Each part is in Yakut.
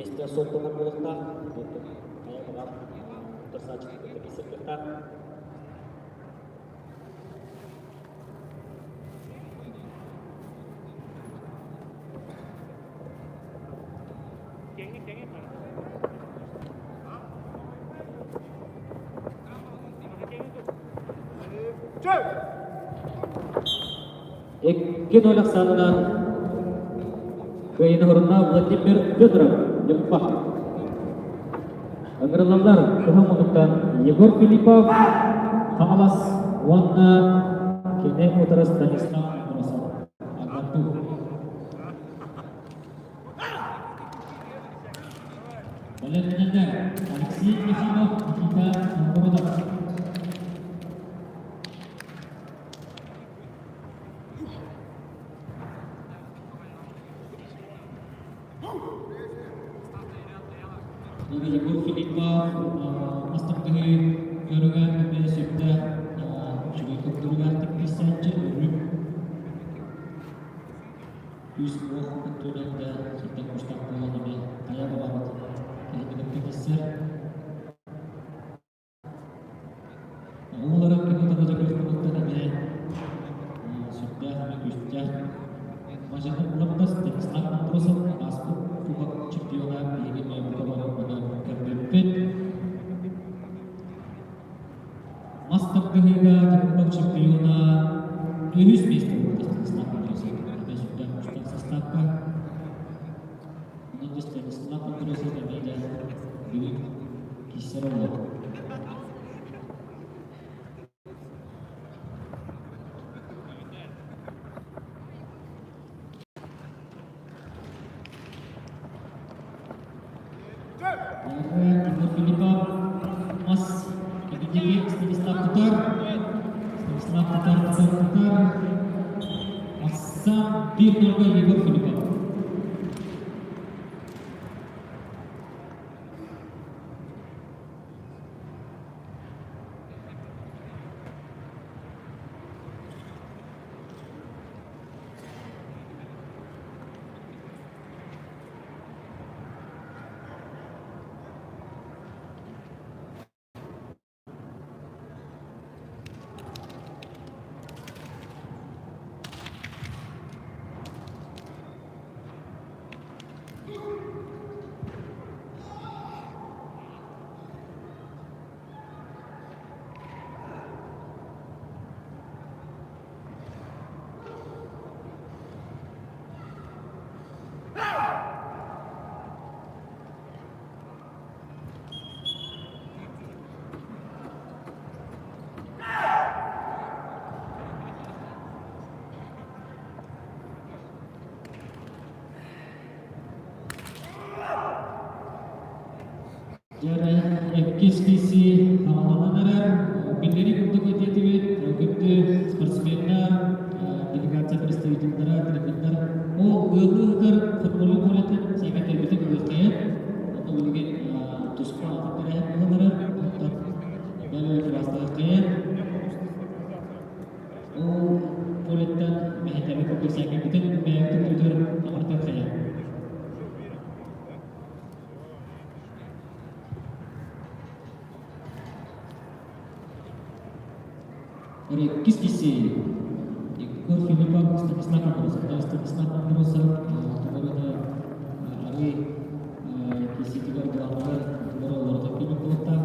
Миэстэ суоттанар буолуохтаах. Хайа баҕар утарсааччыны кытта киирсэр кыахтаах. 2-0 ахсаанынан кыайыыны хорунна Владимир Федоров, Ньурба. Ыҥырыллаллар кыһыл муннуктан Егор Филиппов, Хаҥалас уонна кини утары Станислав Андросов. Агарту. Бэлэмнэнэр Алексей Ефимов, Никита Новгородов. Егор Филиппов бастакы көрүҥэр эмиэ сөптөөх үчүгэй көрдөрүүлээхтик киирсээччи өрүү күүс-уох өттүнэн да сиртэн күүстээх буолан эмиэ хайа баҕарбыт киһини кытта киирсэр. Оҕолору кини таһырдьа күрэхтэһииттэн эмиэ сүрдээх эмиэ күүстээх Мажордар Станислав Андросов ааспыт Кубок чемпиона биһиги эмиэ бука бары ону көрбүппүт. Мас тардыһыыга Кубок чемпиона үһүс миэстэ буолбута Станислав Андросов эмиэ сүрдээх күүстээх састаапка. Онон Станислав Андросов эмиэ да бүгүн киирсэр олох. Егор Филиппов мас кэбиһиигэ Станислав Тутар. Станислав Тутар, Тутар, Тутар. Ахсаан 1-0 Егор Филиппов. Дьэ, иккис киси хааланан эрэр. Биллэри курдук этиэтибит, күндү спортсменнар, делегация представителлара, тренердэр ол ыаллыы ыытар футболу полетын саҥа тэрбитин ылыаххайын. Онно билигин туспа атын тэрээһин буолан эрэр. Онтон бэл кыбаастааххайын. Ол полеттан мэһэйдэбит курдук саҥа бэйэбитин тутар амартан хайа. Иккис киси Егор Филиппов Станислав Андросов. Станислав Андросов тугу арый киситигэр главныгар тугу олорото кини буолуохтаах.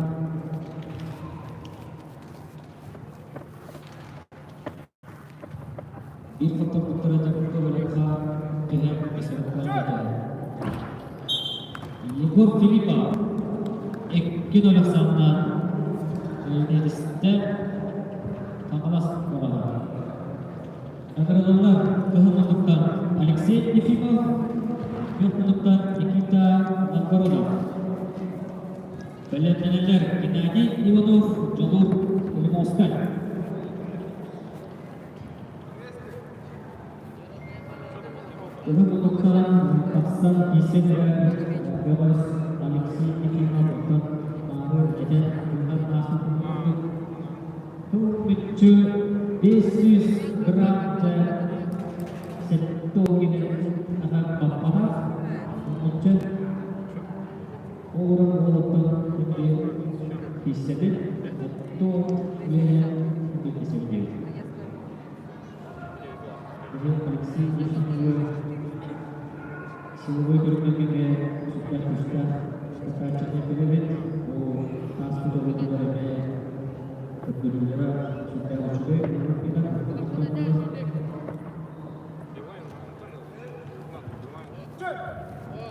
Биир хотторбуттара дьокутка бөлөххө түһэн бэсэркээн Егор Филиппов 2-0 ахсааннаах Киинэдистэ Хаҥалас бөҕөһө. Наградалар кыһыл муннуктан Алексей Ефимов, күөх муннуктан Никита Новгородов. Бэлэмнэнэллэр Геннадий Иванов, Дьулуур Улумовскай. Кыһыл муннуктан тахсан киирсэн эрэр бөҕөс Алексей Ефимов оттон маары этэн тылынан ааспыт курдук тыл мүччү 500 грамм сэттэ уон ахан баппатах мүччү. Олорон уолаттан күндү кииссэбит, оттон үөһэ күндү кииссэбит диэбит. Бүгүн Алексей Ефимовы силовой көрүҥнэргэ сүрдээх күүстээх кытааччыны билэбит. Ол ааспыт оҕотугар эмиэ көрдөрүүлэрэ сүрдээх үчүгэй.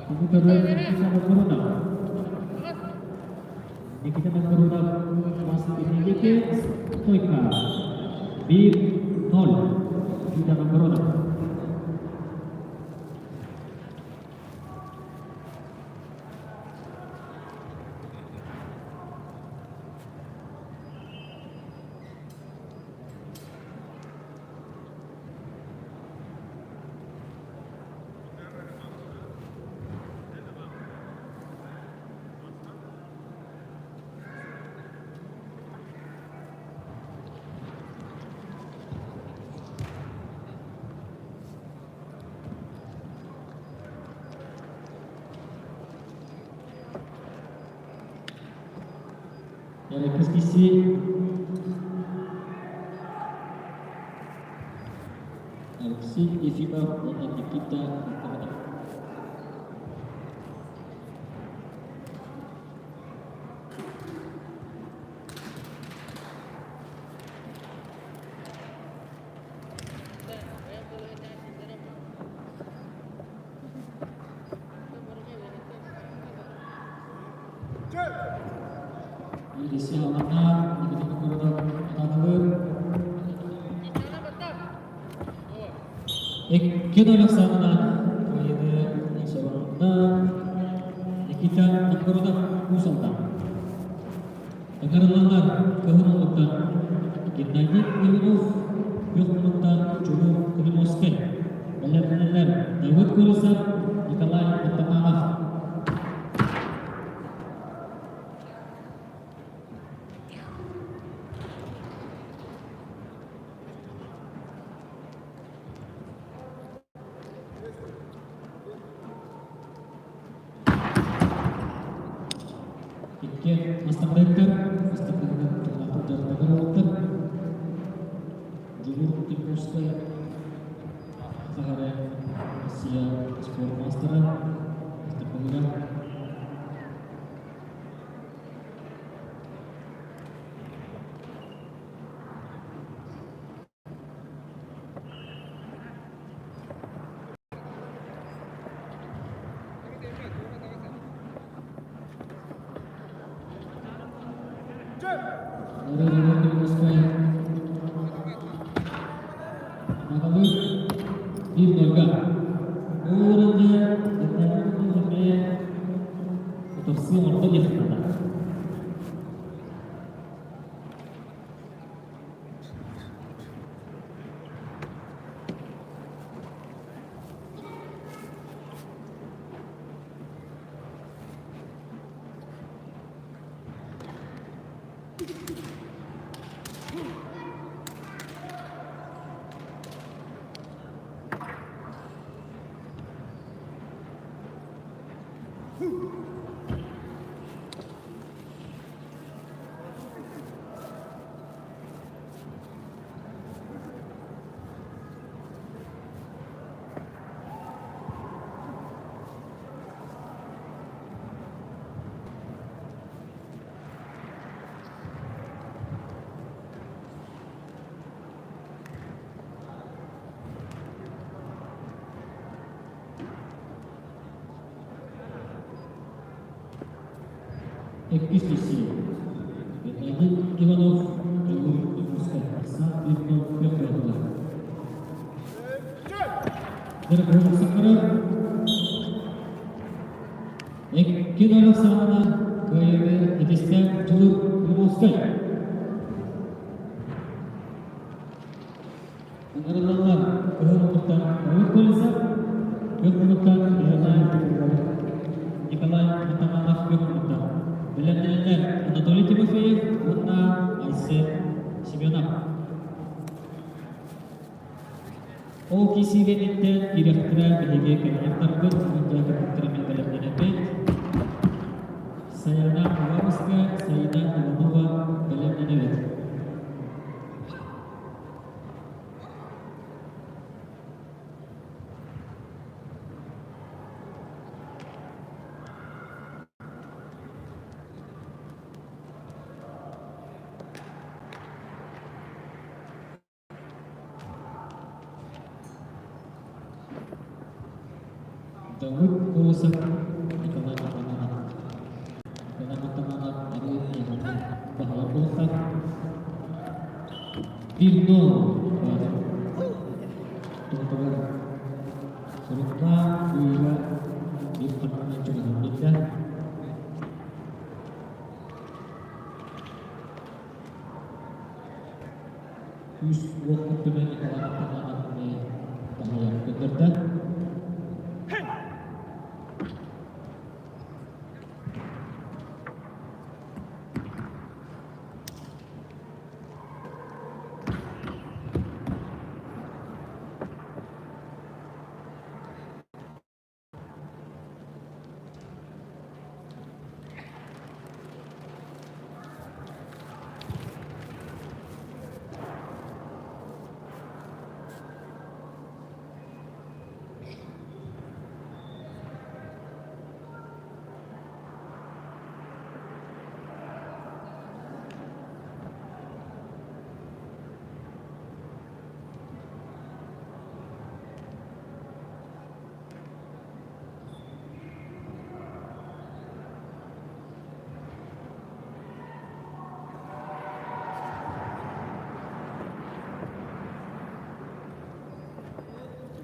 Бу көрөр Никита Новгородов. Никита Новгородов 29 стойка. 1-0. Никита Новгородов. Эрэ Алексей Ефимов уонна Никита Антонов. Елисей Алана, Никита Новгородов, Атаналыр. Икки Александровна кыайыыны Сабарунна, Никита Новгородов Уус Алдан. Ыҥырыллаллар кыһын олуктан Геннадий Иванов күөх муннуктан Чулуу Климовскай, бэлэмнэнэллэр Давыд Колесов, Николай Антонанов. Икки мастардыктар, мастардыгынан тыллаахтар уолаттар. Дьулуур Тимковскай Сахара Россия спорт маастара, мастардыгынан Биир нольга. Ол орунга эмиэ утарсыы оҥордо диэххэ наада. Иккис киирсии. Геннадий Иванов, Дьулуур Якутскай, Санкт-Петербург күөх Икки ноль саҕана кыайыыны итистэ Дьулуур Якутскай. Ыҥырыллаллар кыһыл муннуктан Давыд Колесов, күөх муннуктан Николай Николай Атаманов күөх муннуктан. Бэлэмнэнэллэр Анатолий Тимофеев уонна Айсен Семенов. Ол киирсиигэ кэнниттэн киириэхтэрэ биһиги кабинеттарбыт, уонна кабинеттары бэлэмнэнэбит. Давыд Колосов, Николай Мартананов. Николай Мартананов арыы баһылар буолуохтаах. 1-0 Тохтолор Соруктаах кыайыыга биир хардыынан чугаһын биэрдэ. Күүс-уох өттүнэн Николай Мартананов баһыларын көрдөрдө.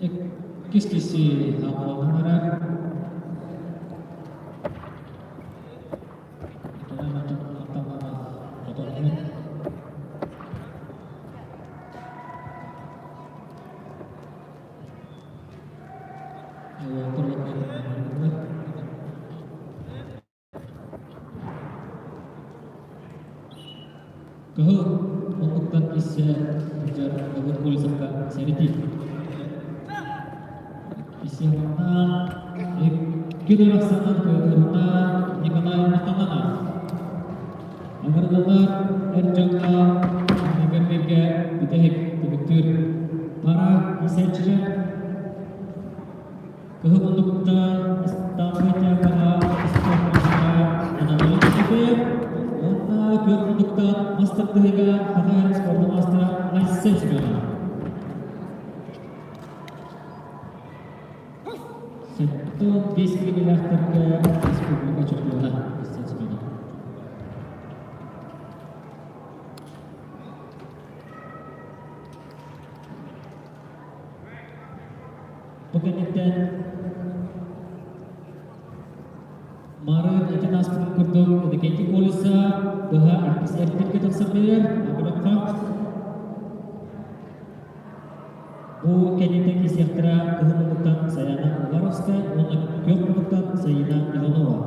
Иккис киси хаалланан эрэр. Кыһыл муннуктан иссе сылдьар Давыд Колесовка сэрэтии. Исиһунна икки ахсанан кыайыылаһына Николай Махананов. Аҥардалар эр дьоҥҥо Мегамегэ бүтэһик түмүктүүр пара кисээччилэр Кыһыл муннуктан Ыстааппай театра спортмаастара Анатолий Тимофеев уонна күөх муннуктан мас тардыһыыга Саха спордун маастара Айсен Семенов. 75 киилэлээхтэргэ республика чемпиона Айсен Семенов. Бу кэнниттэн Мары этин ааспытын курдук Иннокентий Колеса быһа иккис эргииргэ тахсан биэрэр. Абырахха Бу кэнниттэн кисиэхтэрэ кыһыл муннуктан Саяна Уваровская уонна күөх муннуктан Саина Иванова.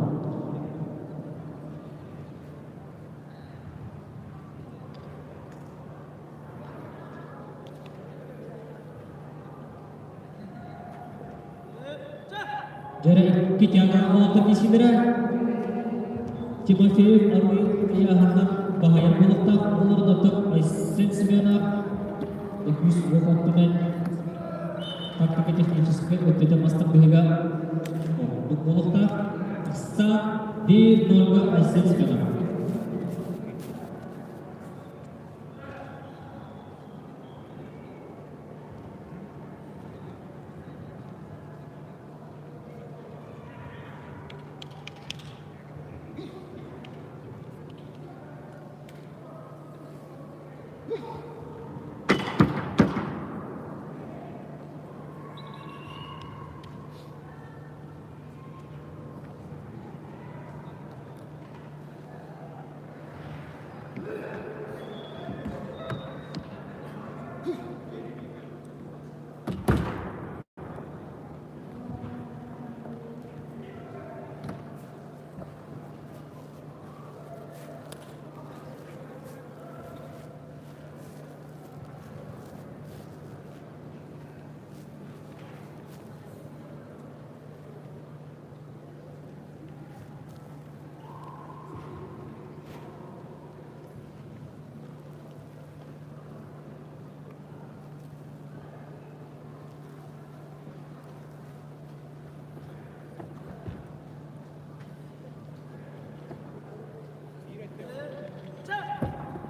Дьэрэ икки тиагра олоттор кисилэрэ Тимофеев Арый ыйааһынынан баһыйар буолуохтаах олорон Айсен Семенов күүс уох өттүнэн тактика-техническай өттүтэ мастарбыһыга ордук буолуохтаах. Ахсаан 1-0-га Айсен Семенов.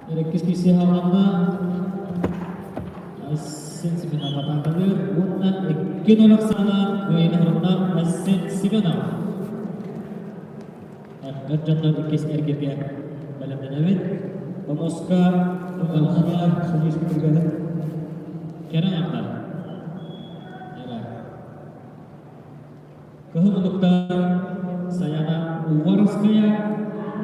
Иккис киирсии хаалланна. Айсен Семенов атаакалыыр уонна 2-0 ахсааннаах кыайыыны оҥордо Айсен. Айсен Семенов. Эр дьоннор иккис эргиргэ бэлэмнэнэбит. Помоска Алхана Сулус Курганын Кэрэ аҥар. Кыһыл муннуктар Саяна Уваровская,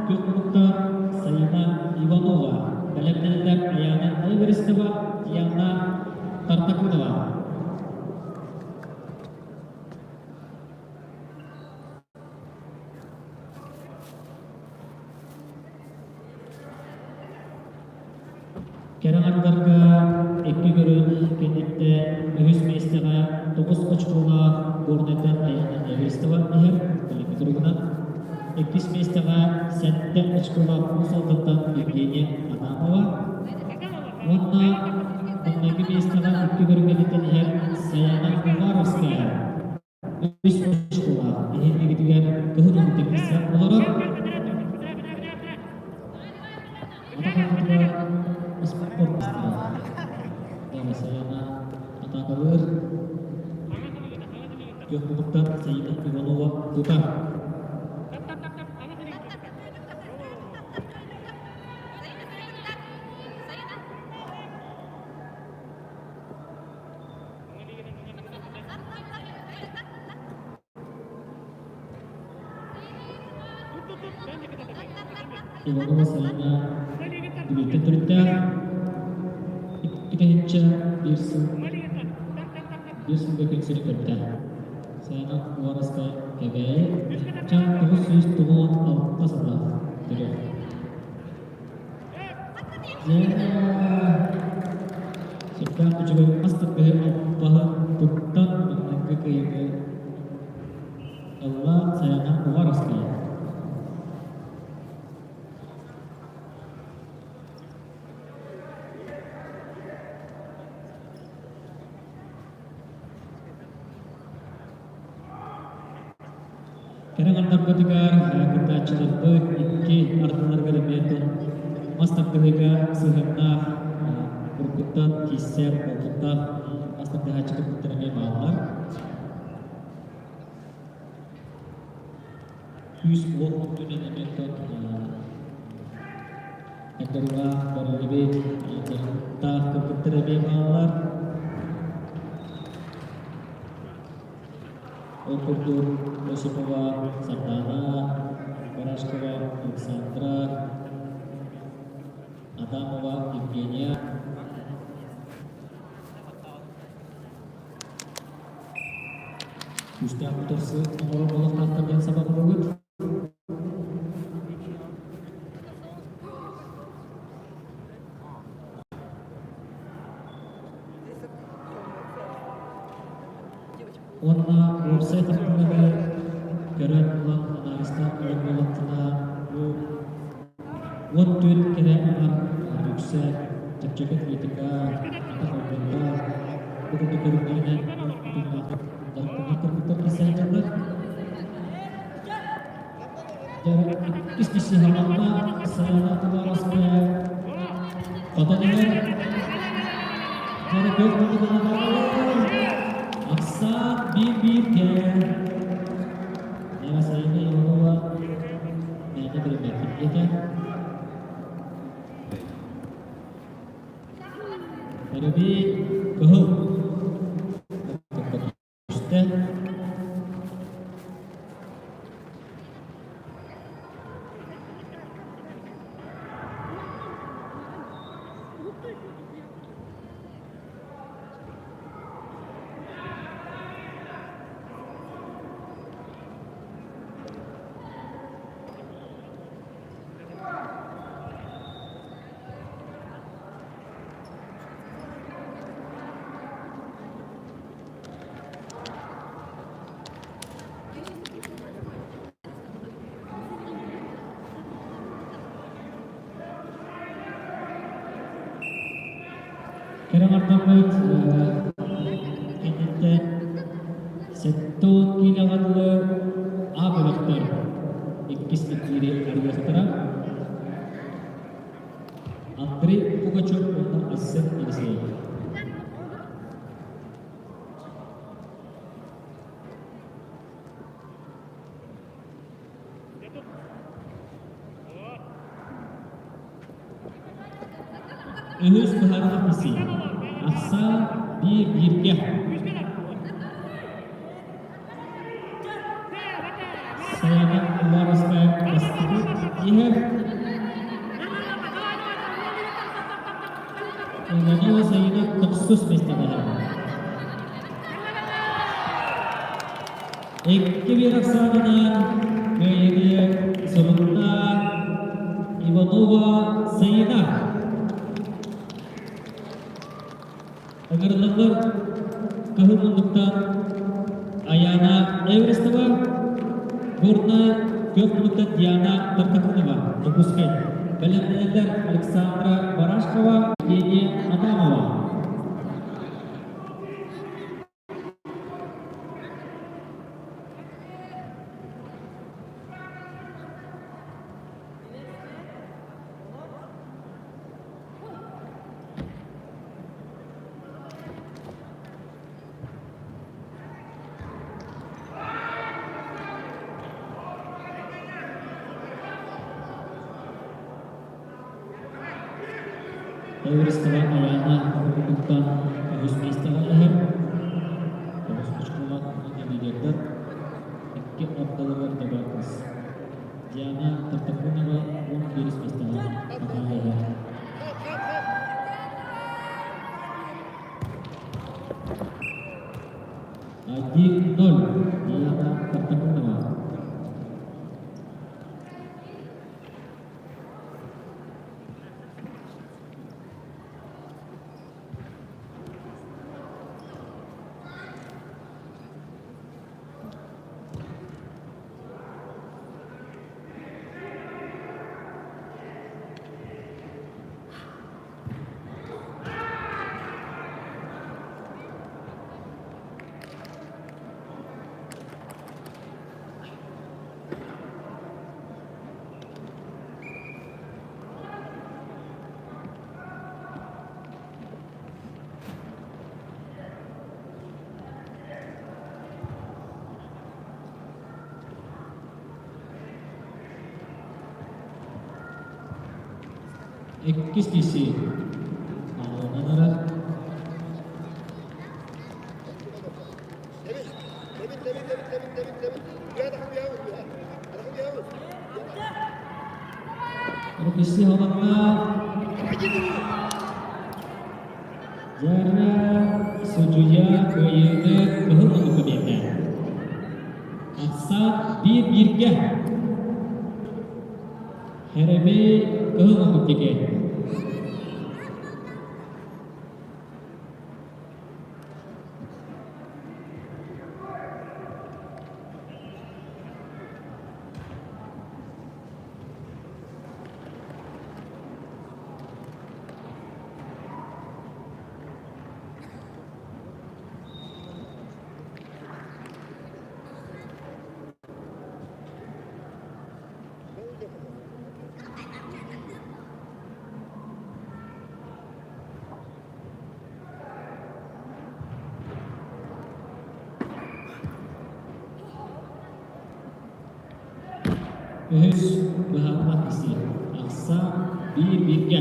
күөх муннуктар Саяна Иванова, бэлэмнэнэллэр Аяна Эверстова, Диана Тартакунова. Кэрэ аҥардарга икки көрүҥ кэнниттэн үһүс миэстэҕэ тоҕус очколаах Горнайтан Аяна Эверстова иһэр билиҥҥи туругунан. Иккис миэстэҕэ сэттэ очколаах Уус Алдантан Евгения Адамова уонна маҥнайгы миэстэҕэ икки көрүҥ кэнниттэн иһэр Саяна Уваровская. Үс очколаах иһиннигитигэр кыһын уһун олорор. Атахатыгар спорт Саяна атаакалыыр. Күөх муннуктан Саина Иванова тутар. Иванова Саина Бүлүүттэн төрүттээх, икки биир сыл биир сылга күн сирин көрбүтэ. Саина Уваровская Кэбээйи 996 сыллаах төрүөх. Сөптөөх үчүгэй мас тардыһыы албаһын туттан маҥнайгы кыайыыны ылла Сайаана Уваровская. Кэрэ аҥардарбытыгар кыттааччыларбыт икки ардыларыгар эмиэ мас тардыһыыга сыһыаннаах уруккуттан киирсэр уопуттаах мас тардыһааччы кыргыттар эмиэ бааллар. Күүс-уох өттүнэн эмиэ айдарылаах бэриллибит дьарыктаах кыргыттар эмиэ бааллар. Ол курдук Осипова Сардаана, Барашкова Александра, Адамова Евгения, Күүстээх утарсы оҥорор олохтоохтор диэн сабаҕалыыбыт. Уонна уопсай хартыынаны көрөн ылан анализтаан ылар буоллаххына, бу 14 кэрэ аҥар үксэ чэпчэки атлетика, атах оонньуута, бу курдук көрүҥнэринэн утумнаахтык дьарыктанар кыргыттар киирсээччилэр. Иккис киһи хаалла, Саяна Туваровская хотон иһэр. Дьэ, көх Ахсаан биир-биир кээ. Яна Саина Иванова мээнэ билиммэппин диэтэ. Өрөбүй кыһыл. Түстэ. Кэрэ аҥардаммыт кэнниттэн 70 киилэҕэ дылы А бөлөхтөр иккис киири арыйыахтара. Андрей Пугачев уонна Айсен Елисеев. Үһүс быһаарылар кисии. Ахсаан биир бииргэ. Сайаана Уваровская бастакы иһэр. Иванова Саина тохсус миэстэҕэ Икки биир ахсаанынан кыайыыны сурунна Иванова Саина. Ыҥырыллаллар кыһыл муннуктан Аяна Эверстова, Горнай күөх муннуктан Диана Тартакунова, Дьокуускай. Бэлэмнэнэллэр Александра Барашкова, Евгения Адамова. Эверстова Аяна уһуктан үһүс миэстэҕэ иһэр. Тоҕус очколаах лидердэр икки ардыларыгар добавкас. Диана Тартакунова 11 миэстэҕэ Натальяҕа. Один-ноль. Диана Тартакунова. Иккис киһи аҕаланара Рукиси халанна Дьара судьуйа кыайыыны кыһыл оннукка биэрдэ. Ахсаан биир бииргэ. Хэрэбэй кыһыл оннук диэки. Үһүс быһаарылаах киһи ахсаан биир бииргэ.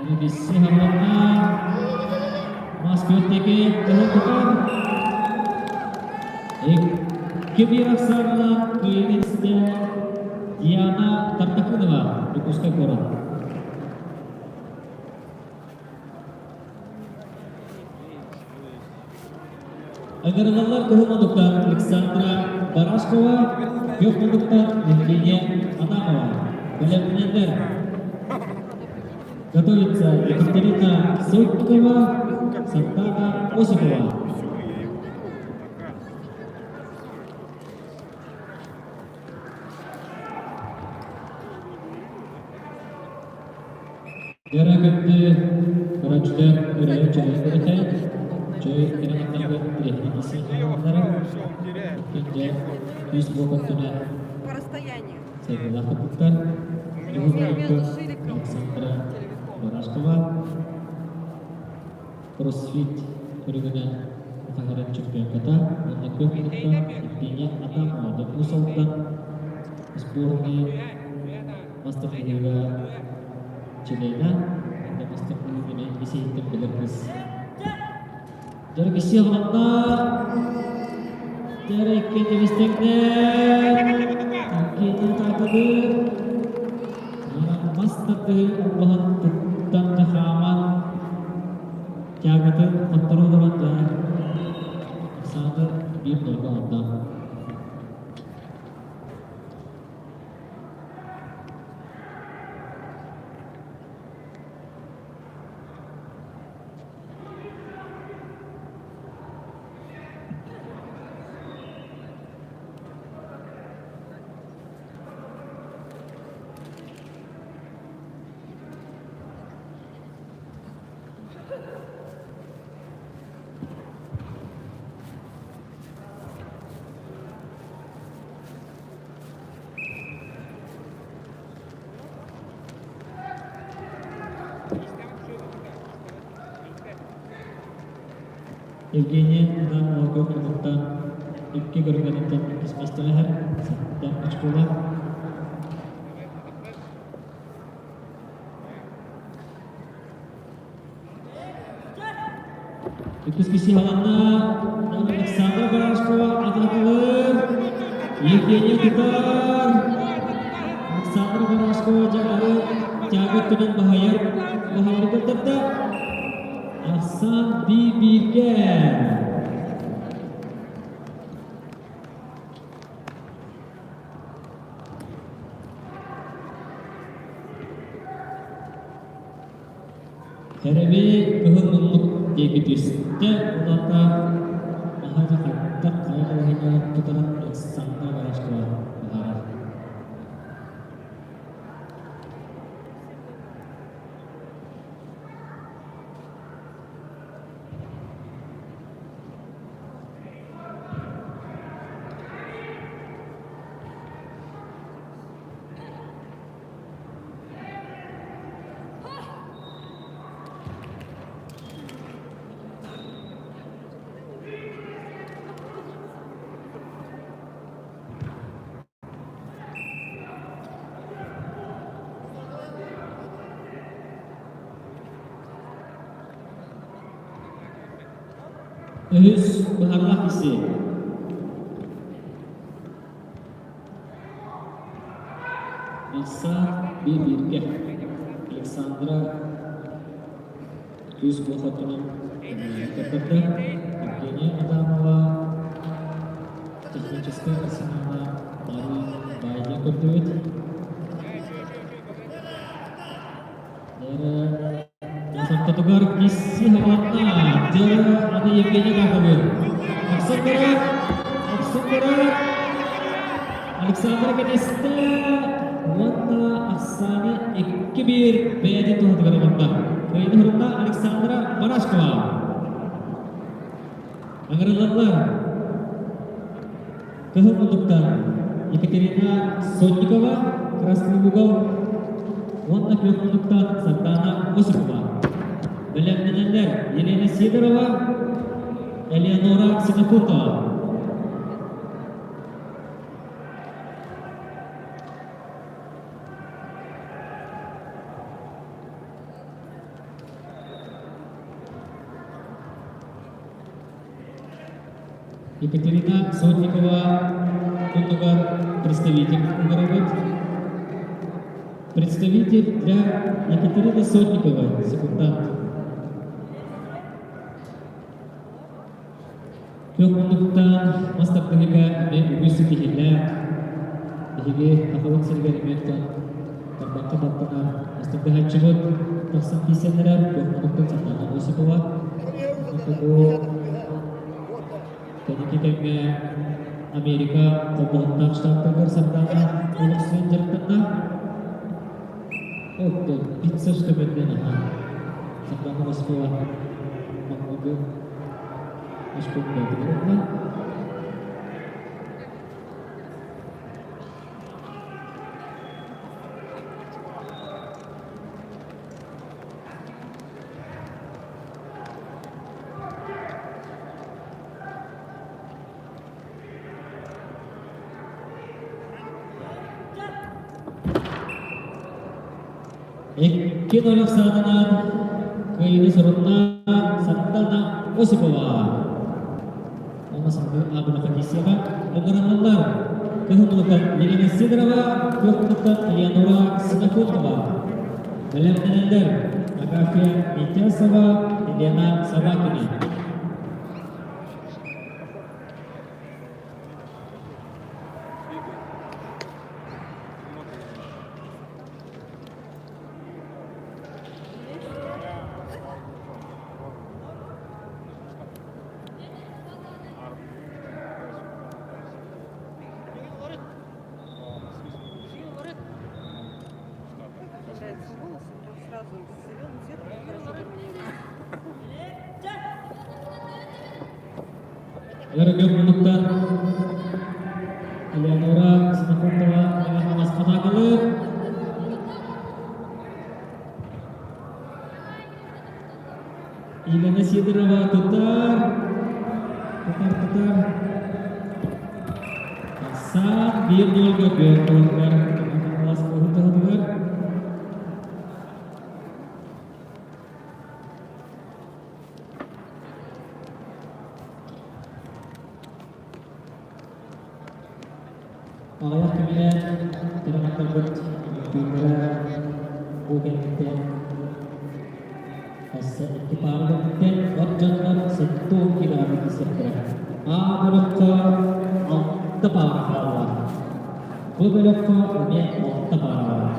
Ревизия хамланна. Мас күөттеки кыһыл тутар. Икки биир ахсаанынан кыайыыны истэ Диана Тартакунова, Дьокуускай куорат. Ыҥырыллаллар кыһыл модуктар Александра Барашкова, күөх модуктар Евгения Адамова. Бэлэмнэнэллэр. Готовится Екатерина Сотникова, Сартана Осипова. Дьара көттү, көрөөччүлэр өрөйөн чөлөйөн көрөтө. Үчүгэй кэрэ тирэһини кисэн хаалаллара. Дьэ, күүс буолбат түнэ По расстоянию. сайдыылаах курдуктар. Между Шириком Александра и Телевиком. Барашкова кроссфит көрүҥүнэн Сахарын чемпионката уонна күөх муннукта Евгения Адамова Дьокуус Алдан сборнай мастер-киһигэ чилиэнэ уонна мастер-киһини ис-иһиттэн билэр кыыс. Дьэргисси аҕаланна Дьэрикки тибистэҥнэр Евгения Таатабыр мас тардыһыы албаһын туттан хааман тягатын хотторо олорон да Александр биир нолга оҥордо. Евгения Адамова курдуктан икки көрүҥнэриттэн иккис миэстэлэһэр, сэттэ очколаах. Иккис киһи халанна Александра Барашкова атаакалыыр, Евгения тутар. Александра Барашкова дьаҕары тяга өттүнэн баһыйар, баһыйары көрдөрдө. Арсан би-бииргэ. Эрэби кыһыл муннук диэки түстэ, улаата маһа хайдах хайа балаһыанньа тутарын Александра Барашкова быһаарар. Үһүс быһаарылаах киси. Махсаат биир-бииргэ. Александра күүс буолбатынан көрдөрдө. Евгения Адамова техническэй арсенала бары баайга көрдүбүт. Ортотугар Кисси Хабанна, Дьара аны Евгений Гаковы. Ахсын барар, ахсын барар. Александра кэтистэ уонна ахсааны 2-1 бэйэтин туһатыгар оҥордо. Кыайыны хорунна Александра Барашкова. Ыҥырыллаллар. Кыһыл муннуктан Екатерина Сотникова, Красный угол уонна күөх муннуктан Сардана Осипова. Бэлэмнэнэллэр Елена Сидорова, Элеонора Ксенофонтова. Екатерина Сотникова куннугар представитель ыҥырабыт. Представитель для Екатерины Сотниковой, секундант. Күөх муннуктан мас тардыһыыга эмиэ үгүс ситиһиилээх. Биһиги Сахабыт сиригэр эмиэ тарбахха баттанар мас тардыһааччыбыт тахсан тиийсэннэрэ күөх муннуктан Сардана Осипова. Бу кэнники кэмҥэ Америка холбоһуктаах штаттарыгар Сардана олохсуйан дьарыктанна. Оттон бицепс көмөтүнэн аһаан Сардана Осипова маҥнайгы. Очкону бэйэтигэр ылла. Икки ноль саатынан кыайыыны сурунна Сардана Осипова. Онно салгыы Абына Фанисьева ыҥырыллаллар. Кыһыл Елена Сидорова, Кыһыл Элеонора Ксенофонтова. Бэлэмнэнэллэр Агафья Митясова, Елена Собакина. Нравится волосы, то сразу зеленый цвет хорошо гармонирует. Өрөгө муннуктан Элеонора Ксенофонтова Мэҥэ Хаҥалас Елена Сидорова тутар, тутар, тутар. Тахсан биир нольга күөн туһугар Мэҥэ Хаҥалас туһугар. Аҕыйах кэминэн тырахтарбыт үҥкүүлэрэ бу кэнниттэн өссө икки паара кэнниттэн от дьоннор 70 километр киирсиэхтэрэ. А бөлөххө алта паара хаалла. Бу бөлөххө эмиэ алта паара баар.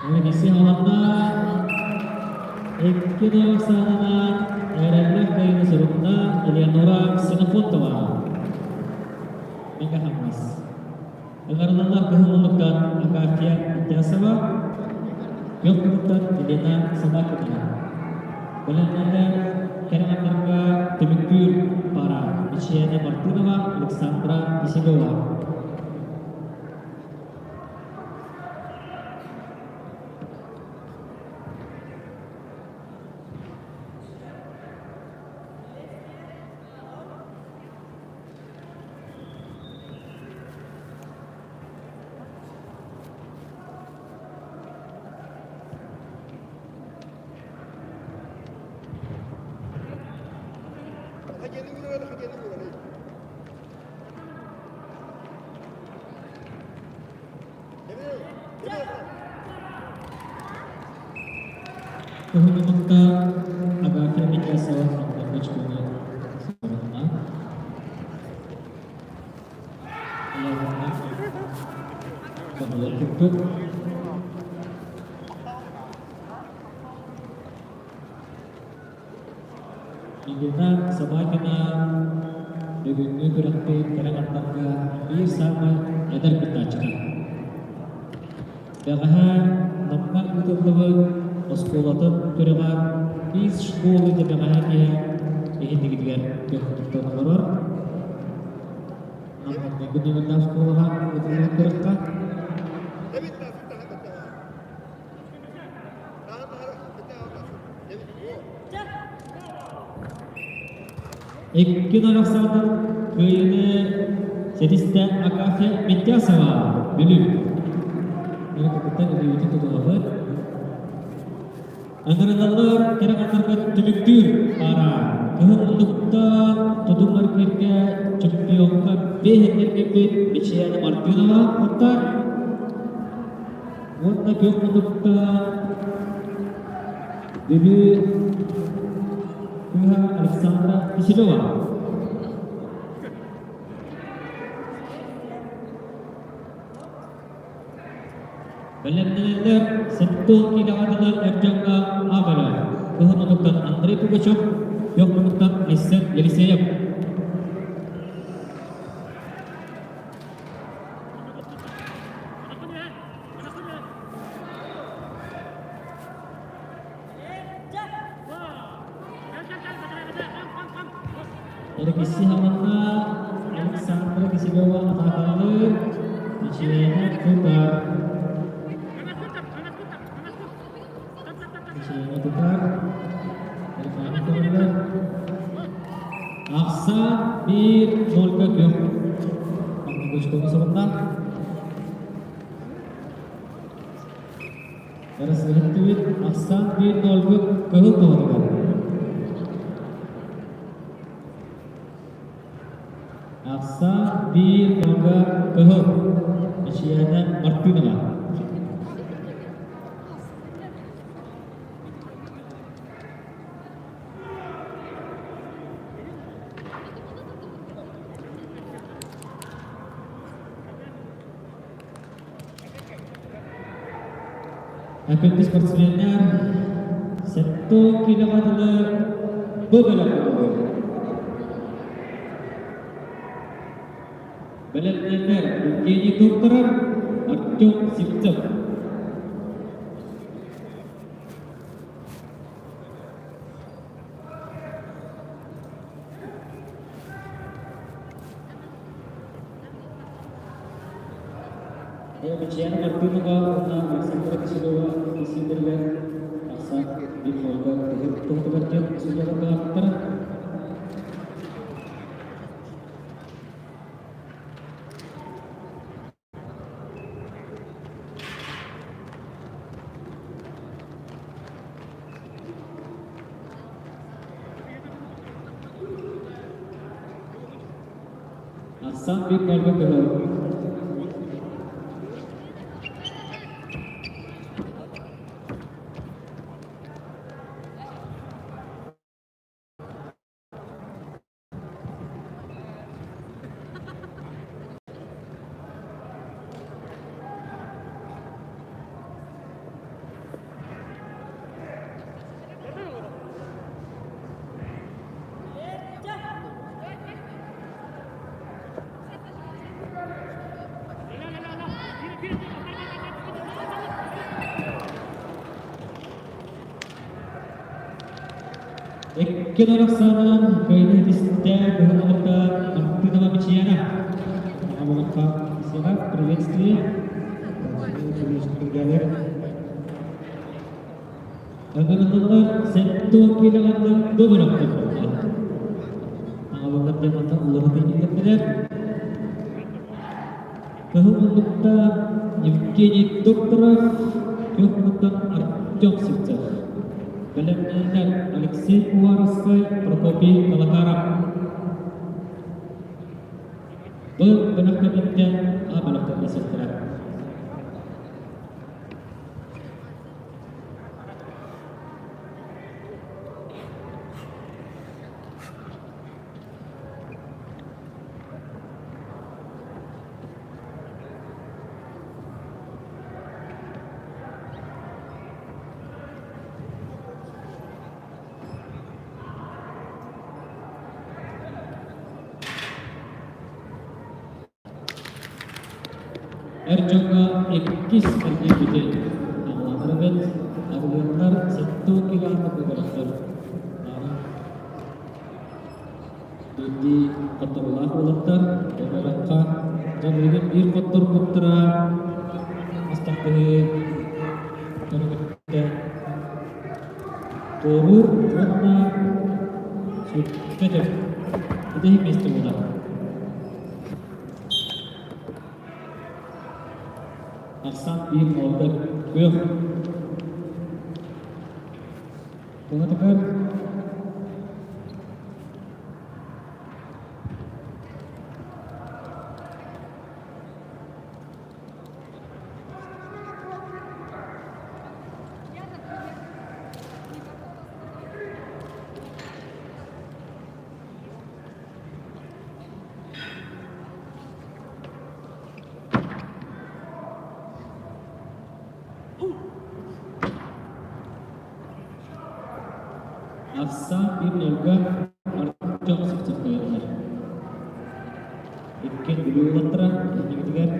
Алексей Аланда икки саанынан эрэллээх кыайыыны сурунна Элеонора Ксенофонтова. Мэҥэ Хаҥалас. Ыҥырыллар кыһыл муннуктан Агафья Митясова, күөх муннуктан Елена Собакина. Бэлэмнэрдэ кэрэ түмүктүүр пара Мичияна Мартынова, Александра Киселева. Кыһынымыкта Агафья Митясова Мамнакочканы сорунна. Ыйааһынна баһылык курдук. Елена Собакина бүгүҥҥү күрэхпит кэрэ ардахха биир саамай эдэр кыттааччыта. Бэҕэһээ Намҥа ыытыллыбыт оскуолатын күрэҕэр Из школы диэн бэҕэһээ киэһэ иһиннигитигэр көхтөөхтөн олорор. Нам маҥнайгы номердаах оскуолаҕа ыытыллыбыт күрэххэ Икки нарахсаатын кыайыыны ситистэ Агафья Митясова, Бүлүү. Кыттар илиибитин тутуһабыт. Ыҥырыналлар кэрэ аҥарга түмүктүүр пара. Кыһыл муннуктан тутум эргииргэ чемпионка бэһин эргиппит Мичияна Мартынова куттар. Уонна күөх муннуктан Бүлүү. Александра Киселева. Бэлэмнэнэллэр Сентон киинэҕэ дылы эр дьоҥҥо аҕара Кыһын омуктан Андрей Пугачев, Күөх омуктан Айсен Елисеев. Эрикисси хаманна Александра Киселева атаакалыыр, Мичийээнэ тутар. Мичийээнэ тутар. Эрхааны көрөллөр. Ахсаан 1-0 күөх. Маннык сорунна. Эрсиһиттибит ахсаан 1-0 кыһыл туһатыгар. Ахсаан 1-0 кыһыл. Мичийээнэ Мартынова. Күндү спортсменнар, сэттэ киилэҕэ дылы бу бэлэм буолуо. Бэлэмнэннэр Евгений Докторов, Артем Сивцев. Мичийээн Мартынова уонна Александра Киселева исиидэригэр тахсан биир холго туһутугар диэн судьялардаахтара. Ахсаан биир нольга көһөр. Икки арахсаанынан кыайыы истэ быһыллыбыта Мартынова Мичияна. Аҕабылыкка Сева приветствие. Ыҥырыллар 70 киилэҕэ бу бөлөхтөр Аҕабыллар диэн ата уларытыы киллэрдилэр. Кыһыл муннуктан Евгений Докторов, күөх муннуктан Артем Сивцев. Бэлэмнээннэр Алексей Уваровскай, Прокопий Балакаров. Бу бөлөх кэнниттэн А бөлөхтөр билсиэхтэрэ. Эр дьоҥҥо иккис эргийбити аҕалаатар эбит, арыгыннар 70 километр бөлөхтөр. Биирдии хотторуулаах уолаттар бөлөххө дьон билигин биир хотторбуттара астахтыһыы көрүҥүттэн туоруур уонна сүппэтэх бүтэһик миэстэ буолар. Ахсаан биир нолга күөх Туһатыгар Ахсаан 1-0-га Артем Сивцев кыайдылар. Иккиэн Бүлүү уолаттара иннибитигэр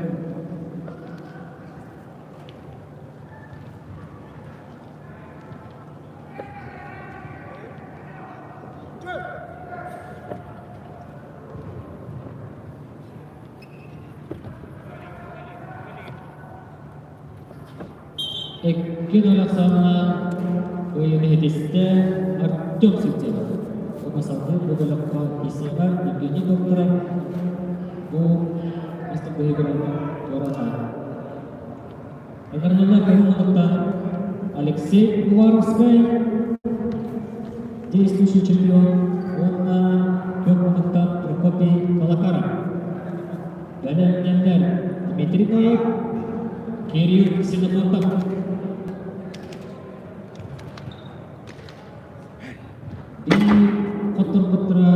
Икки ахсааҥҥа иһитистэ Артем Сивцев. Уонна салгыы бу бөлөххө ИС-ҕа Евгений Докторов бу бастакы быһыыгынан туораата. Ыҥырыллар кыһыл муннуктан Алексей Уваровскай, действующий чемпион уонна күөх муннуктан Прокопий Колокаров. Бэлэмнэннэр Дмитрий Ноев, Кирилл Ксенофонтов. Биир хотторбуттара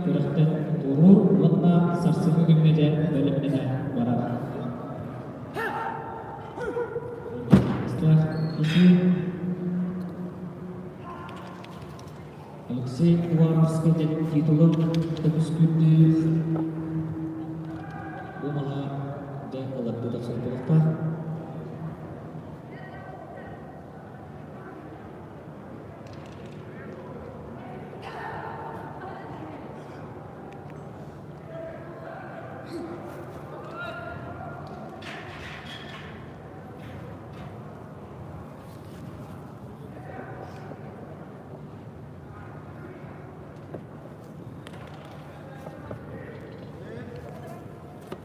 күрэхтэн туоруур уонна сарсыҥҥы күҥҥэ дьэ бэлэмнэнэ барар. Алексей Уваровскай диэн титулун көмүскүүрдүү бу маһа дьэ ыларбыт тахсар буолуохтаах.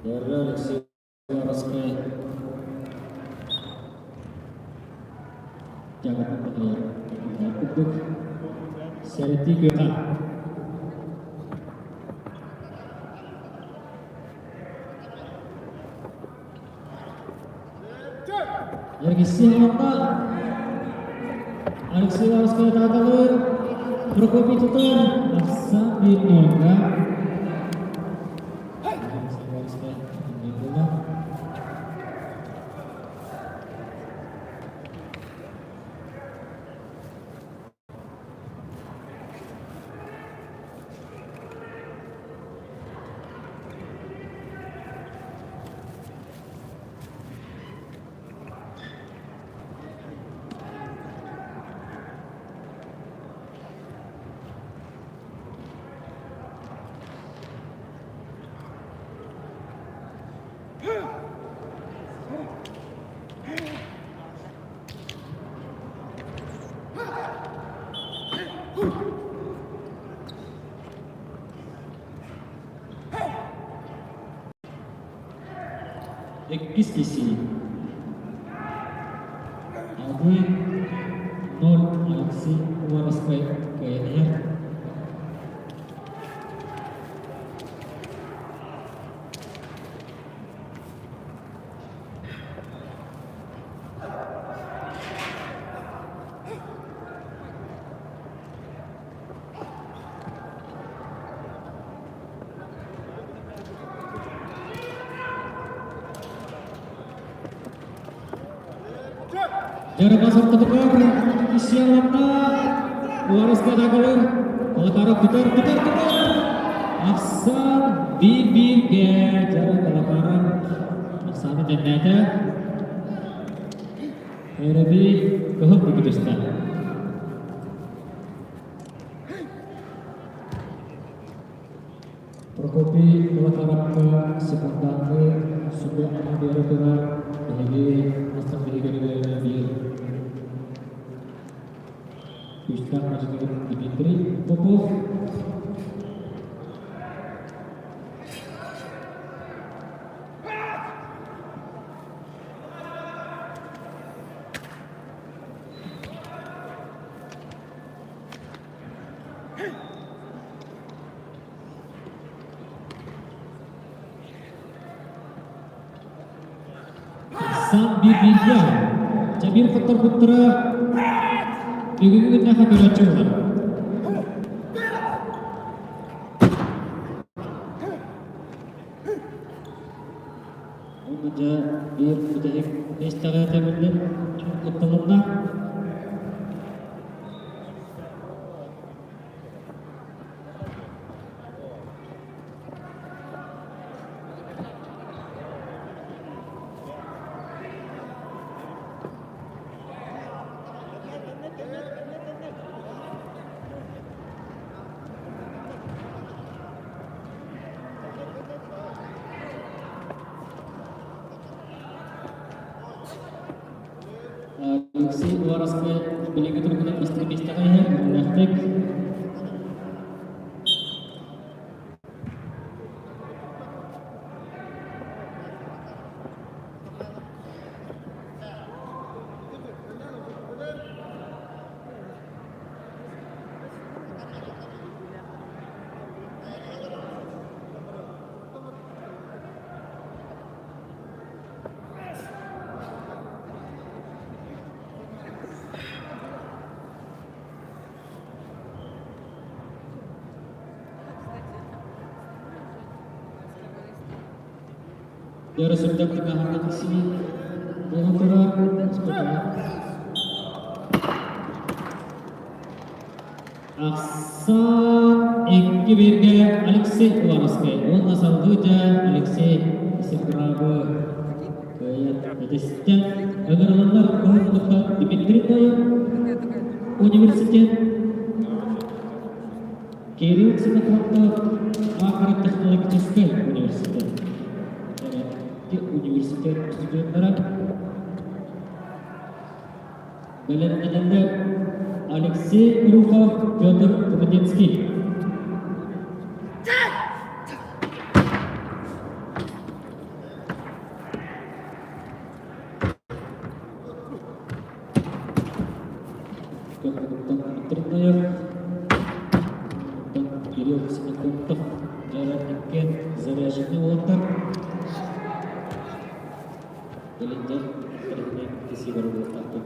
Дорога Алексей Уваровскай тяготун баһыйар курдук сэрэтии күөҕэ. Эргиссиэ уонна Алексей Уваровскай атаакалыыр Прокопий тутар ахсаан биир нолга Алексей Уваровскай буолла. Иккис киһи Алгы 0 Алексей Уваровскай кыайан иһэр. Дьарыга сортотугар Исиаланна Уараска Дагалыр Алакара тутар тутар тутар Ахсан биир-бииргэ Дьара Алакара Ахсааны тэннээтэ Эрэби кыһыл диэки түстэ. Прокопий Кылатарапка секунданты сүбэ ама биэрэ турар биһиги Астан биһиги биир күүстээх мадьыныгыт Дмитрий Попов. Сан биир-бииргэ дьэ биир хотторбуттара бүгүҥҥү күннээххэ көрөөччү буолар. Уонна дьэ биир бүтэһик миэстэҕэ тэбиллэн кутталынна. Алексей Уваровскай билиҥҥи туругунан бастакы миэстэҕэ иһэр, үөрүүлээхтик. Дьоро сүрдээх тыҥааһыннаах киһи буола турар. Ахсаан икки бииргэ Алексей Уваровскай уонна салгыы дьэ Алексей Серграбы кыайан этистэ. Ыҥырыллар кыһын Дмитрий Ноев университет Кирилл Ксенофонтов агротехнологическай университет. Университет студенттара Бэлэмнэнэллэр Алексей Крюков, Петр Рудецкий. Дмитриев, Кирилл Ксенофонтов, Дьара иккиэн заряженный уолаттар. Кэлин дьэ кисиибэр буолуохтаахпын.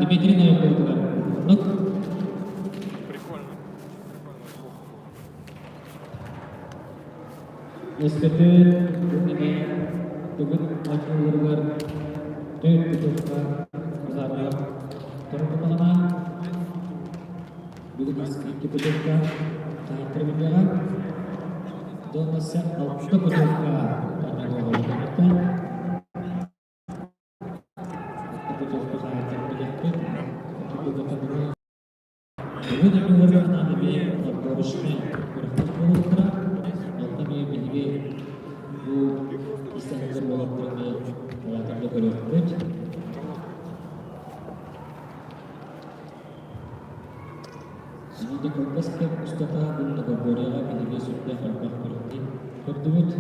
Дмитрий Новиковтугар. Прикольно. Прикольно, плохо было. Өскөтүн бу эмиэ тугун оонньууларыгар түөрт кутурка быһаарыллар торумнаҕына, бүгүн икки кутурка хаһааттар билиэҕэ. Доннасса алта кутурка оонньууларыгар Көрдүбүт.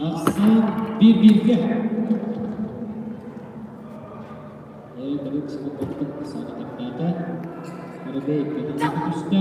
Ахсаан биир-бииргэ. Эй, Ксенофонтов саҥа тэҥнээтэ. Воробей кэнники түстэ.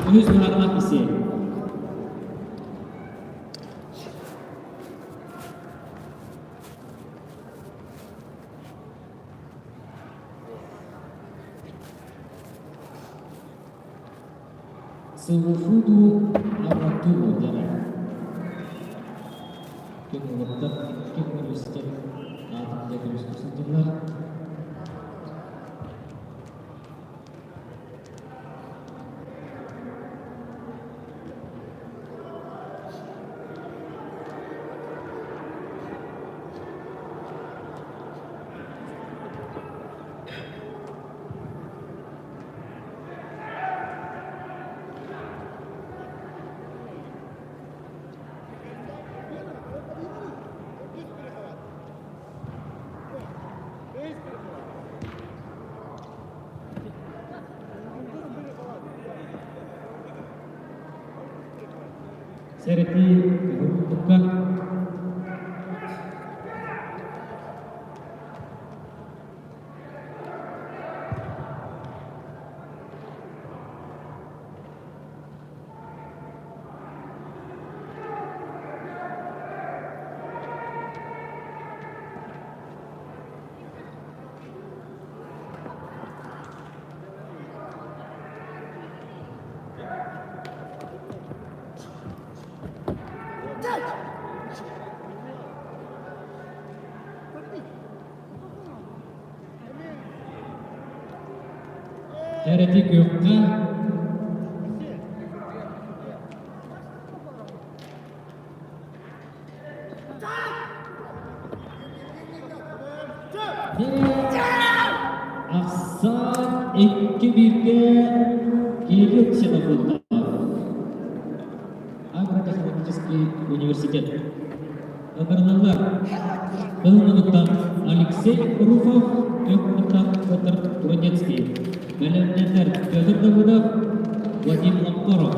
Үһүс быһаарылаах киси. Сылуфуду Арату дара. Ким уолаттар икки университет аатын дьэ көмүскүү сылдьаллар. Сэрэтии кыһыл Эрэтик күөххэ Ахсаан икки бииргэ Кирилл Ксенофонтов Агротехнологический университет. Ыҥырыллар. Кыһыл Алексей Руфов, Өкмөттан Петр Турунецкий. Бэлэмнэнэр Петр Давыдов, Вадим Ломпоров.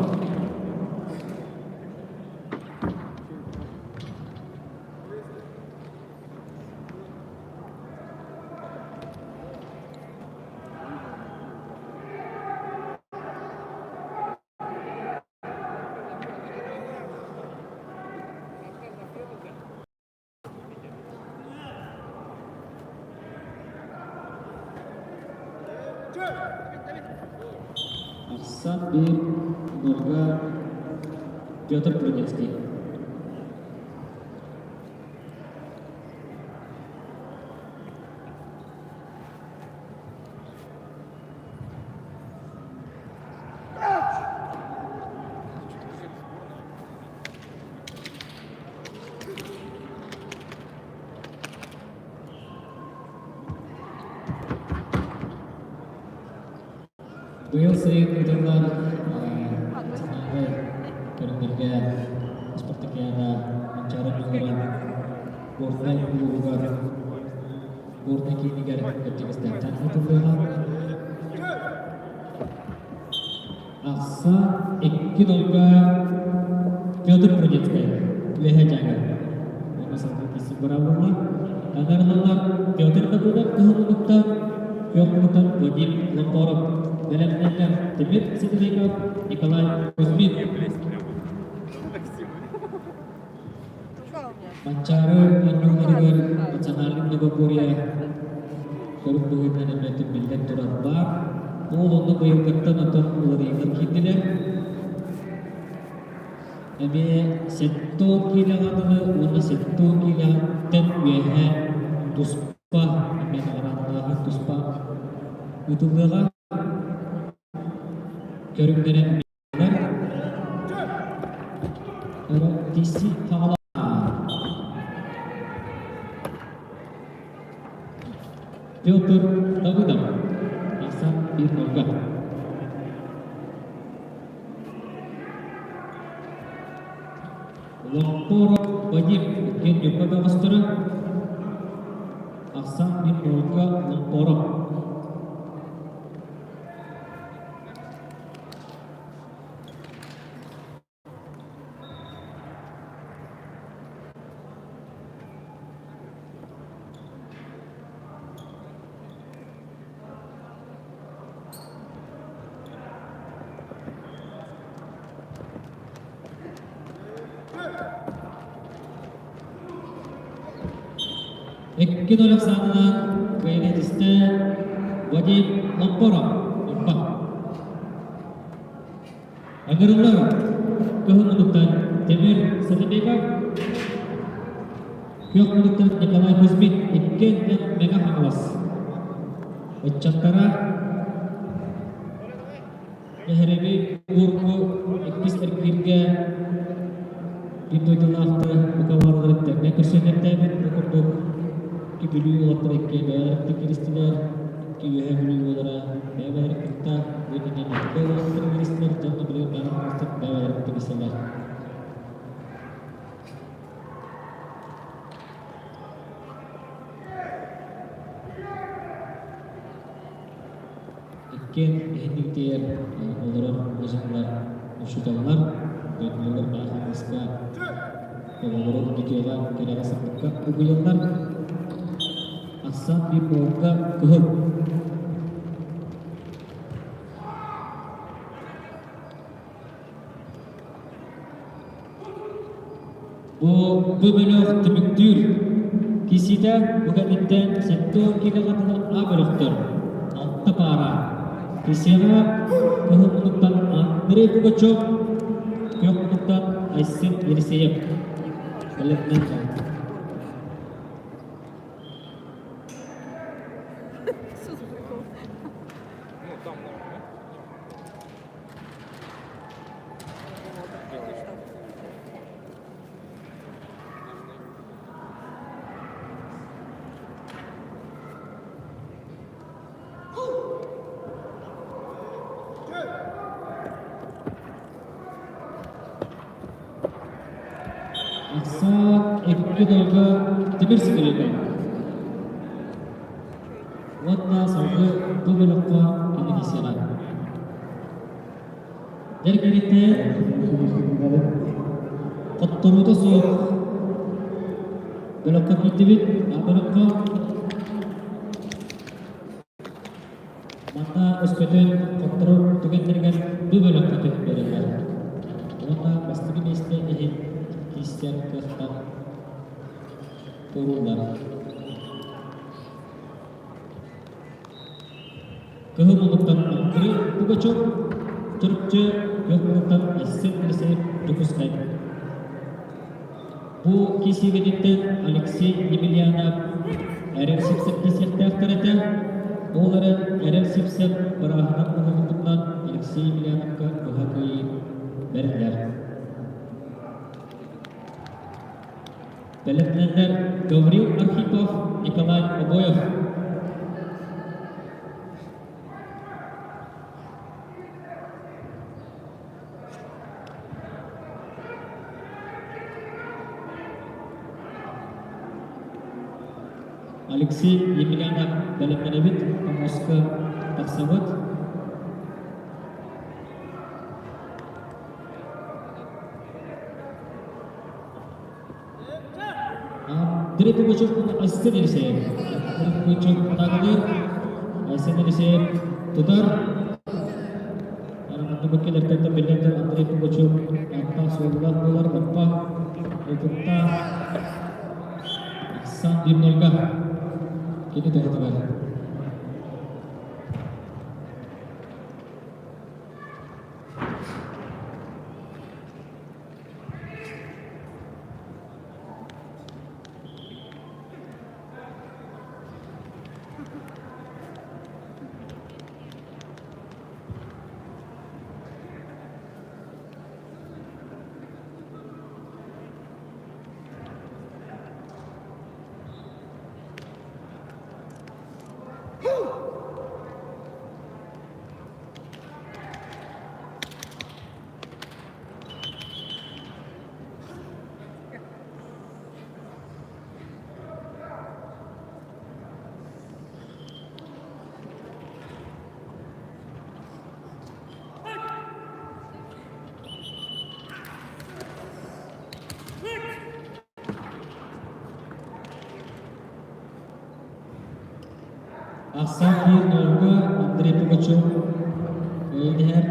Ахсан биир нолга Петр Прудецкий. Быйыл сайын ыытыллар национальнай көрүҥнэргэ спартакиада Манчаары оонньуулара Горнай улууһугар Горнай киинигэр Бэрдьигэстээхтэн ыытыллыаҕа. Ахса икки нолга Петр Прудецкай Үөһээ Дьааҥы уонна салгыы киирсик быраабылла. Таҥаралалар Петр Давыдов кыһыл муннуктан, күөх муннуктан Вадим Ломпоров бэлэмнэннэр Тимир Сидоренков, Николай Кузьмин. Рука у меня. Манчаары оонньууларыгар национальнай многоборье көрүҥ быһыытынан эмиэ биллэн турар баар. Ол онно быйылгыттан отон уларыйыылар киирдилэр. Эмиэ 70 киилэҕэ дылы уонна 70 киилэҕиттэн үөһэ туспа эмиэ наҕараадалааһын туспа ыытыллыаҕа. Көрүҥнэрэ Петр Давыдов, Асан Ирнолга. Ломпоров Вадим, иккиэн Ньурба бөҕөстөрө. Асан Ирнолга Ломпоров. Икки нөл ахсаанынан кыайан Вадим Ломпоров Ньурба. Ыҥырыллар кыһыл муннуктан Тимир Сатыбеков, күөх муннуктан Николай Кузьмин иккиэн Мэҥэ Хаҥалас ыччаттара Эһэрэби уурку иккис эргииргэ биир дойдулаахтар бука барыларын тэҥҥэ көрсөннөрдөөбүт. Бу курдук икки Бүлүү уолаттара икки бэйэлэрин киристилэр, икки Үөһээ Бүлүү уоллара бэйэ-бэйэлэрин кытта бу иннинэ Ньурба уолаттара киристилэр, дьонно билигин Мэҥэ Хаҥаластар бэйэ-бэйэлэрин кытта киирсэллэр. Иккиэн иһиннигитигэр олорор дьоннор учууталлар, дойдуларыгар Мэҥэ Хаҥаласка оҕолорун үтүөҕэ, кэрэҕэ сырдыкка угуйаллар. Ахсаан биир буолга кыһыл. Бу бу бөлөх түмүктүүр киситэ бу кэнниттэн 72 киилэҕэ А бөлөхтөр алта паара. Кисиэҕэ кыһыл муннуктан Андрей Пугачев, күөх муннуктан Айсен Елисеев. Бэлэмнэн Что за прикол? Ну, там норм, да? Ахсаан икки дойду тимир ситириитэ. Уонна салгыы бу бөлөххө Индонезияҕа. Дьэргириттэ хотторуута суох бөлөххө киирдибит. Бөлөххө манна өскөтүн хотторор түгэннэригэр бу бөлөххө түһэн биэрэллэр. Уонна бастакы миэстэ иһин киирсэр кыахтаах турууллар. Кыһыл муннуктан Андрей Пугачев, Чурапчы, күөх муннуктан Айсен Елисеев, Дьокуускай. Бу киирсиигититтэн Алексей Емельянов Эрэл Сипсеп киирсиэхтээхтэр этэ. Ол эрэн Эрэл Сипсеп бырааһынан оҥоһуллубутунан Алексей Емельяновка быһа кыайыы бэриллэр. Бэлэмнэннэр Гаврил Архипов, Николай Обоев. Алексей Емельянов бэлэмнэнэбит, хомуска тахсабыт. Андрей Пугачев Айсен Елисеев. Андрей Пугачев атаакалыыр. Айсен Елисеев тутар. Маннык кэлэртэн биллэн Андрей Пугачев ааттаах суоллаах буолар. Лаппа опыттаах Оксан Бирнольга кини туһатыгар. Ахсаан биир нолга Андрей Пугачев кыайан иһэр.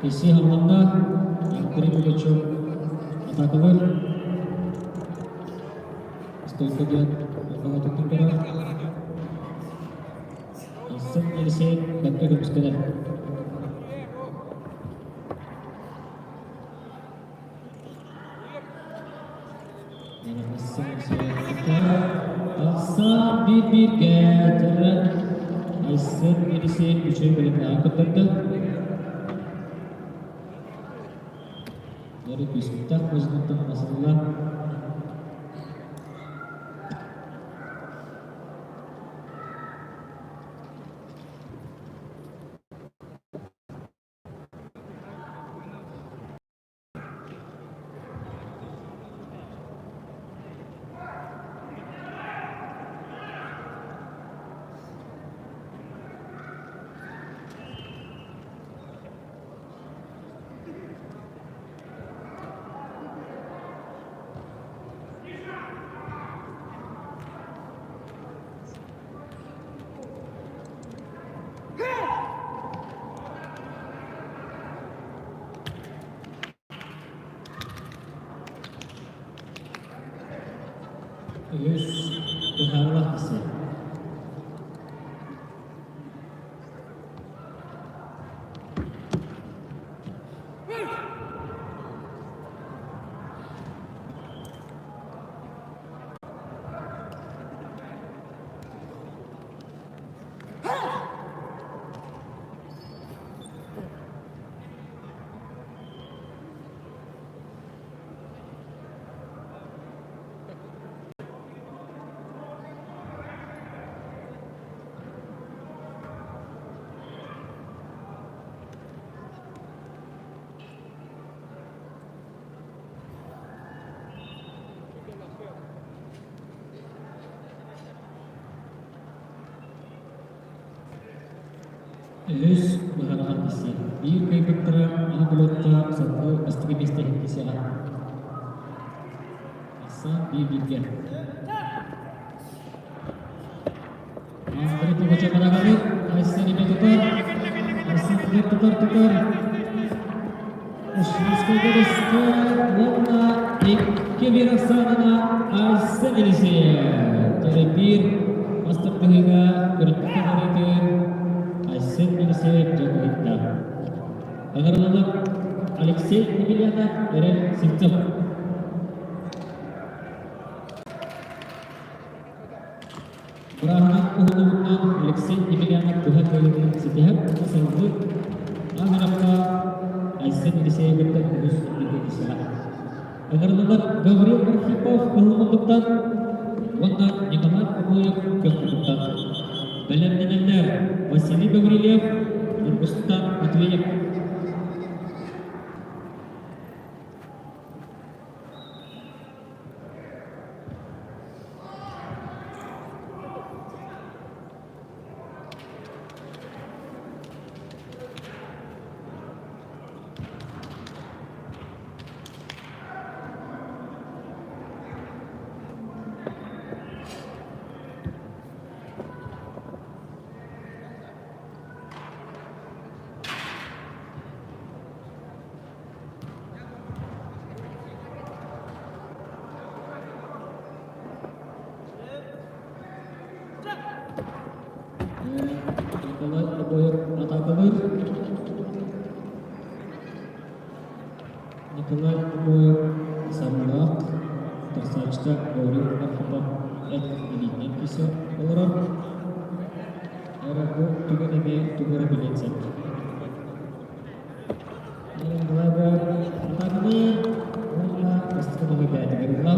Киси хамланна, Андрей Пугачев атаакалар. Стойка диэн баҕатыттан көрөр. Айсен Елисеев бэркэ көмүскэнэр. Тахсан биир-бииргэ дьарык Айсен Елисеев үчүгэй бэлэмнээҕин көрдөрдө. Дьарык күүстээх музыкаттан асыллар. Үһүс быһаарылаах киси. Үһүс быһараҕар киси. Биир кыайбыттара аҕа булуотта салгыы бастакы миэстэ иһин кисиэҕэ. Ахсаан биир бииргэ. Андрей Пугачев бараҕалыыр. Айсен эмиэ тутар. Айсен тутар, тутар, тутар. Ушинскайга түстэ уонна икки биир ахсаанына Айсен Елисеев. Дьэ биир бастык быһыыга көрүттэ барыытын Айсен Елисеев дьэ кыһытта. Ыҥырыллыбыт Алексей Емельянов, Эрэл Сивцев. Бырааһынан уһунугунан Алексей Емельянов быһа кыайыытын ситиһэр уонна салгыы Аһарахха Айсен Елисеевы кытта үһүс лигиһэ. Ыҥырыллар Гаврил Архипов Кыһыл уонна Николай Обоев Көхтүттэн. Бэлэмнэнэллэр Василий Гаврильев, Ньургустан Матвеев. Николай Обоев атаакалыыр. Николай Обоев сарылаах тахсааччыта Гаврил Архипов эт илиитинэн киирсэ олорор. Эрэ бу түгэн эмиэ тугу эрэ билиэн сөп. Атаакалыыр уонна бастакы ноһой бэйэтигэр ылла.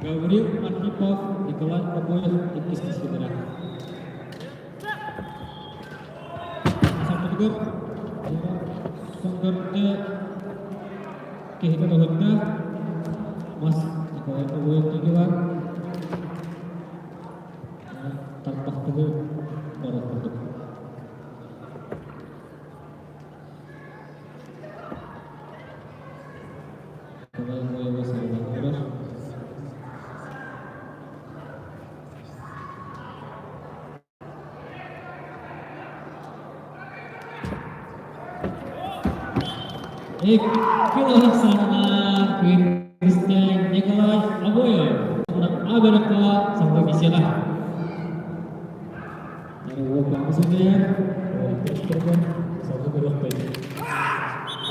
Гаврил Архипов, Николай Обоев иккис киһилэрэ. Саппытыгар Сонгорда киһитэ тоһутта. Мас Николай Обоев диэки бар. Тарбахтыгы барар курдук. Николай Обоева сарылан турар. Икки Александр Кристиан Николай Обоев Абырыкка саҥа беседа.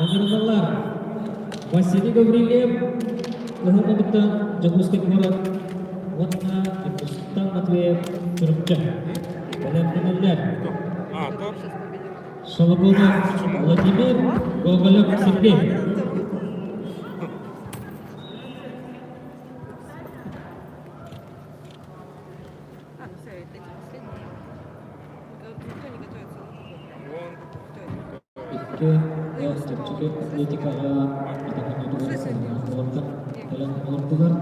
Ыҥырыллаллар Василий Гаврильев Уһун Дьокуускай куорат уонна Ньургустан Матвеев Чурапчы бэлэмнэнэллэр. Шалабонов Владимир, Гоголев Сергей. А, ну все, эти последние. Никто не готовится. Вон. Кто это? Икки чэпчэки атлетикаҕа атахханытыгар уолаттар кэлэн олордулар.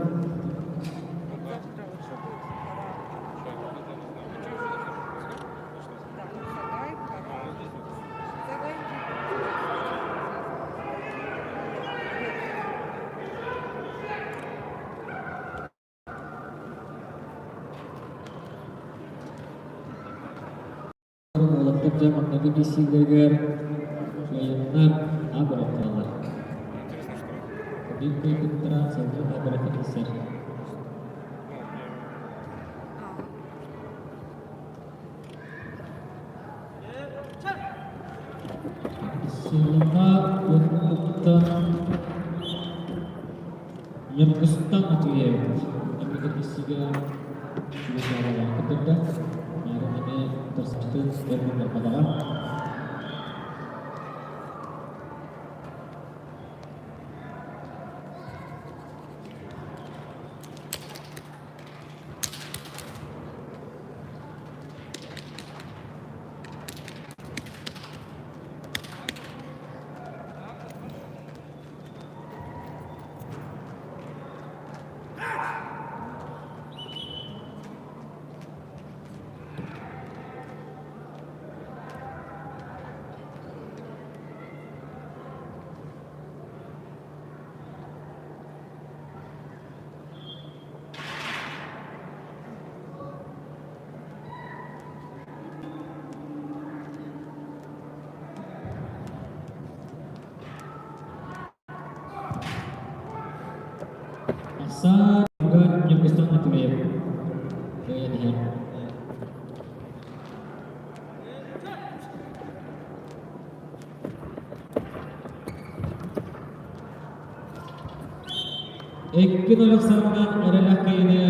Завтра вот что будет? Так, Сагай, Кара. Сагай. Уолаттар дьэ маҥнайгы киирсиилэригэр кыайаннар абырахтааллар. Интересно, что? Биир кыайбыттара салгыы абырахха киирсэр. Сылына уоннуттан Ньургустан Матвеев инники киирсиигэ чугасаабалаах кытырда. Наарын эмиэ утарсыбытын өр гыннарбатаҕа. Аса juga Ньургустан Матвеев кыайан иһэр. Икки ноль ахсаанынан эрэлэх кыайыыны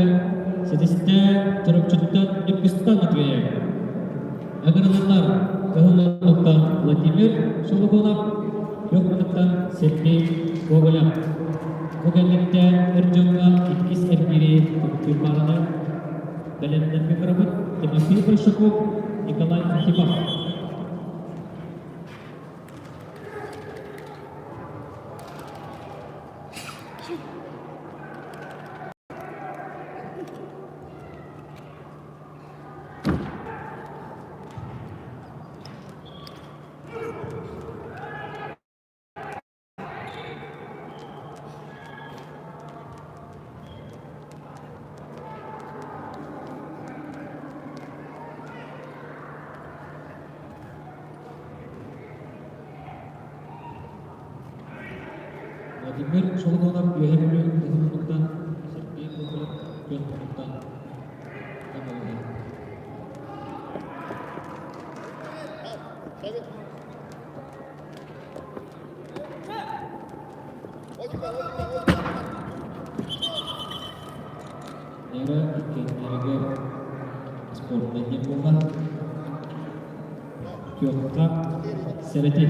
ситистэ Чурапчыттан Ньургустан Матвеев. Ыҥырыллар Кыһыл Оннуктан Владимир Шолобонов, Күөх Муннуктан Сергей Гоголев. Бу кэнниттэн эр дьоҥҥо иккис эргиири түмүктүүр паараны бэлэмнэммит барабыт Тимофей Большаков, Николай Архипов. Владимир Шоломонов Үөһээ Бүлүү Кыһыл Сергей Гоголев Күөх Муннуктан Нера иккиэннэригэр спортнай диэн буолла. Күөххэ сэрэти.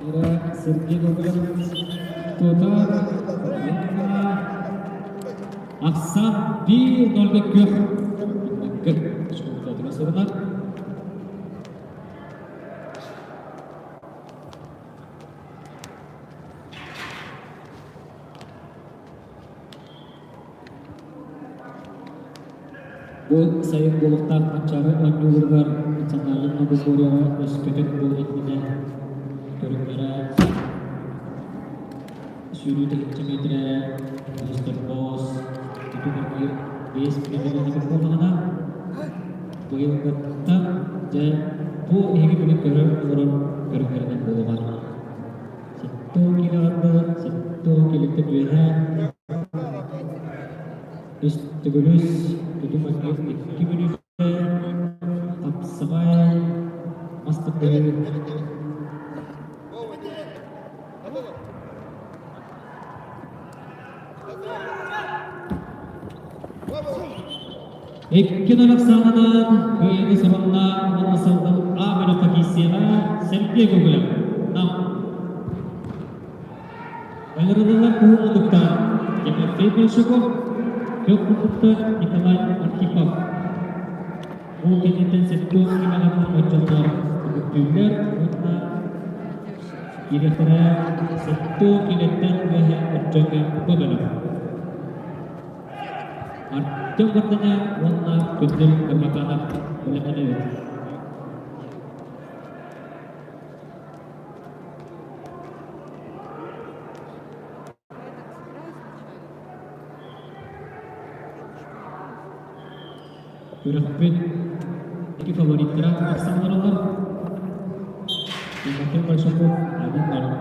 Эрэ Сергей Гоголев тутар Ахсан 1-0 күөх Школатыга сурунар. Бу сайын буолуохтаах Манчаары оонньууларыгар национальнай многоборьеҕа өскөтүн бу иннинэ көрүҥнэрэ сүүрүү тыһыынча миэтэрэ, үс тутуу 5 миэтэрэлээх буоллаҕына, быйылгыттан дьэ бу эһиги бүгүн көрө олорор көрүҥнэринэн буолуоҕа. 70 килоҕа 70 килиттэн үөһээ үс төгүлүс тутум икки мүнүүтэ хапсаҕай мас тардыһыы. Икки нөл ахсаанынан кыайыыны сорунна уонна салгын А бөлөххө киирсиэҕэ Сергей Гоголев. Нам. Ыҥырыллар куһун муннуктаах Тимофей Большаков, Көх муннуктан Николай Архипов. Ол кэнниттэн Сергей Ивановна отчуттар түмүктүүллэр уонна киириэхтэрэ Сетту килэттэн үөһэ отчуокка бөлөх. Артем Варданян уонна Күндүл Кармаканов бэлэмнэнэбит. Күрэхпит икки фавориттара тахсан олороллор. Тимофей Большаков, Один Наров.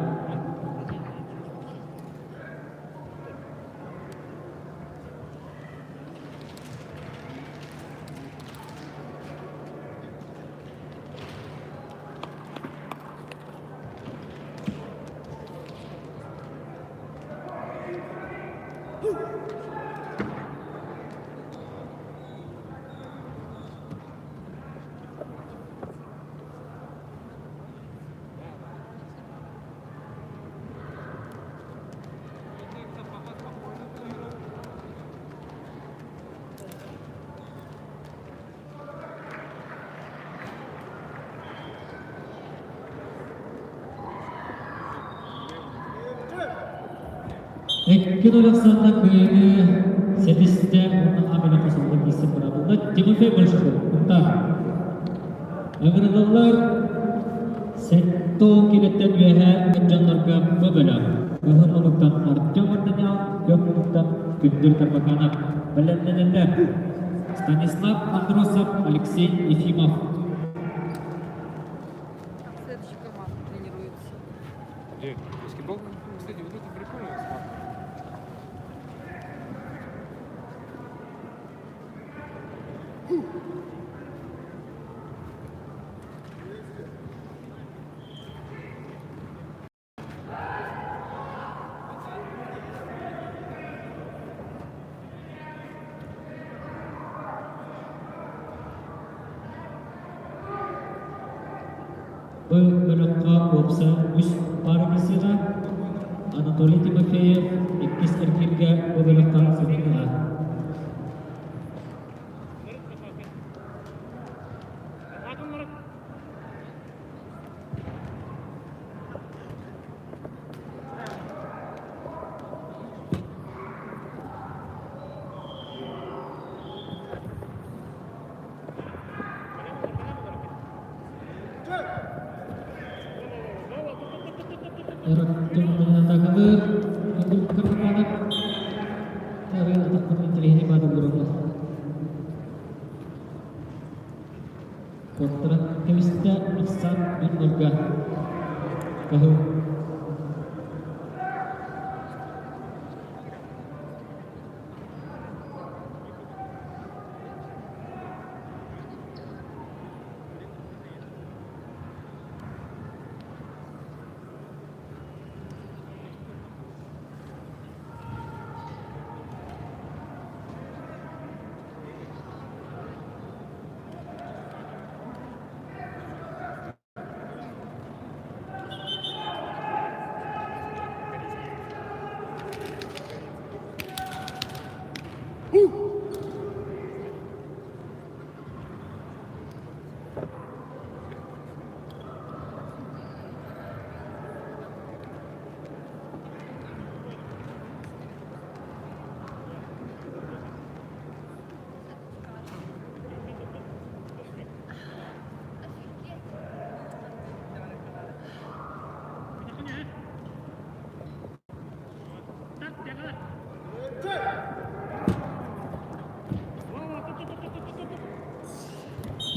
Икки Александр кыайыы сэтистэ уонна Амина Хосолга киирсэн быраабылла Тимофей Большаков куттаах. Ыҥырыллар 70 килэттэн үөһэ дьоннорго бу бөлөх. Кыһыл мунуктан Артем Ордонян, Көк мунуктан Күндүр Карбаканов бэлэмнэнэллэр. Станислав Андросов, Алексей Ефимов. Следующая команда тренируется. Где? Баскетбол? Кстати, вот это прикольно. Бу бөлөххө уопсай үс пара киирсиэҕэ. Анатолий Тимофеев иккис эргииргэ бу бөлөххө сытыннаҕа. Атакалыыр Куоттаран кэбистэ Ахсаан Биллэргэ Кыһыл.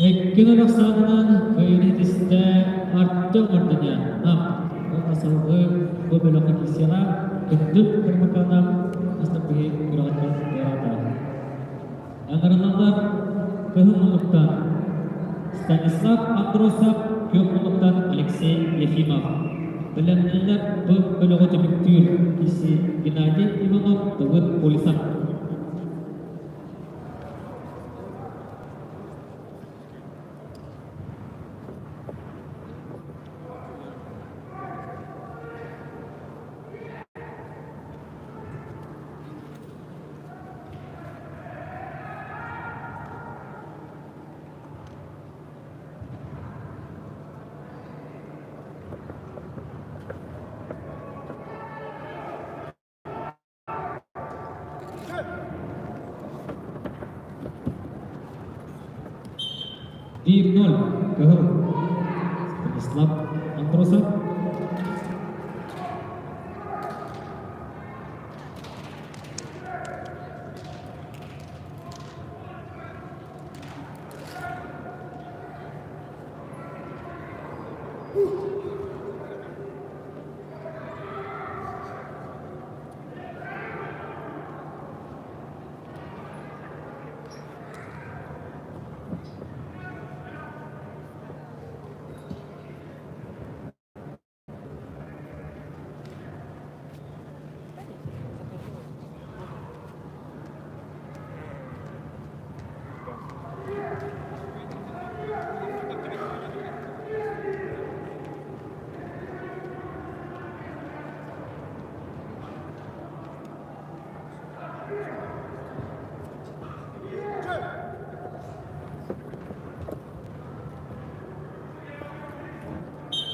Икки ахсаанынан кыайыыны ситистэ Артем Мартынян Нам уонна салгыы бу бөлөххө киирсиэҕэ Күндүл Кырмыканов бастакы күрэҕиттэн туораата. Ыҥырыллаллар Кыһыл муннуктан Станислав Андросов, Күөх муннуктан Алексей Ефимов. Бэлэмнэнэллэр бу бөлөҕү түмүктүүр киси Геннадий Иванов, Давыд Колесов. 1-0 Кыһыл Станислав Андросов.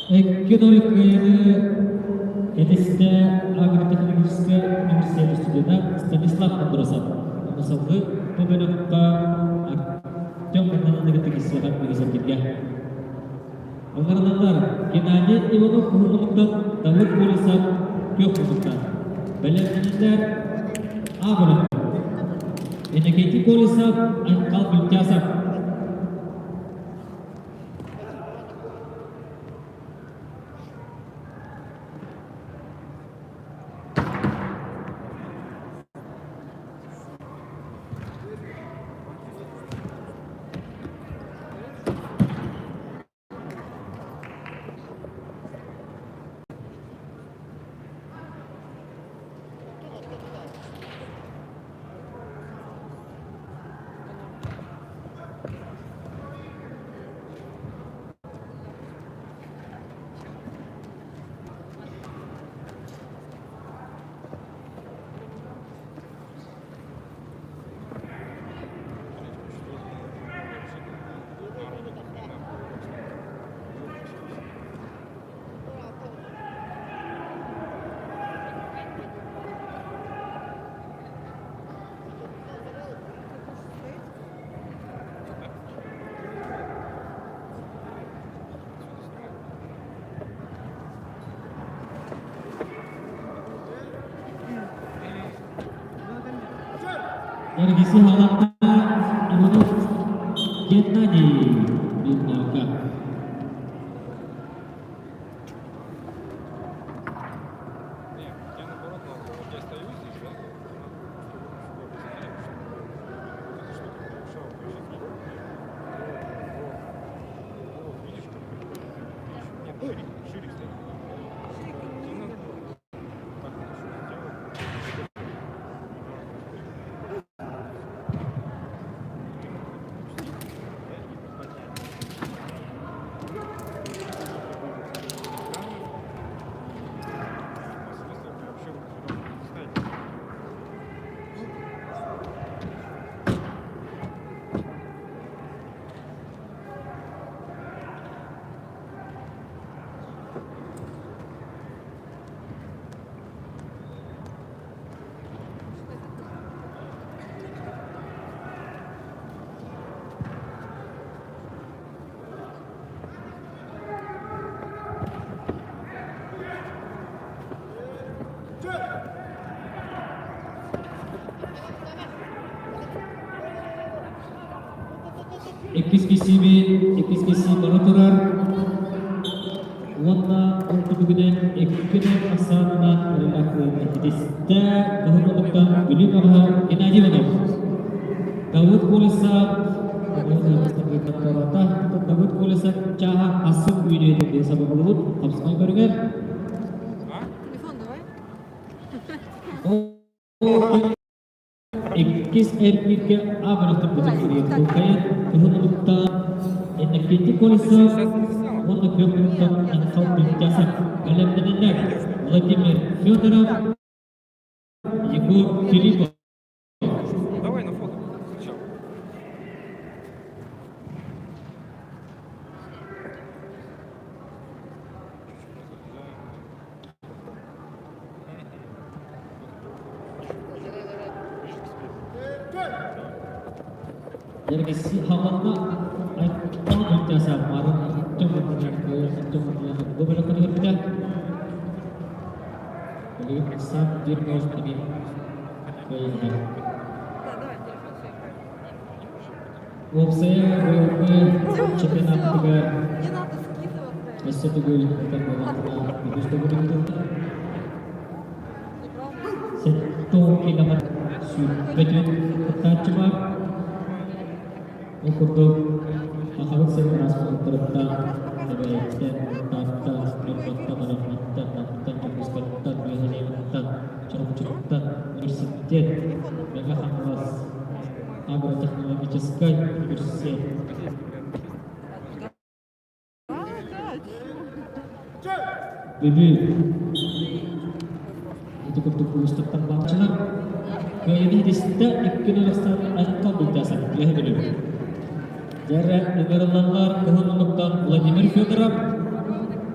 Икки-нөл кыайыыны этистэ агротехнологическай университет студена Станислав Андросов. Онно салгыы бу бөлөххө Артем Михайлович киирсиэҕэ үгэсэргиргэ. Ыҥырыллар Геннадий Иванов уһугунуттан Давыд Борисов күөх муннуктан. Бэлэмнэнэллэр А бөлөхтөр. Иннокентий Колесов, Айхал Бультясов. Эргиси халатта Иванов Геннадий Биннаука. Не, я наоборот могу. Вот я стою здесь, да? Могу просто вот сюда посмотреть, чтобы вот эта штука не мешала включить. Вот, вот, видишь, как прикольно. Ты еще... Нет, ширик, ширик стоит. Ширик Не не надо. видно. Так вот еще сделать. Ты мог опустить, да, и поднять. А смысл вообще вот сюда не ставить? Иккис Иккис киссиибит, иккис киссии бара турар. Уонна ол түмүгүнэн иккинэн ахсаанынан итистэ кыһыл муннуктан Бүлүү баҕаһа Геннадий Иванов. Давыд Колесов Давыд Колесов чааһа ассык үүнүө диэн сабаҕалыбыт хапсаҕай көрүҥэр. Телефон давай. Иккис эргииргэ абырахтарбытын кириэн кыһыл муннуктан Иннокентий Колесов уонна күөх муннуктан Анхал Бектясов бэлэмнэнэллэр. Владимир Федоров, Егор Филиппов. Давай на фото сначала. Чуть-чуть назад. Dari hawanna айтал бүттәсә марын Билигин саап диир муус эми кыайыһар. Да, давай, телефон свой. Уопсайа быйылгы Все, чемпионаттыгар не надо скидываться. өссө төгүл этэр буоллахпына үгүс төгүрүктүр. Забрал мой Сэттэ километр сүүрбэтин кыттааччы баар. Ол курдук Сахабыт сирин араас муннуктарыттан, Кэбээйиттэн, Тааттан, Ньурбаттан, Александр, Намтан, Дьокуускайтан, Үөһээ Чурапчыттан, университет, Мэҥэ Хаҥалас агротехнологическай университет. Да, да, Бүлүү ити курдук улуустартан бааччылар кыайыыны ситистэ икки нөрөстөн айхал бултаасан Үөһэ Бүлүү. Дьэрэ ыҥырыллаллар кыһыл муннуктан Владимир Федоров,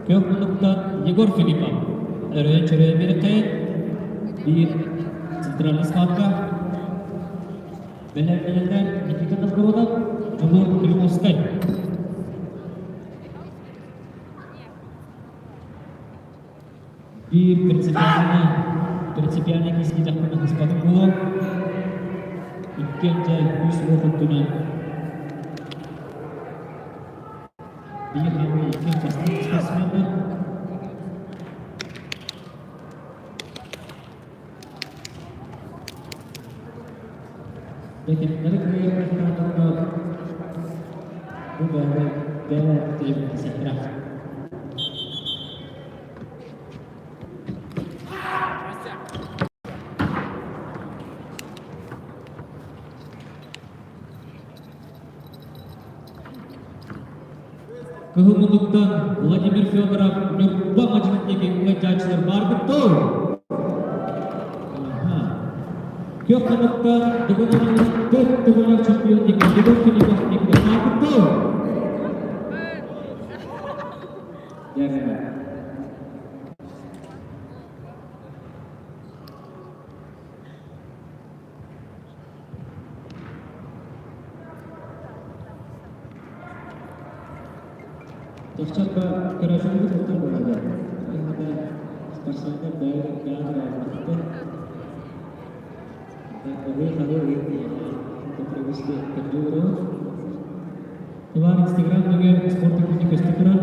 күөх муннуктан Егор Филиппов. Өрөйөн чөрөйөн биэрэккэйин биир центральный схватка бэлэмнэнэллэр Никита Новгородов, Дьулуур Климовскай. Биир принципиальный принципиальный киһи хаспатын буолуо. Иккиэн дьэ үс уох өттүнэн биир хаамыы иккиэн бастыҥ спортсменнар. Бэтиннэри кыайар кыахтаахтарга бу бэйэ бэйэ тиийбэтэхтэрэ. Кыһыл муннуктан Владимир Федоров Ньурба мадьынын диэки ыалдьааччылар баарбыт дуо? Күөх муннуктан Дугунаҕын төрт төгүллээх чемпион Егор Филиппов диэки баарбыт дуо? Дьэ, Тахсарга көрөөччүлэрбит оттор буолаллар. Уонна спортсменнар бэйэ бэйэ Ыһыы-хаһыы привезли кандидатуру. Иван Инстаграм нөҥүө спорт күнү көстө турар.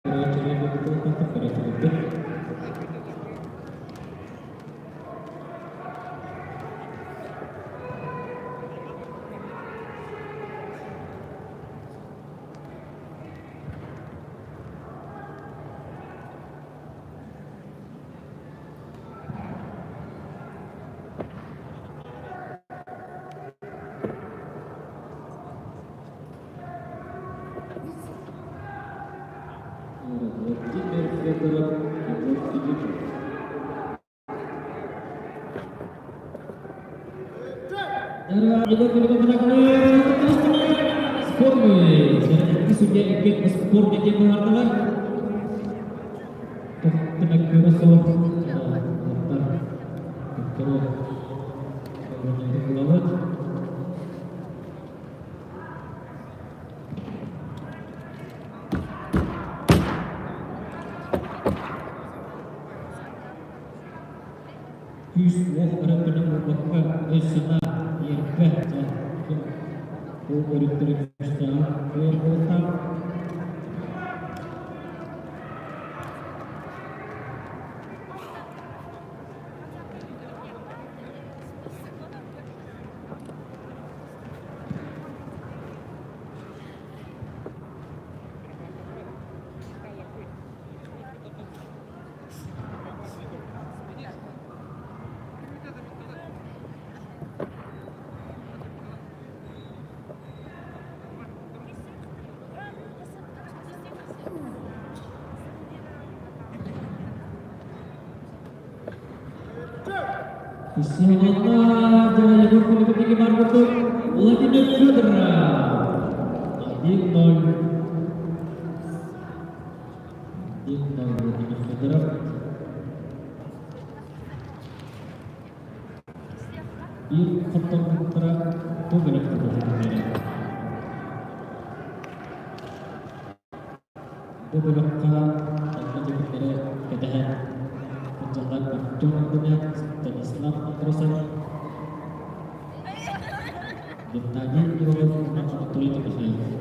Көрөөччүлэрбит Владимир Федоров, Егор Филиппов. Спорный. Икки судья икки спорный диэн быһаардылар. Түмэккөрө суох булабыт. Күүс-уох өрө көнө буолбакка, өй-санаа, ньиэрбэ, Ол өрүттэрэ күүстээх кыайар буолуохтаах. Сыаланна Егор Филиппович бар курдук Владимир Федоров 1-0. 1-0 Владимир Федоров. Биир хотторбуттара бу бөлөххө көһүннэрэ. Бу бөлөххө онно түмүктэри кэтэһэн сылдьаллар Артем Аргунян, Станислав Андросов, Геннадий Иванов уонна Анатолий Тимофеев.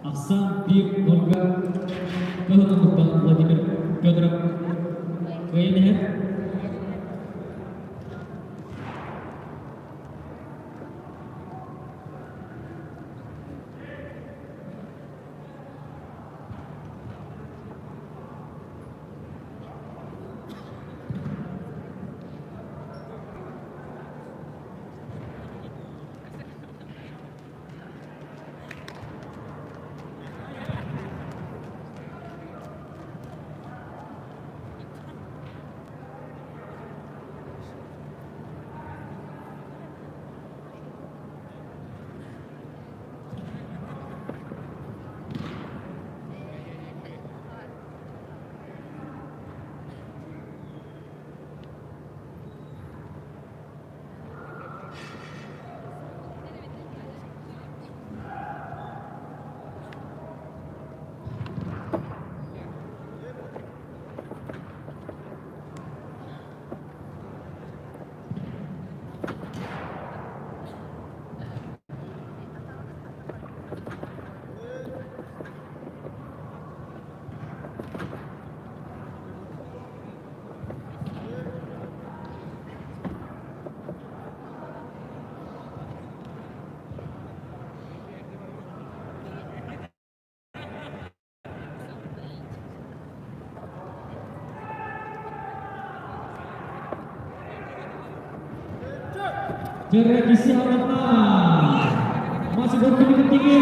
Ахсаан биир нолга кыһын Владимир Федоров кыайан иһэр. Kira Masih berpikir tinggi.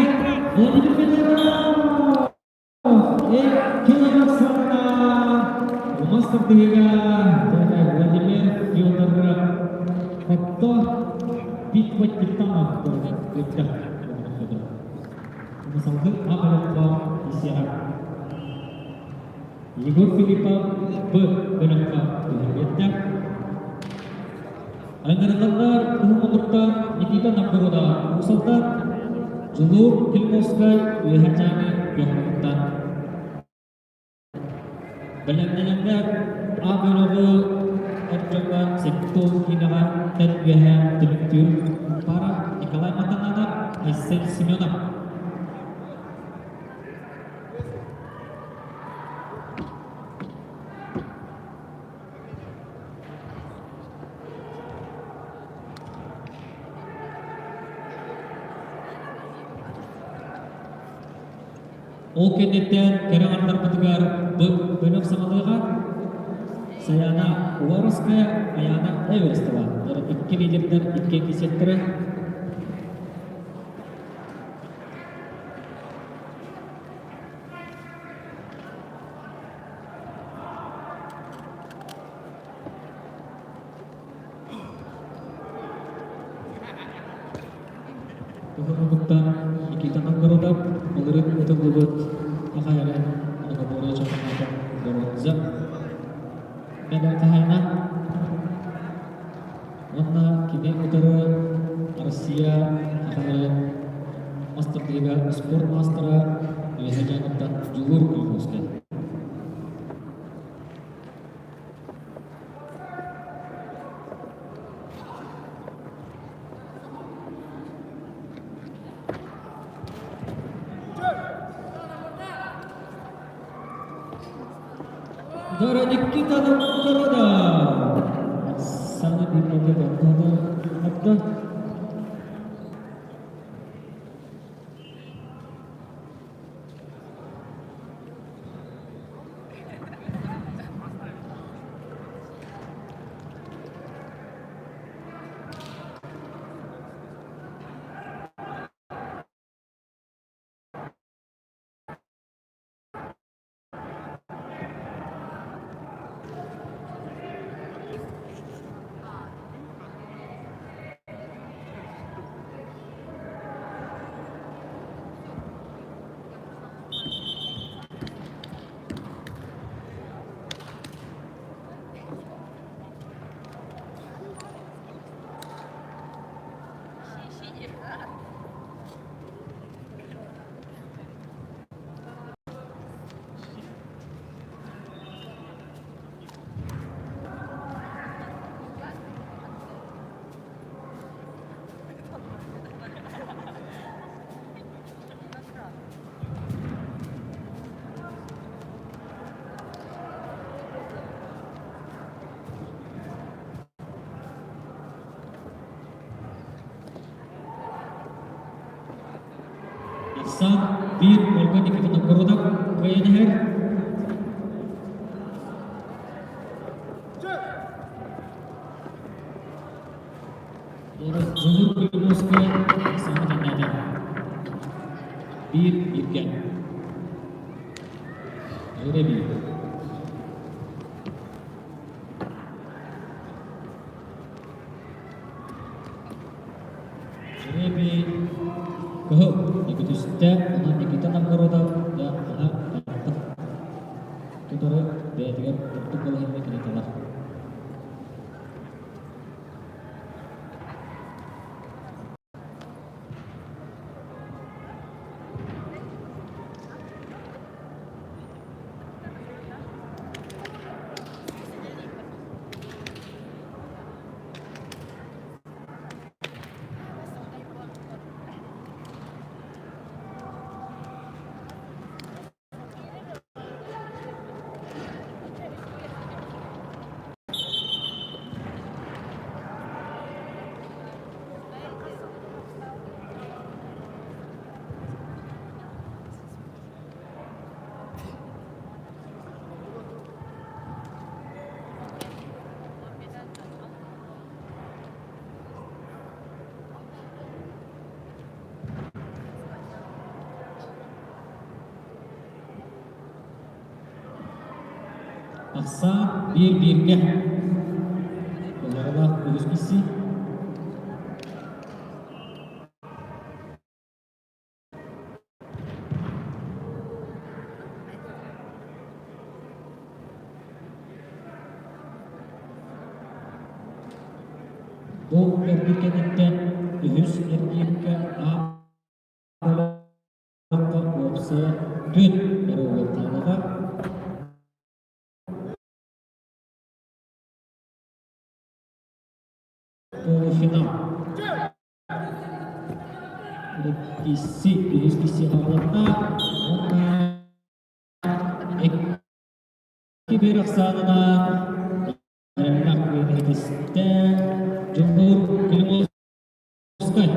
Vladimir Fedorov. Икки Мастер Владимир Федоров. Хотто битва титанов Мысалды А бөлөккө Егор Филиппов Б бөлөккө түһүргэтте. Ыҥырыллар Куһумутуктан Никита Новгородов Уус-Алдан, Дьулуур Кельмовскай Үөһээ Дьааҥы Көхмутуктан. Бэлэмнэнэннэр А бөлөҕү эр дьоҥҥо Сектор киинэҕэ тэн үөһээ түмүктүүр пара Николай Матананов, Айсен Семенов. Ол кэнниттэн кэрэ аҥардарбытыгар бөлөх саҕалыаҕа Саяна Уваровская, Аяна Эверстова. Икки лидердэр икки кисеттэрэ. Уһуннугуттан Никита Новгородов былырыын ытыллыбыт Ахайран многоборье чемпионата боруонза медаль хаһаайына уонна кини утары Россия Ахайран мастардыыга спорт маастара Үөһээ Дьааҥыттан Дьулуур Куликовскай. Никита Новгородов! Сана бииргэ баттаата. Ахсаан биир Ольга Никита Новгородов кыайан иһэр. Дьулуур Куликовскай саҥа тэннээтэ. Биир бииргэ. Өрө биир. Жребий кыһыл Никитүстэ, онон Никита Новгородов да аһа артык тутары бэйэтигэр ордук балаһыанньа кини талар. Ахсаан биир бииргэ. Олоролоох үгүс киси. Бу эргиир кэнниттэн үһүс эргииргэ А уопсайа түөрт оруолу хаалаҕа. Полуфинал. Иккиси, үһүс киси хаалларда уонна икки биир ахсаанынан эрэллээх күөн Дьулуур Климовскай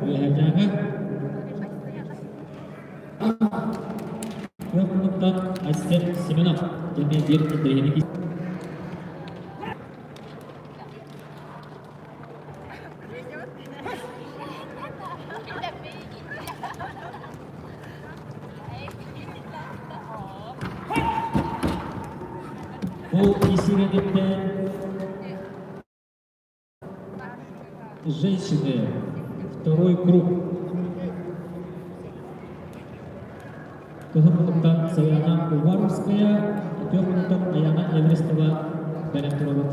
үөһээдээҕи. Айсен Семенов диэн биир интэриэһинэй. Бу исирэниттэн женщины второй круг. Кыһын муннуктан Саяна Уваровская, күөх муннуктан Аяна Эверестова бэлэм турабыт.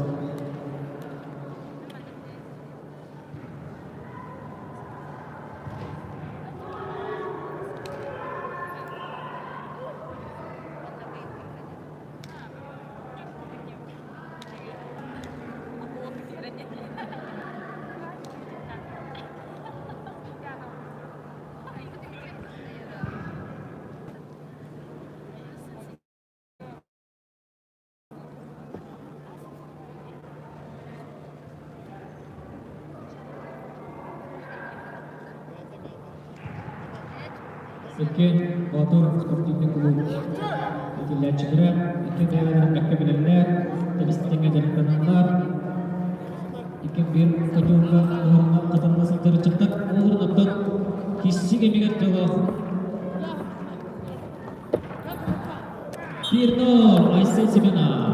Иккиэн Боотур спортивный клуб иитиллээччилэрэ икки бэйэлэрин бэккэ билэллэр, тэбис-тэҥҥэ дьарыктаналлар. Икки биир хотуурга уһунна хатанна сылдьар ыччаттар ол оттон киси кэмигэр дьолоох 1-0 Айсен Семенов.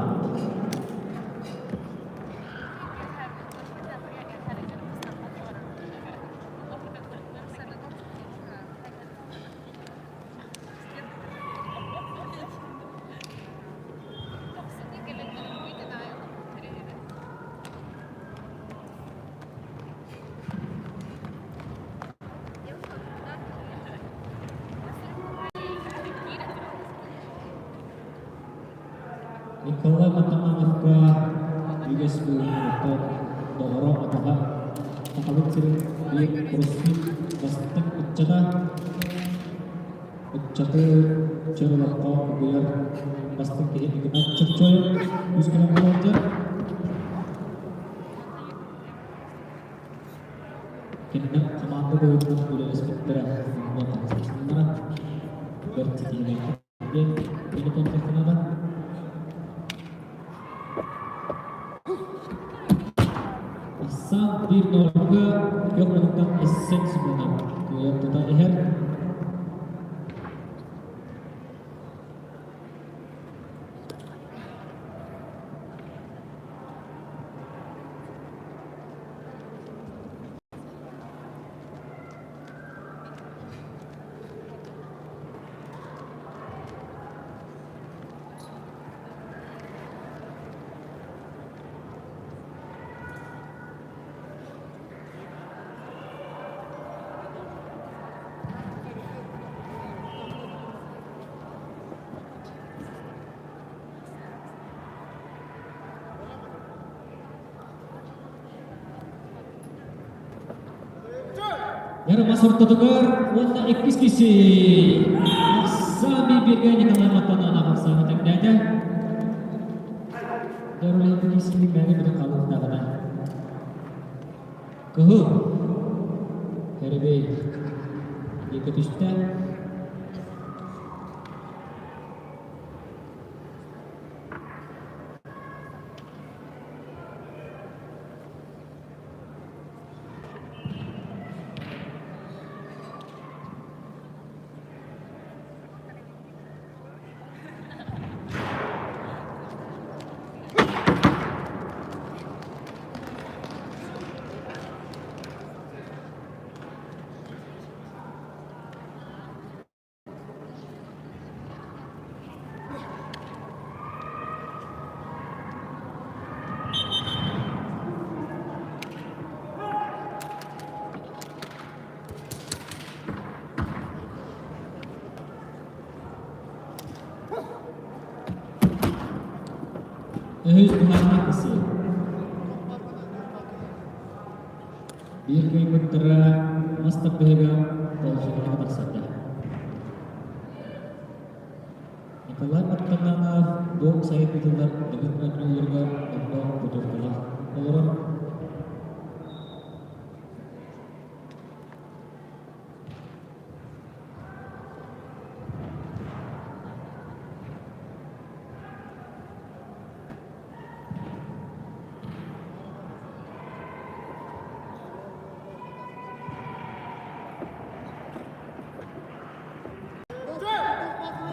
Николай Матамановка үгэс буолуоттан доҕоро атаҕа Сахабыт сирин биир кроссфит бастыҥ ыччата ыччаты чөл олоххо угуйар бастыҥ киһи Игнат Чопчоев үс күнэн буолар. Кинилэр хамаанда быһыытынан үлэлэспиттэрэ уонна бэрт ситиһиилээхтик диэн билитэн Асан биир нолга күөх муннуктан Эссен Семенов кыайан тута иһэр. Ярымас ортотугар уонна иккис киси Сами Биргэ Николай Матананов ахсааны тэҥнээтэ. Дөрүлээн кисини мэҥэ бүтэн хаалыахтааҕына. Кыһыл Кэрибей диэки түстэ. Үһүс туһааннаах киси. Биир кыайбыттара мас тардыһыыга полуфиналга тахсарда. Николай Мартананов бу сайын ыытыллар Дыгын оонньууларыгар онно путевкалаах олорор.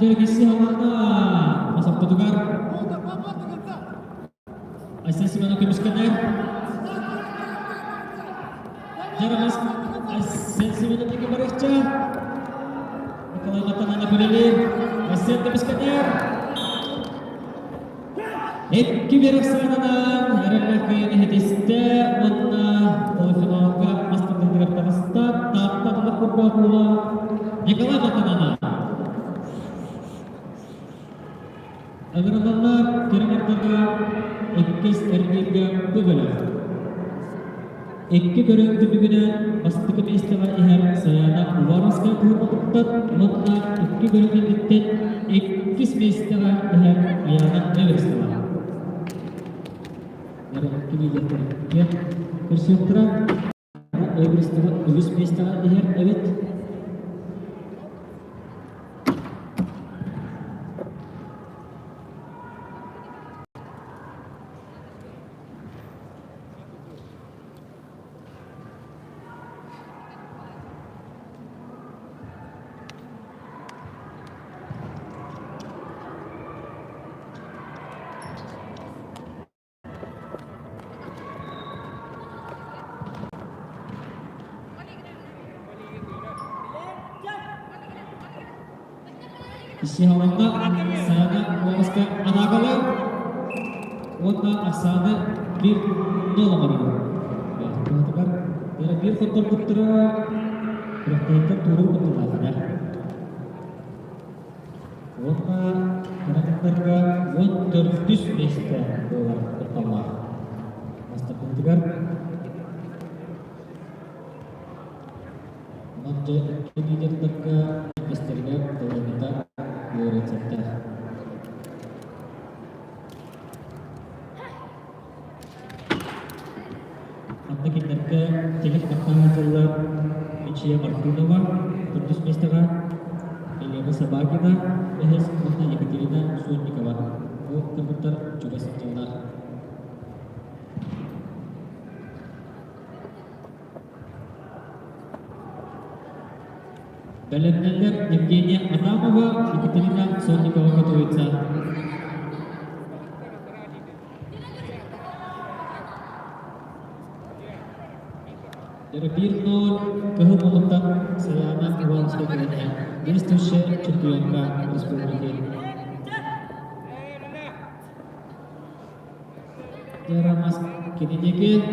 Дьэ, кисси халлаана масаппытыгар Айсен Семенов көмүскэнэр. Дьарамас Айсен Семенов диэки барыахча. Николай Матанана көрөлөр. Айсен көмүскэнэр. Икки берег саанынан эрэллээх кыайыыны иһитистэ уонна полуфиналга мас тардыһыытыгар таҕыста. Таатта атылах курбаах уола Николай Матанана. Ыҥырыллаллар кэрэ иккис эргииргэ бу бөлөх. Икки көрүҥ түмүгүнэн бастакы миэстэҕэ иһэр Сайаана Уваровская кыһыл уонна икки көрүҥ кэнниттэн иккис миэстэҕэ иһэр Айаана Эверстова. Икки лидердэр көрсүөхтэрэ. Эверстова үһүс миэстэҕэ иһэр эбит. Исиһаланна Саана Уоласка атаакалар уонна Оксана биир нол оҥорор. Туһатыгар биир хотторбуттара күрэхтэһииттэн туоруур кутталлаах. Уонна кыргыттарга 14 миэстэ буолар кутталлаах. Бастакыбытыгар Онон дьэ икки лидердарга миэстэригэр балаһыанньата буолуон сөптөөх. Манна кинилэргэ тиһэх баттаан сыллар Мичия Мартынова төрдүс миэстэҕэ, Елена Собакина бэһис уонна Екатерина Сотникова. Бу кыргыттар чугас сылдьаллар. Бэлэмнэллэр Евгения Адамова, Екатерина Сотникова готовится. Биир ноль кыһыл муннуктан Саяна Ивановская кэлэнэ действующая чемпионка республики. Дьарамас кининики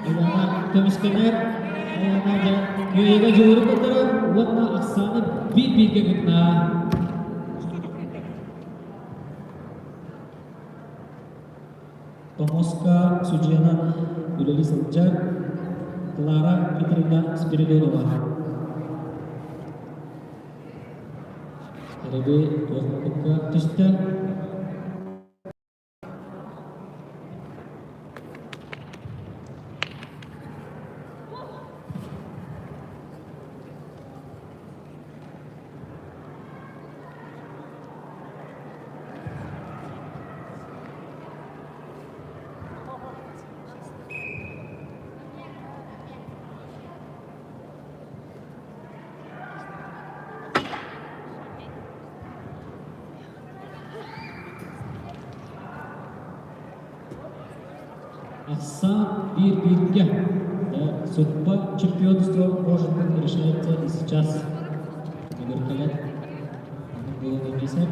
Айана көмүскэнэр, Айана күөйгэ дьулуру көрдөрөр уонна ахсааны биир-бииргэ гынна. Томоска судьуйанан үлэлии сылдьар Клара Дмитриевна Спиридонова. Эрэби туох муннукка түстэ. Ахсаан биир-бииргэ судьба чемпионства может быть решается и сейчас. Бүгүн было эмиэ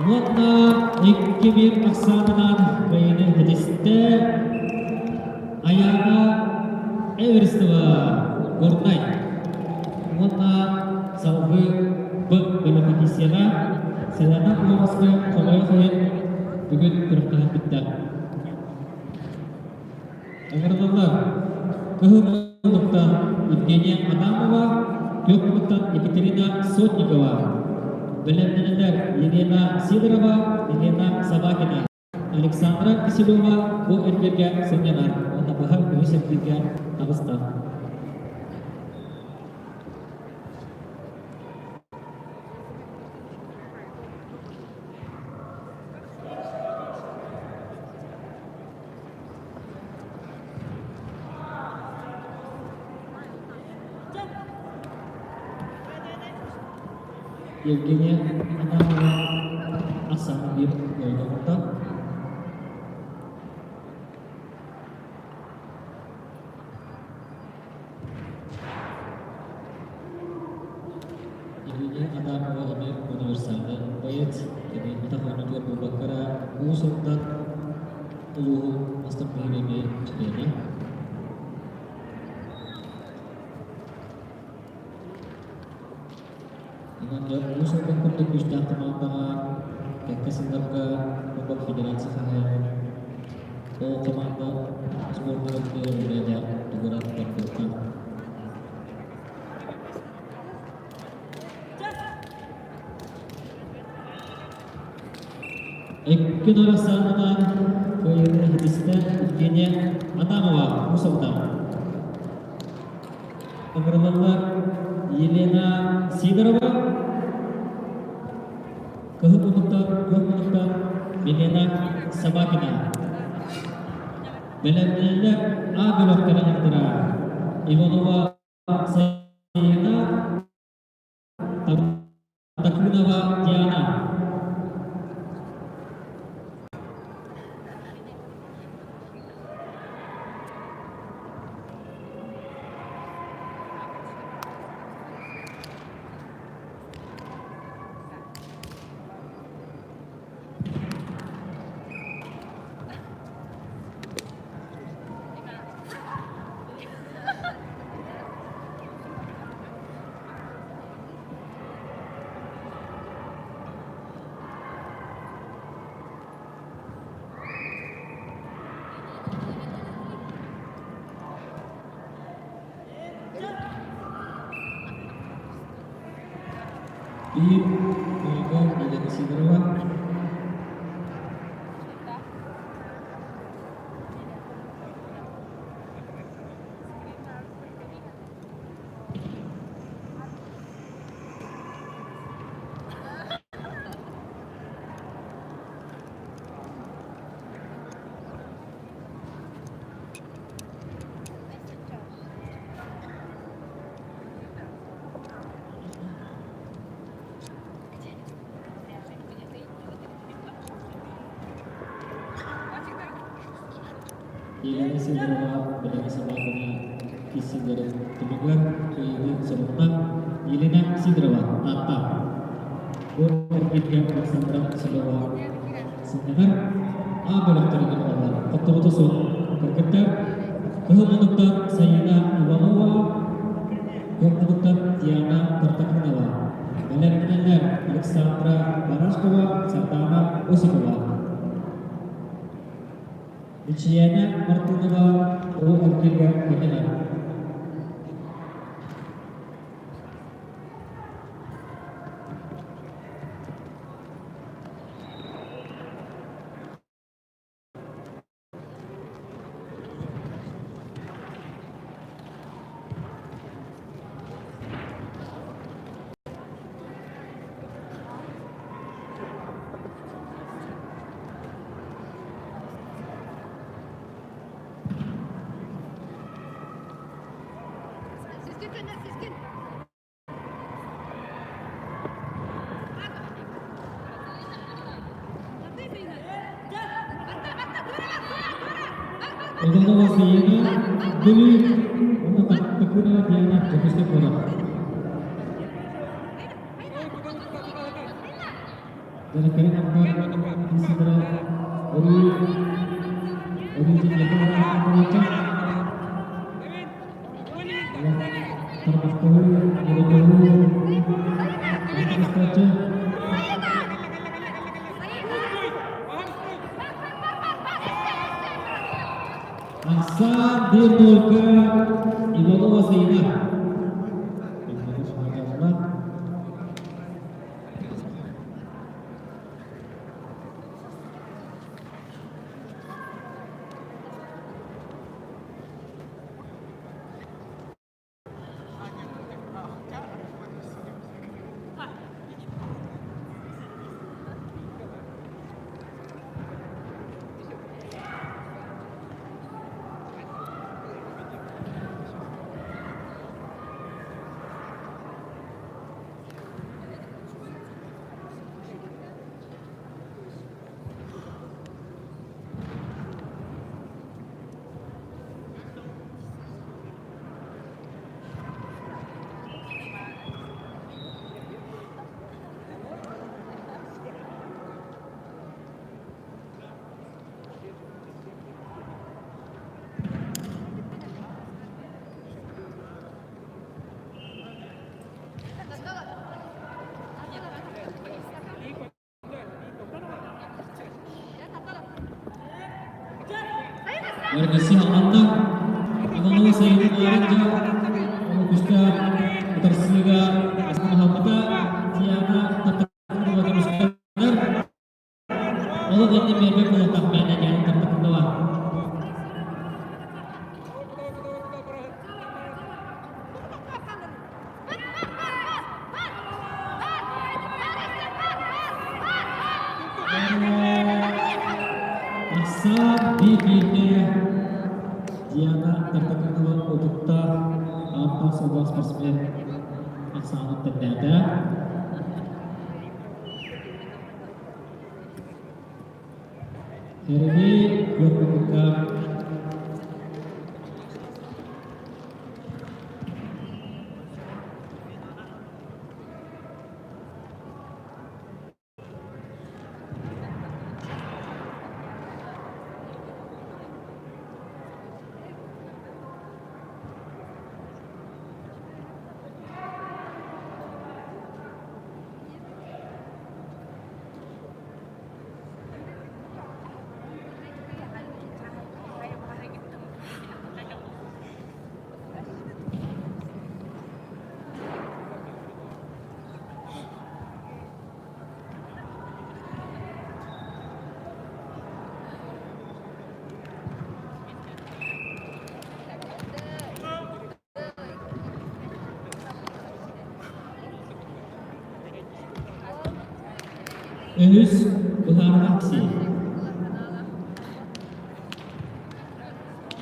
Уонна 2-1 ахсаанынан кыайыыны ситистэ Аяна Эверстова Горнай уонна салгыы Б бөлөкүтиссияҕа Саяна Кулаҕаска хомойуох иһин бүгүн күрэхтэһэн бүттэ. Ыҥырыллар Кыһыл муннуктан Евгения Адамова, Күөх муннуктан Екатерина Сотникова, бэлэмнэнэллэр Елена Сидорова, Елена Собакина, Александр. Александра Киселева бу эргииргэ сынньанар уонна быһа үһүс эргииргэ таҕыста. Евгения Адамова ахсаана биир оҕолордо. Евгения Адамова эмиэ универсальнай боец, кини атах оонньуутугар буолбакка эрэ Уус Алдан улууһун бастакы эмиэ чилиэнэ. Онон дьэ Уус Алдан курдук күүстээх хамаандаҕа кэккэ сылларга Кубок Федерация хаһаайынын ол команда сборнай үлэлээх тугура барбыта. Икки Дорасаанынан кыайыыны ситистэ Евгения Адамова, Уус Алдан. Ыҥырыллар Елена Сидорова, Кыһыл муннуктан, Күөх муннуктан Елена Собакина. Бэлэмнэнэллэр А бөлөх тренердара Иванова Саина, Тартакунова Диана. Биир Ольга Елена Сидорова. Елена Сидорова билиҥҥи Собакина киирсэллэрин түмүгэр кыайыыны сурунна Елена Сидорова Таатта. Бу эргииргэ Александра Киселева сынньанар А бөлөхтөрүгэр ылаллар. Хотторута суох кыргыттар Кыһыл муннуктан Сайыына Иванова, Көк муннуктан Диана Тартакунова, бэлэмнэнэллэр Александра Барашкова, Сардаана Осипова. Мичийээнэ Мартынова ол эргииргэ кэллилэр. Иванова Саина, Бүлүү уонна Такунова Диана Дьокуускай куорат. Дьарыктарын андар Сидоров өрүү өрүүтүн Тарбахтаһыы, өрөтөһүү, астааччы. Ахсаан биир нолга Иванова Саина. Эргэси хаҥанна. Иванова Сайыына Маарынжа куста утарсыыга астымаһаммыта Диана Татаркова көмүскэнэр. Ол онно биэрбэт буолуохтаах мээнэ Диана Тартакунова. Ахсаан биир-бииргэ Диана Тартаканова отуттаах ааттаах суоллаах спортсмен ахсаанын тэҥнээтэ. Эрэби көрбүккэ Үһүс быһаарылаах сир.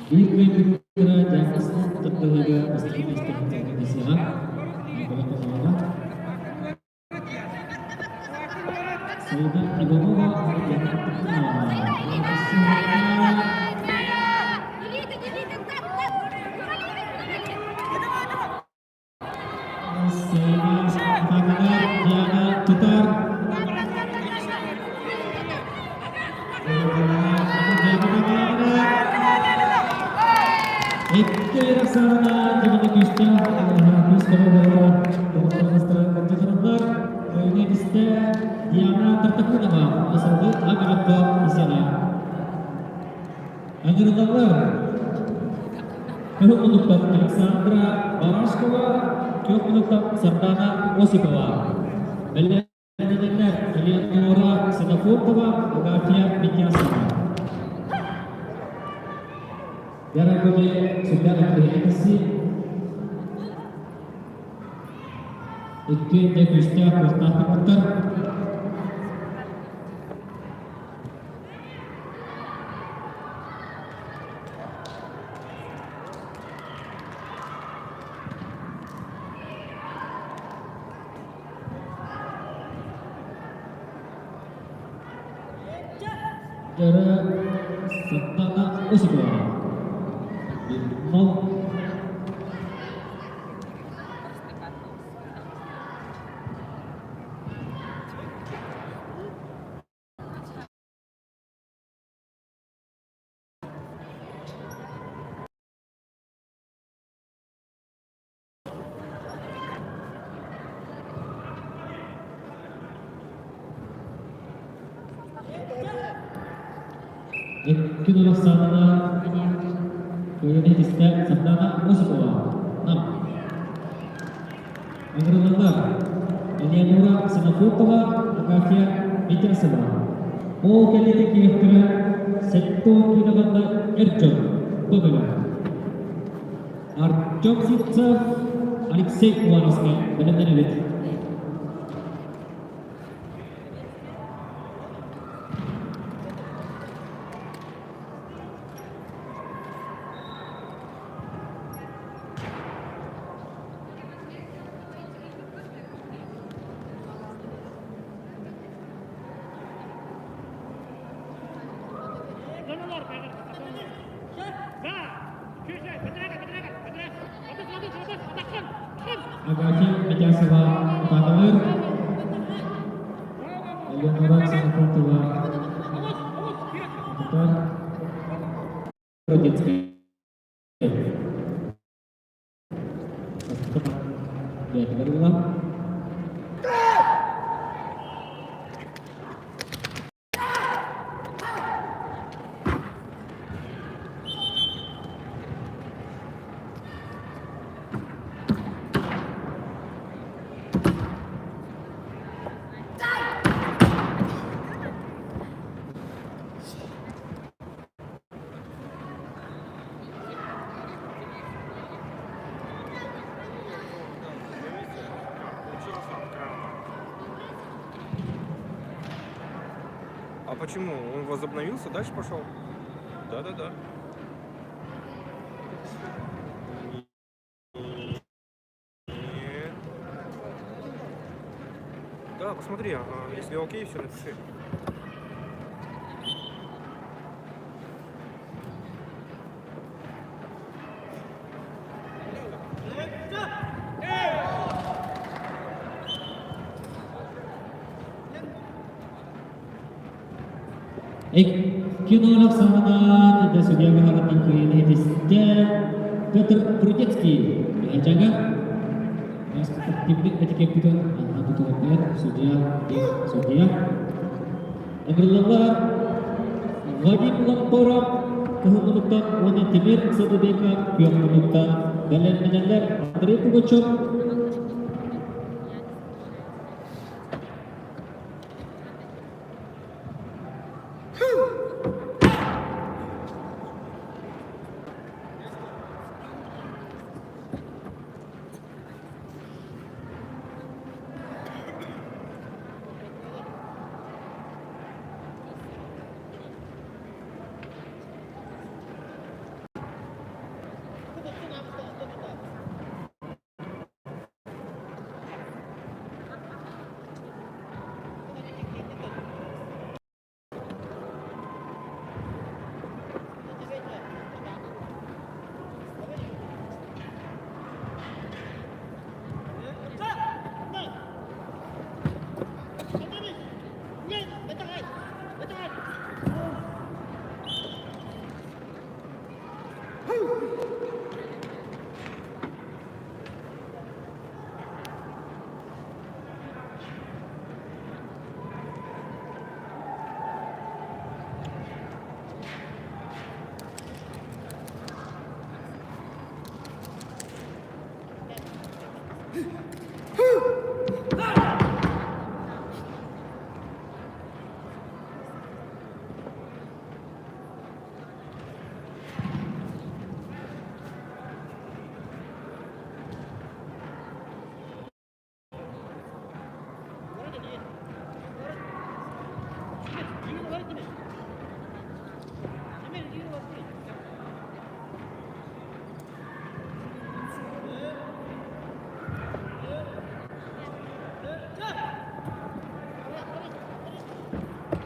Биир кыайбыттара Дьаҥастан тардыһыыга бастакы миэстэҕэ Десиҕа Айболот Сайда Иванова Диана Таханова. Атакалар Диана тутар. Икки ахсаана дьоно күүстээх күүс көмө тоҕустарыстара Ойуна истэ Диана Тартакунова асалгы аграппа исана. Агырылалар Кыһыл муннуктан Александра Барашкова, күөх муннуктан Сардана Осипова. Бэлэмнэнэллэр Элеонора Ксенофонтова, Агафья Митясова. Дорогой всегда на Икки дэ күүстээх кыахтаах кыргыттар. Дьара Саттана Осипова. Мал Икки Александра Кыайан истэ Сардана Осипова. Нам. Ыҥырыллаллар Элеонора Ксенофонтова, Агафья Митясова. Ол кэлиитэ киэхтэрэ 70 киилэҕэ эр дьон бөбөлөр. Артем Сивцев, Алексей Уваровскай бэлэмнэнэбит. Агафья Митясова атаакалыыр. Элеонора Ксенофонтова тутар. Родецкая. Бэйэтигэр ылла. А почему? Он возобновился, дальше пошел? Да-да-да. Нет. Да, посмотри, ага, если окей, все, напиши. Икки ноль ахсаанынан да судья быһаарытынан кыайыыны ситистэ Петр Крутецкий. Биһэчэгэ спортивный этикеппитин анна тутуһаргар судья судья. Ыҥырыллаллар Вадим Лампоров кыһыл муннуктан уонна Тимир Садыбеков күөх муннуктан бэлэмнэнэллэр Андрей Пугачев.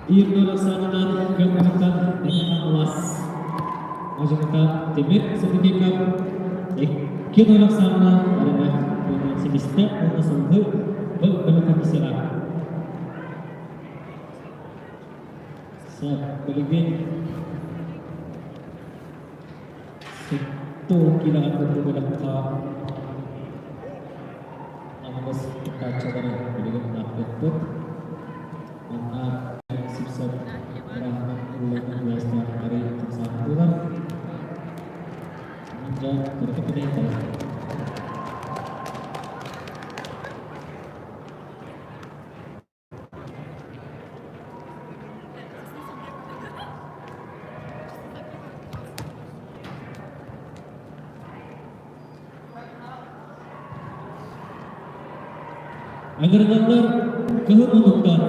Биир нөл ахсаанынан Көмүлүктан Хаҥалас Мадьыныта Тимир Садыбеков икки нөл ахсаанынан Арена сибистэ уонна салгыы Б бөлөххө кисера. Билигин Сетто киилэҕэ курдук бөлөххө аныгыс кыттааччылары билигин ааттыахпыт. Манна Сипсов бырааһынан ылланан убаастаах арый хамсаабытылар. Онон дьэ кырата кэтэһиттэрэ. Ыҥырыллаллар кыһыл муннуктан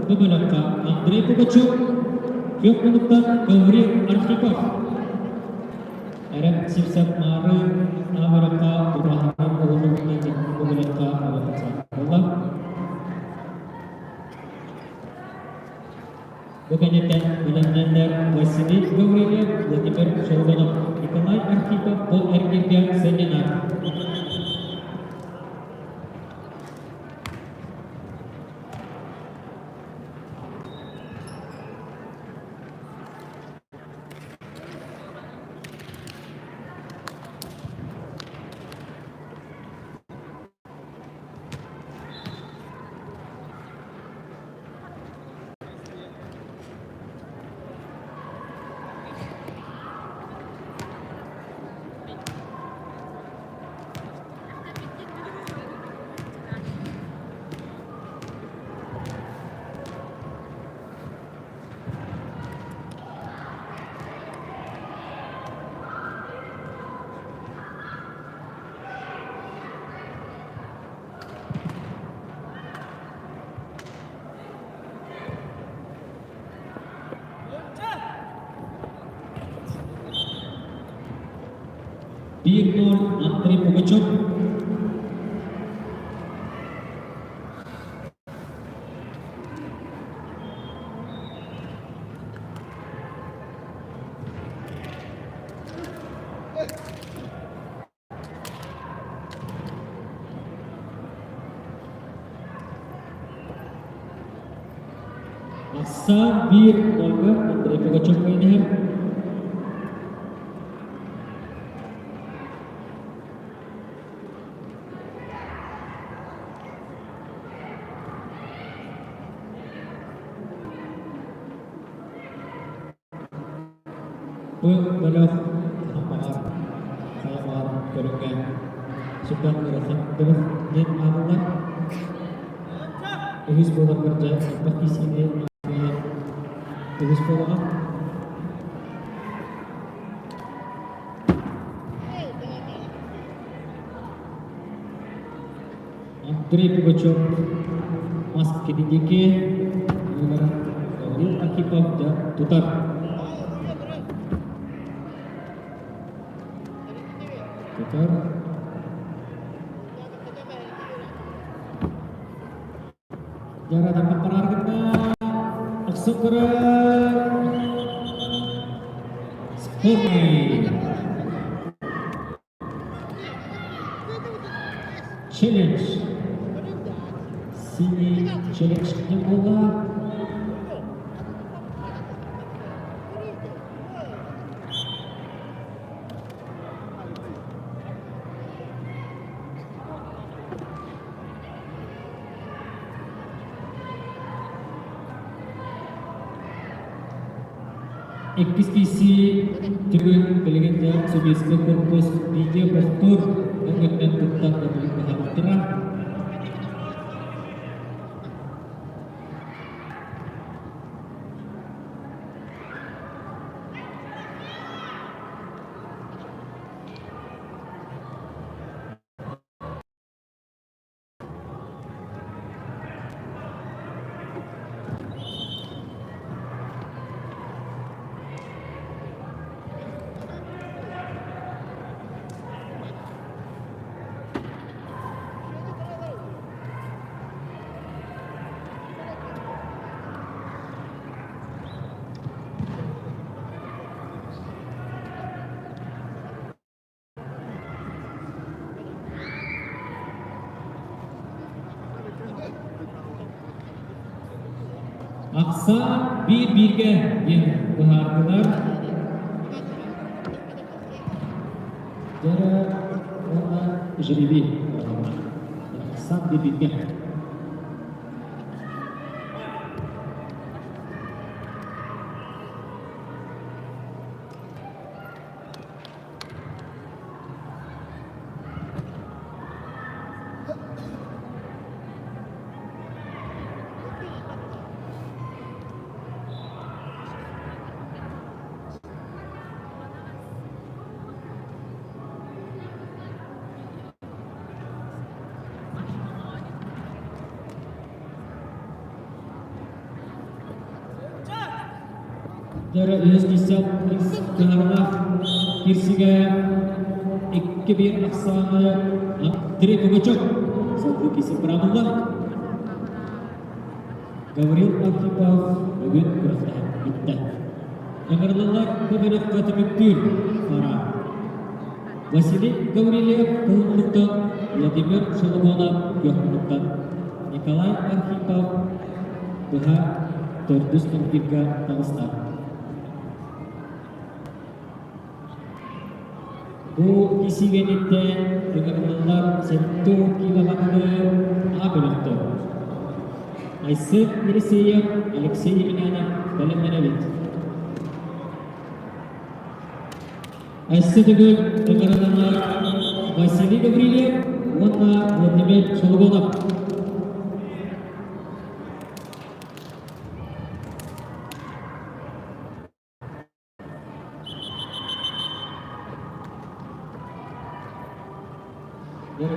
бу бөлөххө Андрей Пугачев, күөх муннуктан Гаврил Архипов. Эрэн Сивцев Маары А бөлөххө Ураһанан уһунулунна бу бөлөххө буолла. Бу кэнниттэн бэлэмнэннэр Василий Гаврильев, Владимир Шолгонов, Николай Архипов бу эргииргэ сынньанар. 1-0 Андрей Пугачев. Ахсаан биир нольга Андрей Пугачев иһэр. Бу бөлөх хаһан хайа баҕар көрүҥҥэ сүрдээх ыарахан бөлөх диэн ааҕыллар. Үһүс буоларгар дьэ элбэх киисиини үһүс буолаҕын. Андрей Пугачев мас кэбиниэки номерын Гаврил Архипов да тутар. Тутар. Дьара барар гына охсон көрөр. Спорный. Челлендж. Синий челлендж не буолла. Иккис киирсии түгүн билигин да Советскай корпус видео бохтуур өҥөтүнэн туттан да билигин быһаарбыттара. Ахсаан биир-бииргэ диэн быһаардылар. Дьара уонна жребий. Ахсаан биир-бииргэ. Дьара үһүс киирсэ кыһарылаах киирсигэ 2-1 ахсааны Андрей Пугачев салгыы киирсик быраабылла. Гаврил Архипов бүгүн күрэхтэһэн бүттэ. Ыҥырыллар бу бөлөххө түмүктүүр пара. Василий Гаврильев Кыһыл Владимир Шологонов Күөх Николай Архипов быһа төрдүс турнирга таҕыста. Бу кисигэниттэн ыҥырыллар 70 килоҕа А бөлөхтөр. Айсен Елисеев, Алексей Емельянов бэлэмнэнэбит. Өссө төгүл ыҥырыллар Василий Гаврильев уонна Владимир Шологонов.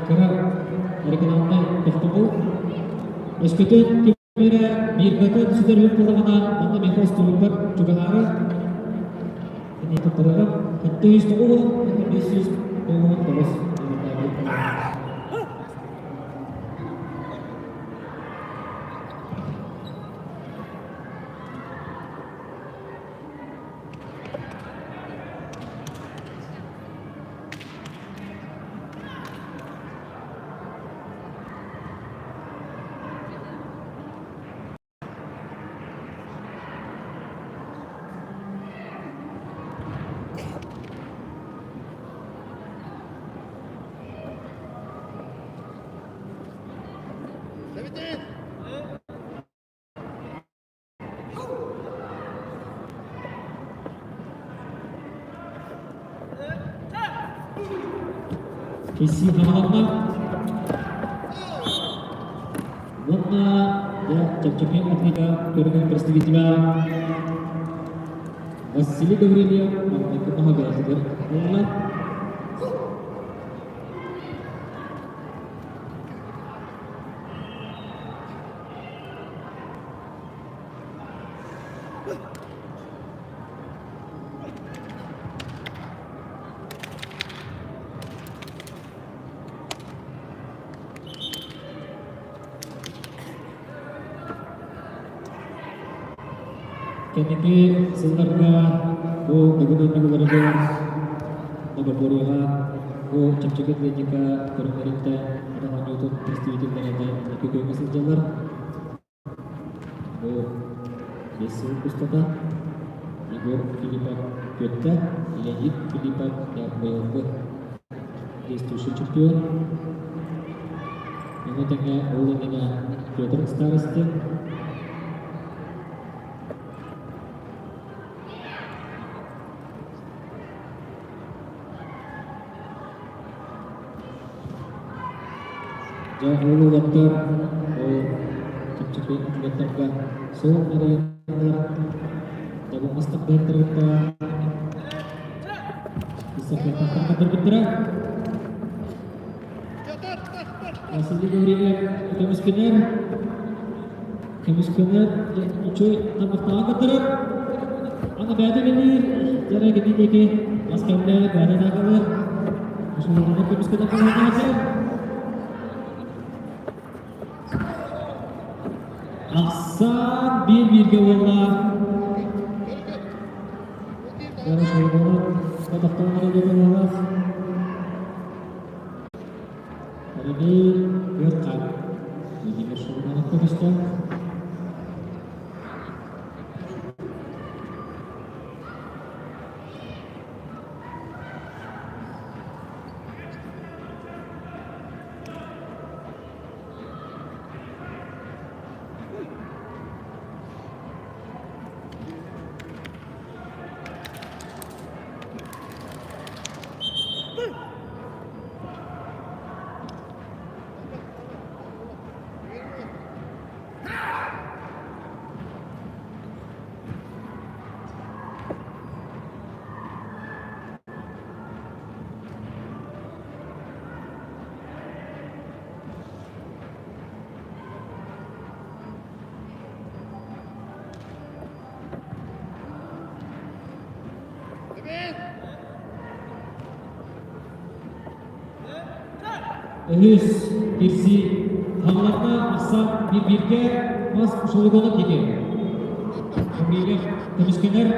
Кыра рекламнай тохтобул. Өскөтүн ким эрэ бииргэтин сүтэрбит буоллаҕына, манна миэхэ устубуппар чугаһаары. Кини туттарарым. 709, 500. 99 номердаах. Киси хааланна уонна дьэ чэпчэки атлетика көрүҥүн представителя Василий Гаврильев маҥнайгы маһагаатыгар буолла. Кэнники сылларга бу Дыгын оонньууларыгар Новоборьеҕа бу чэпчэки атлетика көрүҥнэриттэн атах оонньуутун представителлэрэ инники күөҥҥэ сылдьаллар. Бу 5 сыл устата Егор Филиппов түөртэ, Леонид Филиппов быйылгы действующий чемпион. Ону тэҥэ ол иннинэ Петр Старостин Дьэ, ол уолаттар, ол чэпчэки атлеттарга суол арыйаннар, табылмастык быһыттарбыттара, исэппэттэрбиттэрэ. Василий Гаврильев көмүскэнэр, көмүскэнэр, үчүгэй таммахтааҕа көрдөрөр. Аны бэйэтэ үлэлиир, дьэ кини диэки бас кэмҥэ бэйэтэ таакалыыр. Ошолорго көмүскэнэр буолуохтаах. Ахсаан биир-бииргэ буолла. Дьэ, ошолорго тохтоллоро диэн Арыгы Кыахха Владимир Шурманов көмүстэ. Үһүс кирсии хаҥаларга ахсаан биир-бииргэ мас шолуганы диэки. Гаврильев көмүскэнэр.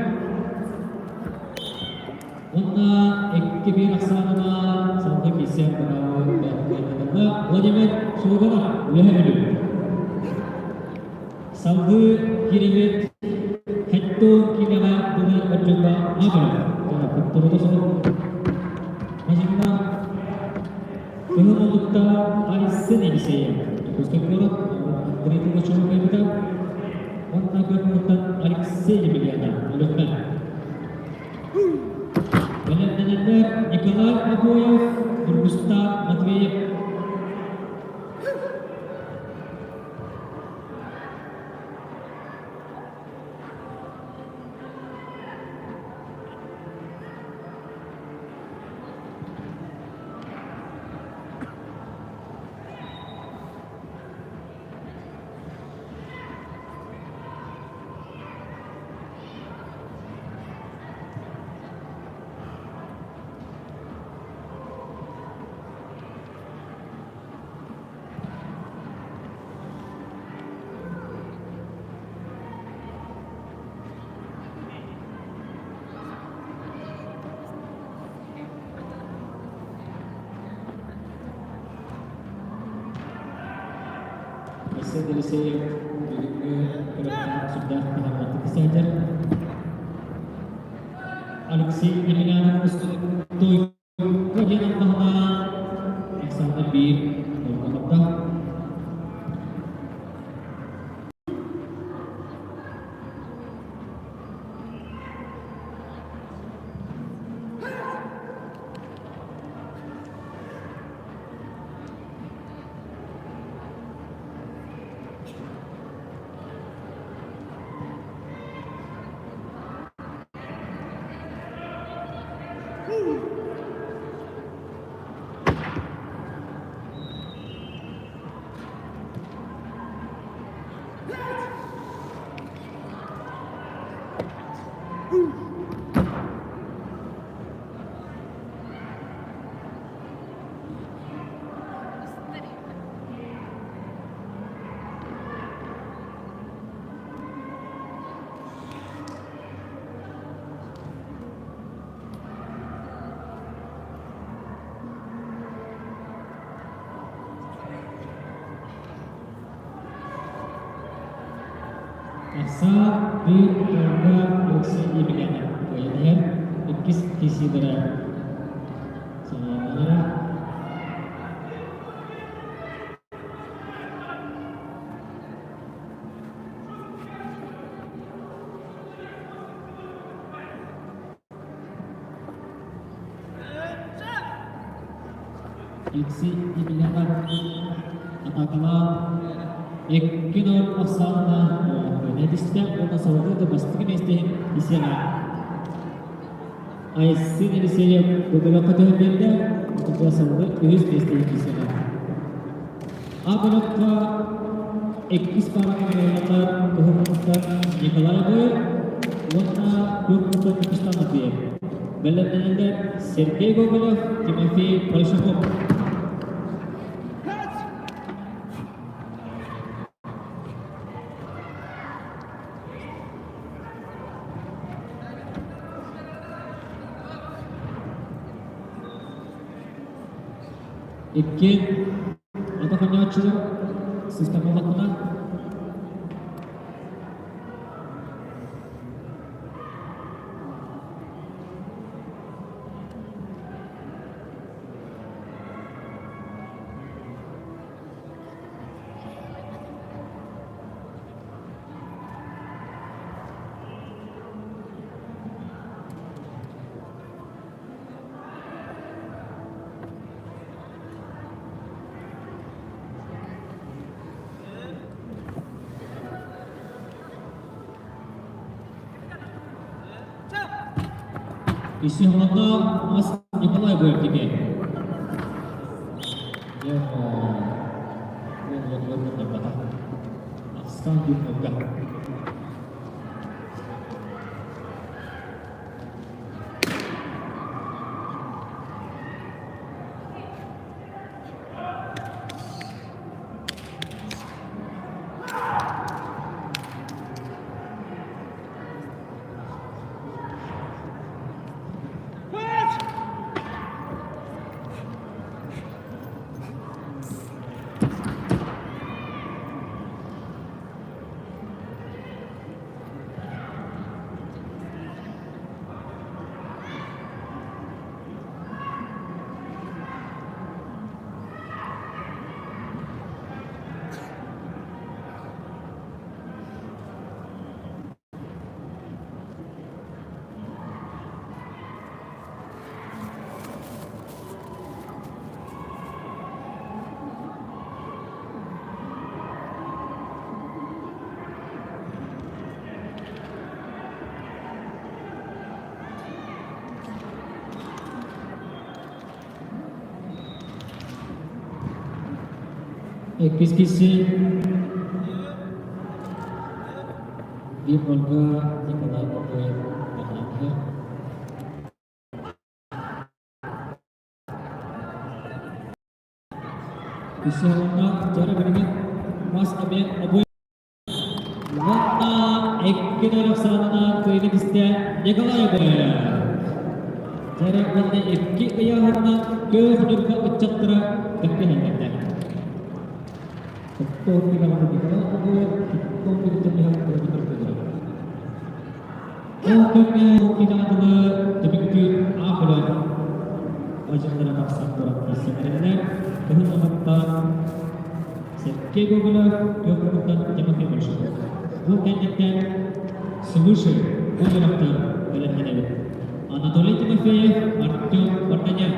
Уонна икки биир ахсаанынан салгыы киирсэн быраабы Владимир Шолуганов үөһэ Бүлүү. Салгыы киирибит Хэттон киинэҕэ дылы отчута Мабыров куттурута сурук Мажигна Кыһыл Олукта Айсен Елисеев Дьокуускай куорат Андрей Пугачев кыайбыта уонна Көрмөттөн Алексей Емельянов Өлүөхүмэ Бэлэмнэнэллэр Николай Обоев, Нургустан Матвеев. Айсен Елисеев бүгүҥҥү күрэххэ сүрдээх таһымнаахтык сылдьар. Алексей Емельянов Тойко диэн албаһына Александр биир Долгохопто. Тахса биир уолга Алексей Емельянов кыайан иһэр, иккис киирсиилэрэ саҕаланаллара. Алексей Емельянов атаакалаан 2-0 ахсаанна түстэ уонна салгыы да бастакы миэстэ иһин исиэҕэ Айсен Елисеев бөбөлөххө түһэн биэрдэ, отутуга салгыы үһүс миэстэ иһин исиэҕэ. А бөлөххө иккис паараҕа миэстэлэр Кыһыл Муустан Николай Боев уонна Күөх Муустан Ньукустан Матвеев. Бэлэмнэнэллэр Сергей Гоголев, Тимофей Большаков. Икки атах оонньооччулар сыстамаллахпына Исихлата мас Николай Боевтике. Ахсан Иккис киси Биир Ольга Николай Попоев баһылык. Үсүһүҥҥэ дьара билигин мас эмиэ обуй уонна 2-0 ахсаанынан кыайыы истэ Николай Обоев. Дьара уонна икки ыйааһынынан күөх Ньурба ыччаттара кэккэлэннэрдэ. Оттон Николай Попов, Владимир Федоров. Ол кэмҥэ финалыны түмүктүүр аахылар мадьыннара тахсан туран киирсэннэринэ, кыһын аҕаттан Сергей Гоголев, Петртан Тимофей Большаков. Бу кэнниттэн свыше уровтар бэлэмнэнэбит. Анатолий Тимофеев, Артем Вартанян.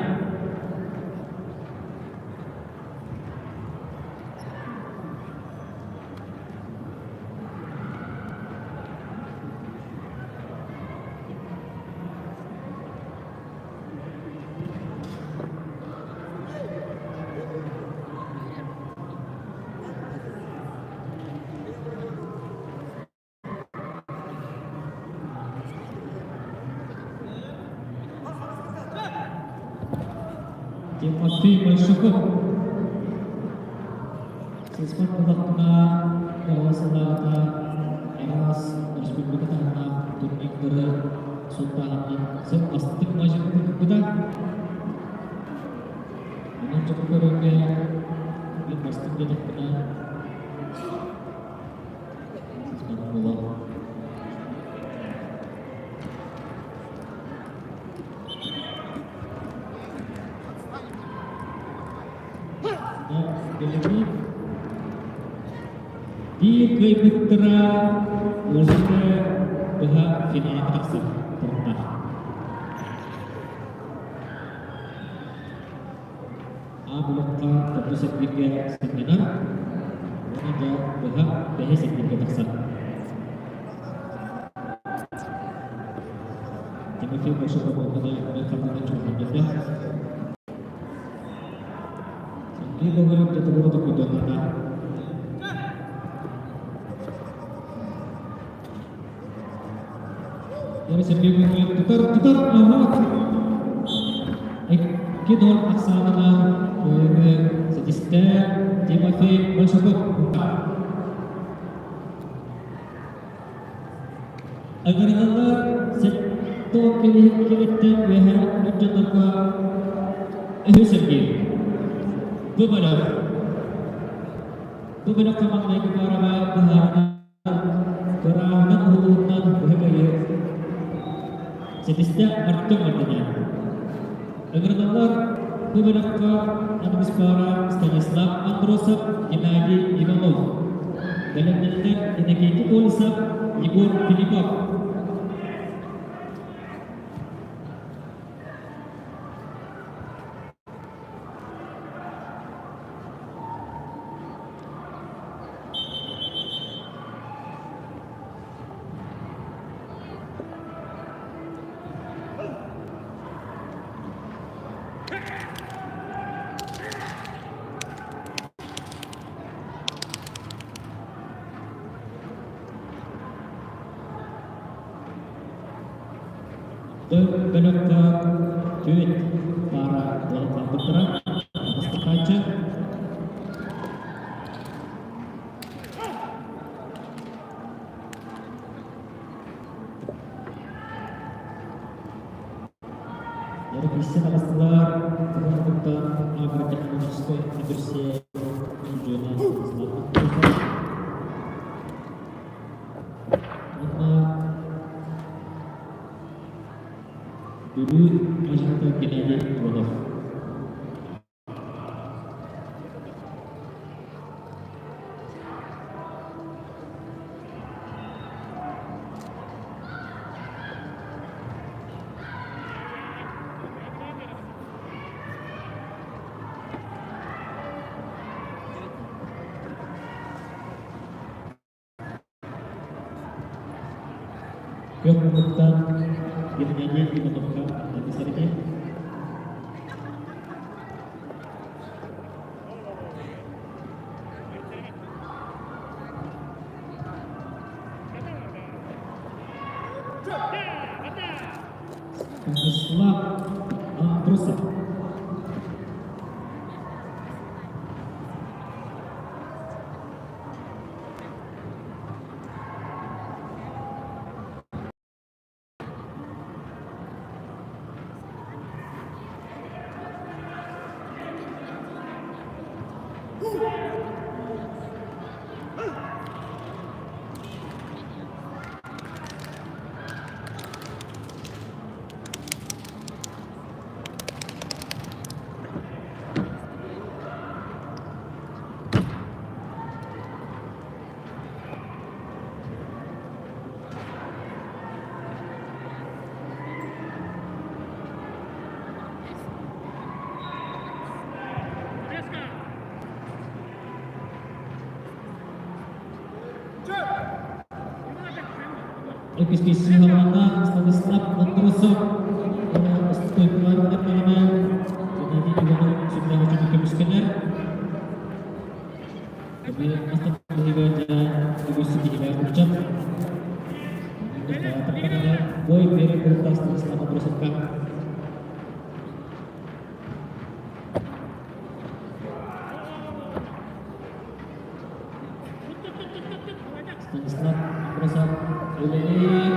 Тимофей Большаков Сыспат буоллахпына, сыллааҕыта араас республика таһымнаах турнирдары суоттааһынынан сыл астык мажикпыта. Онон дьону көрөргө мин бастыҥ диэтэхпинэ буолар. Билигин биир кыайбыттара уже быһа финалга тахсар туруктаах. А блокка төрдүс эргииргэ сынньанар уонна да быһа бэһис эргииргэ тахсар. Тимофей Большаков уонна Михаил Чуханберга. Сергей Гоголев где-то докудонана. Сергей Гоголев тутар, тутар, ага. Икки дор ахсаанынан кыайыыны ситистэ Тимофей Большаков. Ыҥырыллар сэттэ килиэттэн үөһэ дьоннорго үһүс эргиир. Бу бөлөх Бу бөлөххө маҥнайгы паараҕа быһаарынан кырааһынан уһулуутунан быһа кыайыы ситистэ Артем Мартынян. Ыҥырыллар бу бөлөххө аныгыс паара Станислав Андросов, Геннадий Иванов. Бэлэмнэннэр Иннокентий Колесов, Егор Филиппов. Бөлөххө түөрт паара буолан хаалбыттара. Бастакааччы Эргийсэн таҕыстылар, Куһаҕан агротехнологическай университет устудьуона Станислав Андросов уонна Бүлүү мажордор Геннадий Иванов. Күөх муннуктан Геннадий Ивановка Сергей. Станислав Андросов. Иккис киирсии Станислав Андросов стойкалар даҕаны Геннадий Иванов сүрдээх үчүгэй көмүскэнэр. Эми астаммыһыга дьэ үгүс ситиһиилээх ыччат. Бой первый курта Станислав Андросовка. Станислав Андросов үлэлиир,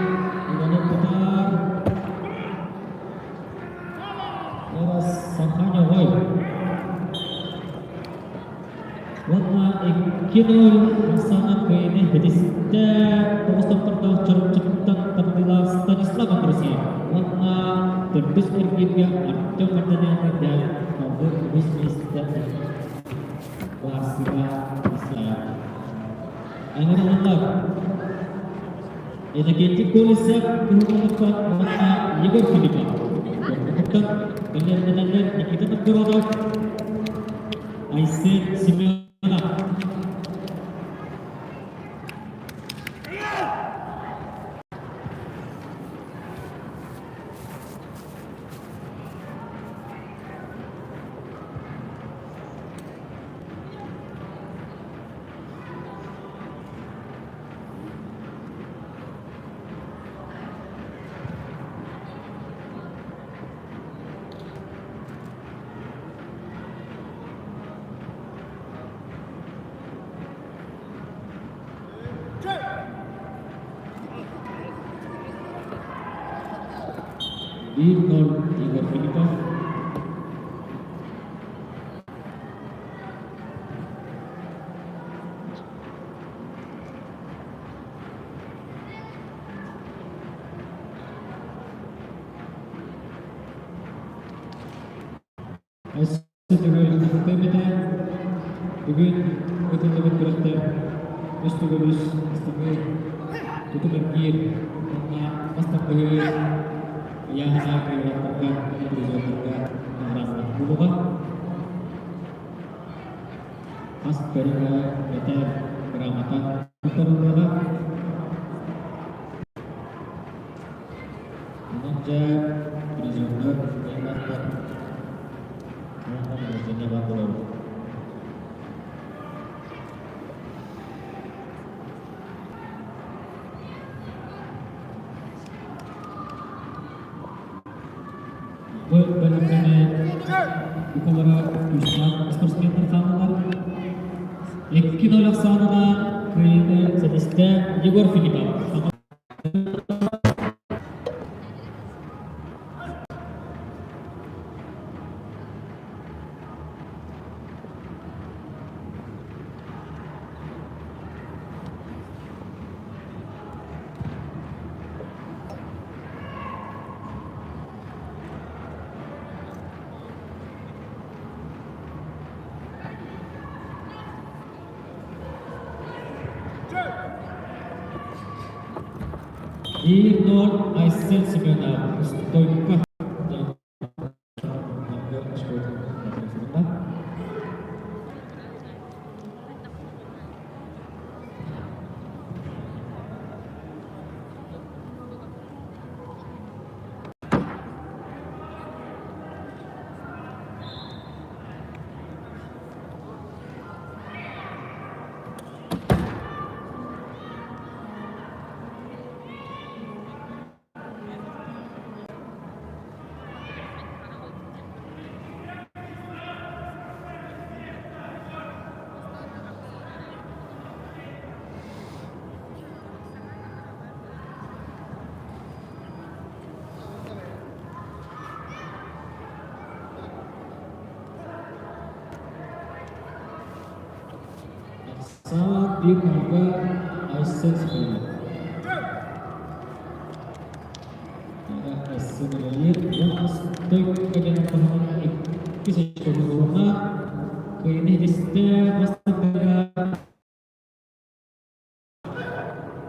Иванов тутар. Орос Саханьоҕой. Уонна 2-0 Оксана кыайыыны ситистэ. Тоҕус топтордоох Чурапчыттан тардыылаах Станислав Андросов уонна төрдүс эргииргэ Артем Варданян эрдээх салгыы үһүс миэстэ Барсыга Ыҥырыллар. Иннокентий Колесов Кыһыл уонна Егор Филиппов. Ортотуттан бэлэмнэнэллэр Никита Новгородов, Айсен Семенов. 1-0 Егор Филиппов. Өссө төгүл махтыам этэ. Бүгүн ытыллыбыт күрэхтэр үс төгүл үс бастакы тутум эргиир уонна бастакы ыйааһына кыайыылаахтарга уонна призердарга наҕараадалар буолуоҕа. Хас көрүҥэ этэр грамота туттарыллыаҕа. Онон дьэ призердар, кыайыылаахтар уонна награждение баар буолабыт. Бу бөлөххө Укалара күүстээх спортсменнар хааллылар. 2-0 ахсаанынан кыайыыны ситистэ Егор Филиппов. 1-0 Айсен Семенов стойка. Саат биир нолга Айсен Семенов. Айсен үлэлиир. Уонна стойка диэн туһунан иккис очко Кыайыыны ситистэ бастакыга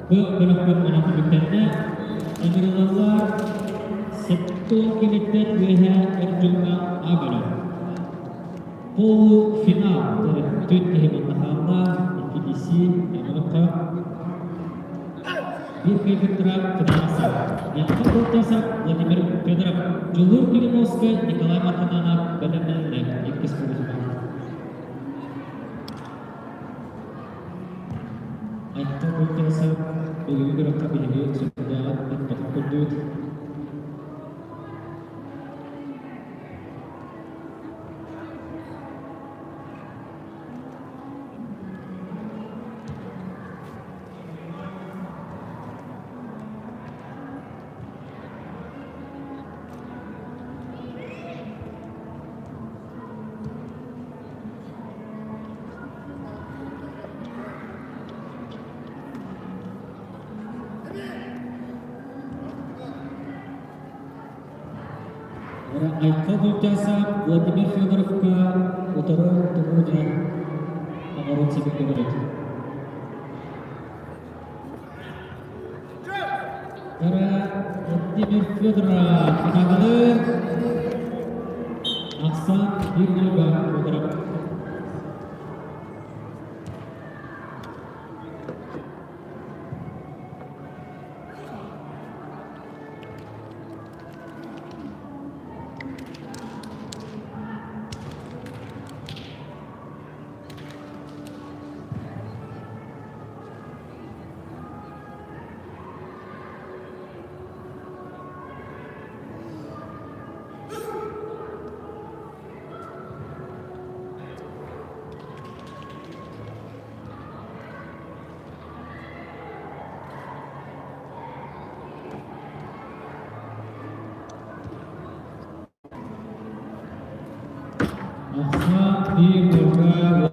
Бу бөлөхпүт онон түмүктэннэ. Ыҥырыллаллар 70 килиттэн үөһэ эр дьоҥҥо А бөлөх. Полуфинал төрөппүт киһи манна хаалла. Икки DC бөлөххө. Биир кыайбыттара финал. Айхал Протасов, Владимир Федоров, Дьулуур Климовскай, Николай Мартынанов бэлэмнэннэ иккис полуфинал. Айхал Протасов бүгүҥҥү күрэххэ биһиги сүрдээҕин ыппатын көрдүбүт. Айхал Булчасов Владимир Федоровка утары тумуу оҥорон сибик көмөлөт. Владимир Федоров финалын Ахсан 1-0 Федоров. Ахсаан биир нолга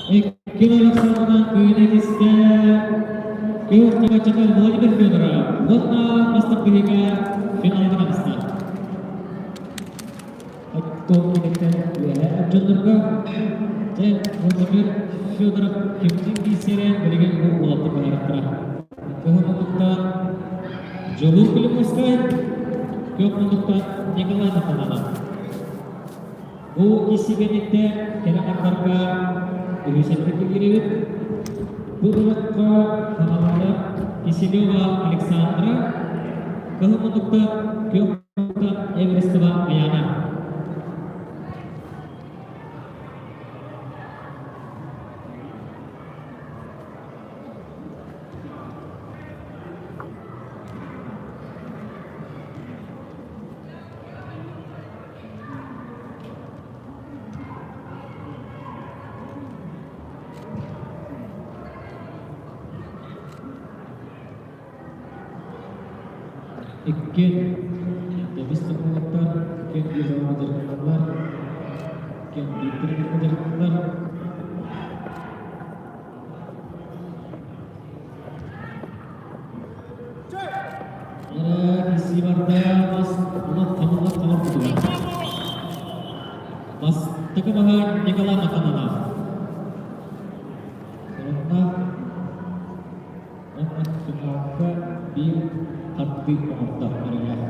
Икки Александровна Кыйнетистэ Күөх Тимочека Владимир Федоров уонна бастакыга финалга таҕыста. Оттон киниттэн үөһэ дьоннорго дьэ Владимир Федоров кимтин киирсэрэ билигин бу уолаттар быһаарыахтара. Кыһыл муннуктан Дьулуур Климовскай, күөх муннуктан Николай Махананов. Бу киирсигэниттэ кэрэ аҥардарга үһүс эппиккэ киирэбит. Бу бөлөххө хаҥалалар Киселева Александра, Кыһыл муннуктан Күөх муннуктан Эверестова Аяна. Иккиэн Дэбис Токолоттар, иккиэн Юзалаҕа дьарыктаналлар, иккиэн биир тренергэ дьарыктаналлар. Бастакы баһаар Николай Матананов. Сонно уонна финалга биир хардыы оҥордо эрэллээх.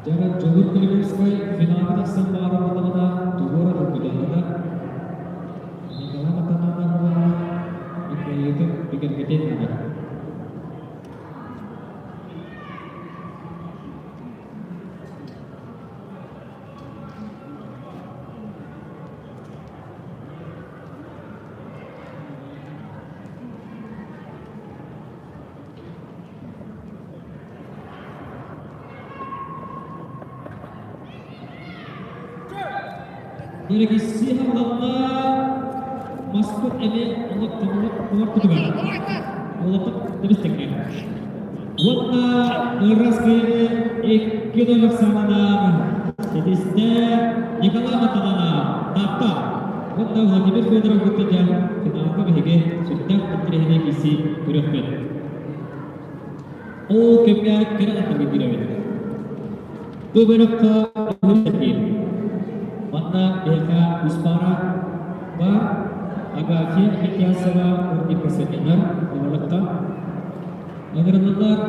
Дьэ, Дьулуур Климовскай финалга тахсан баҕарар буоллаҕына, Дөрөгиссии халланна маспыт эмиэ олох кумар кутугар. Олохтук тэбис-тэҥҥэ. Уонна ырас кыайыны икки нөл ахсаанынан ситистэ Николай Матанана Таатта уонна Владимир Федоров кыттыыта финалга биһиги сүрдээх интэриэһинэй киирсии көрүөхпүт. Ол кэмҥэ кэрэ аттарга киирэбит. Бу бөлөххө үһүс Манна биһиэхэ үс паара баар Агафья Митясова Урник Касатинар бөлөххө. Ыҥырыллар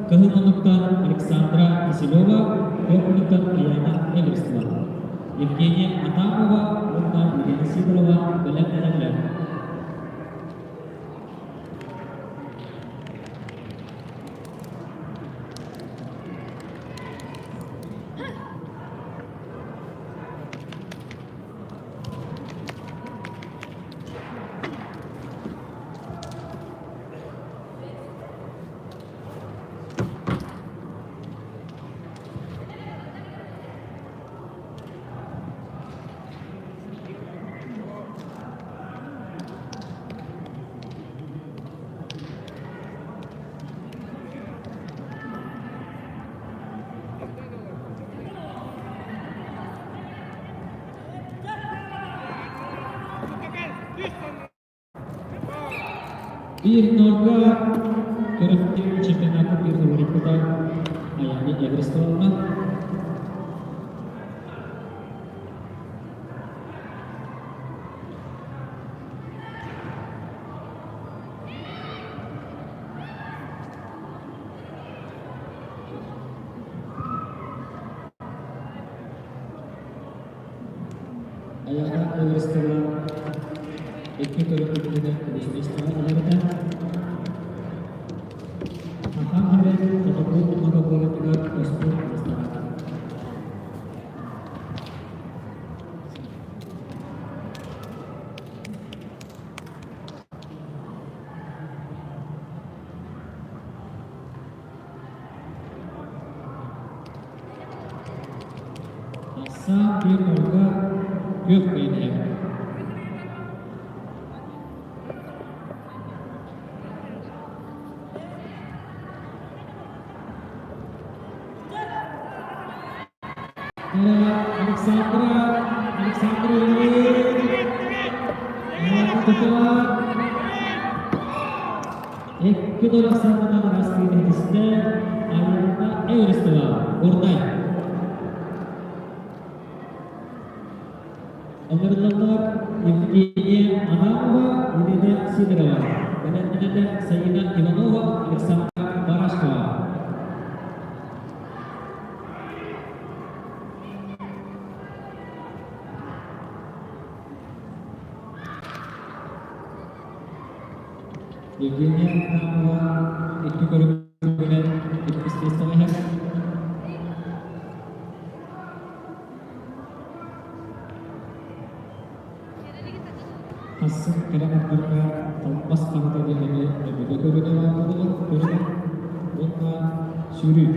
Кыһыл Муннуктан Александра Киселева, Көк Муннуктан Аяна Эверстова, Евгения Атамова уонна Елена Сидорова бэлэмнэнэллэр. Биир нолга көрүктүү чемпионаты биир фаворитта Аяна Эверстовна. Аяна Эверстова икки көрүҥүнэн үһүс миэстэҕэ үлэлээтэ. Саха сирин хотугу монополиятыгар успуорт маастара. Ахсаан биир нолга күөх кыайан Александра Александра Икки Александровна Растыгинистэ Айылына Эверстова Горнай Ыҥырыллаллар Евгения Адамова, Елена Сидорова, бэлэмнэнэллэр Саина Иванова, Александра Барашкова. Евгения Адамова икки көрүҥүнэн иккис миэстэҕэ иһэр. Хассын кэлэн ардырга талбас хаһыта диэн эмиэ өбүгэ көрүҥэ баар буолар көрүҥэ уонна сүүрүү.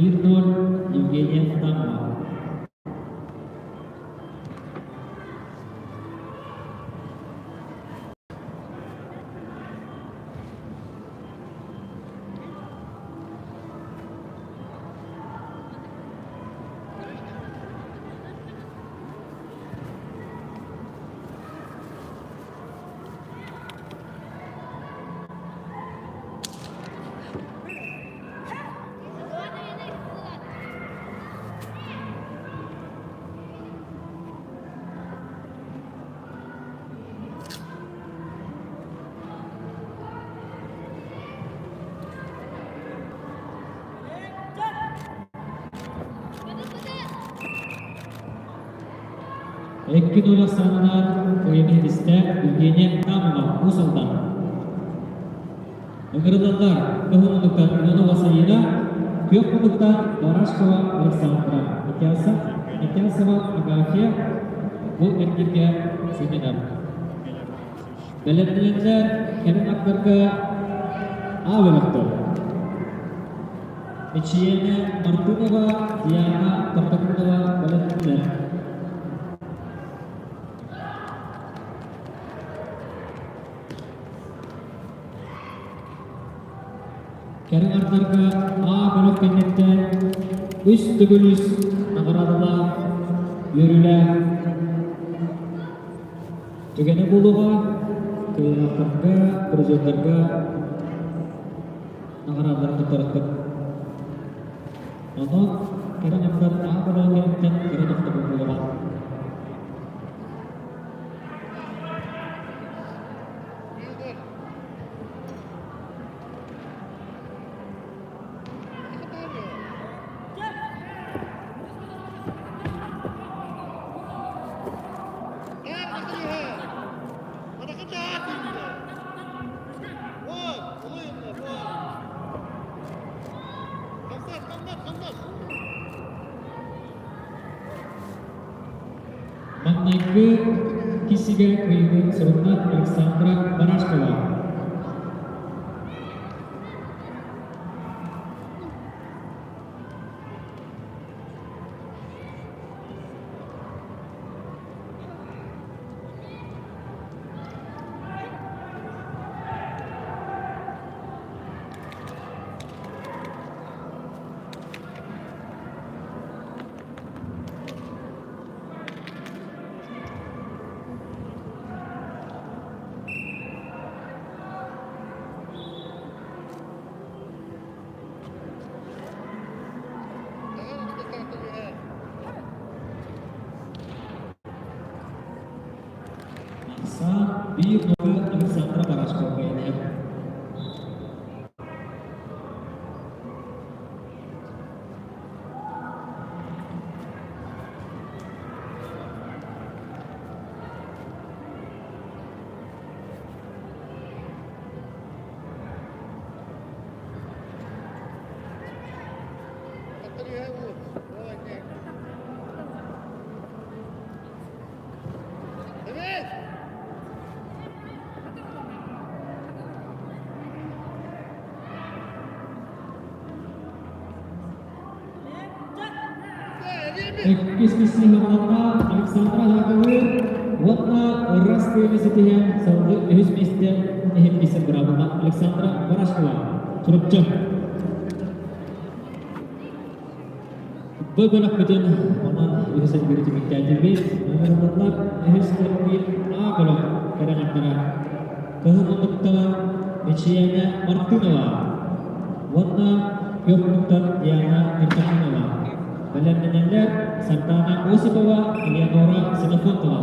1-0 Евгения Адамова. Икки нөл ахсаанынан кыайыны Евгения Адамова Уус Алдан. Ыҥырыллаллар Кыһыл муннуктан Иванова Саина, Күөх муннуктан Барашкова Александра, Митясова Агафья, Бу эргиргэ сынньанар. Бэлэмнэнэллэр кэлин аттарга А бөлөхтөр. Мичийэнэ Мартынова, Диана Тартакунова бэлэмнэнэллэр. Кэрэ ардарга А бөлөх кэнниттэн үс төгүл үс наҕараадалаах үөрүүлээх түгэнэ буолуоҕа кыайыылаахтарга, призердарга наҕараадаларын туттарыахпыт. Онон кэрэ аҥардар А бөлөх кэнниттэн кыра тохтобул буолуоҕа. Маҥнайгы киһигэ кыайыыны сурунна Александра Барашкова. Ахсаан биир нолы Александра Барашкова иһэр. Иккис сыһыаннарга Александра Хаковы уонна ырас кыайыыны ситиһэн салгыы үһүс миэстэ иһин миэстэ быраабылла Александра Барашкова Чурапчы. Бу бөлөхпүтүн онон үһүс эргиири түмүктээтибит. Ыҥырыллар үһүс эргиир А бөлөх кэрэҕэрдэрэ Кыһыл омуктар Мичийээнэ Мартынова уонна Күөх омуктар Диана Миртахинова. Бэлэмнэнэллэр Сардаана Осипова, Элеонора Ксенофонтова.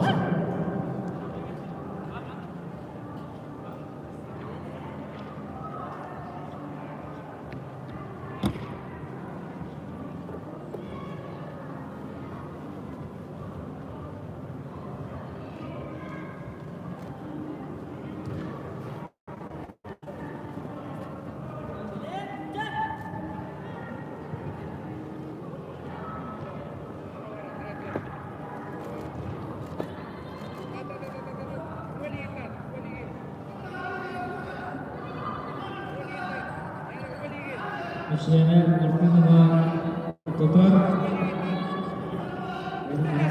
Мичийээнэ Мартынова тутар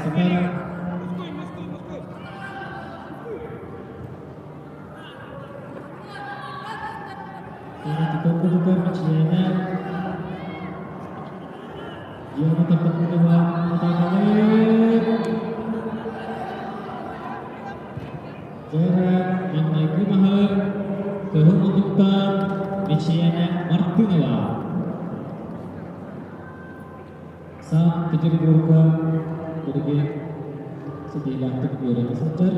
сытар Тутар тутар Мичийээнэ Диана Тартакунова атаакалыыр. Дьэ, маҥнайгы маһы кыһыл муннуктаах Мичийээнэ Мартынова. Санкт-Петербурга билигин ситиһиилээхтик үөрэнэ сылдьар.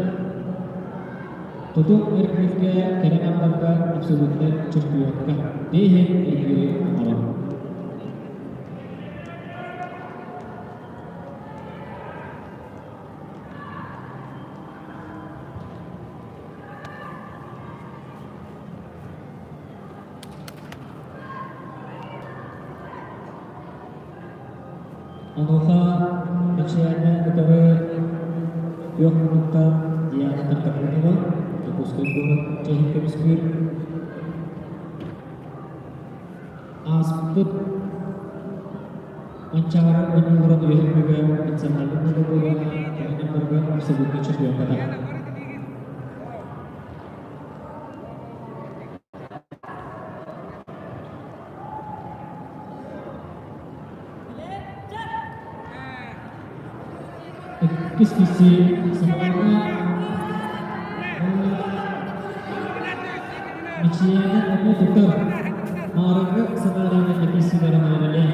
Тутум эргииргэ кэрэ аҥарга абсолютнай чемпионка иһин эргиири оҥорор. Онуоха Мичийээнэ кытары Күөх муннукта Диана Тартакунова, Дьокуускай куорат чэһин көмүскүүр. Ааспыт Манчаары оонньууларын үөһэ национальнай волейболга оонньууларга абсолютнай чемпионката. Иккис киси Сардаана Мичийээнэ эмиэ тутар. Маарыҥҥы сценарийынан эписсилэрин ыларылыа.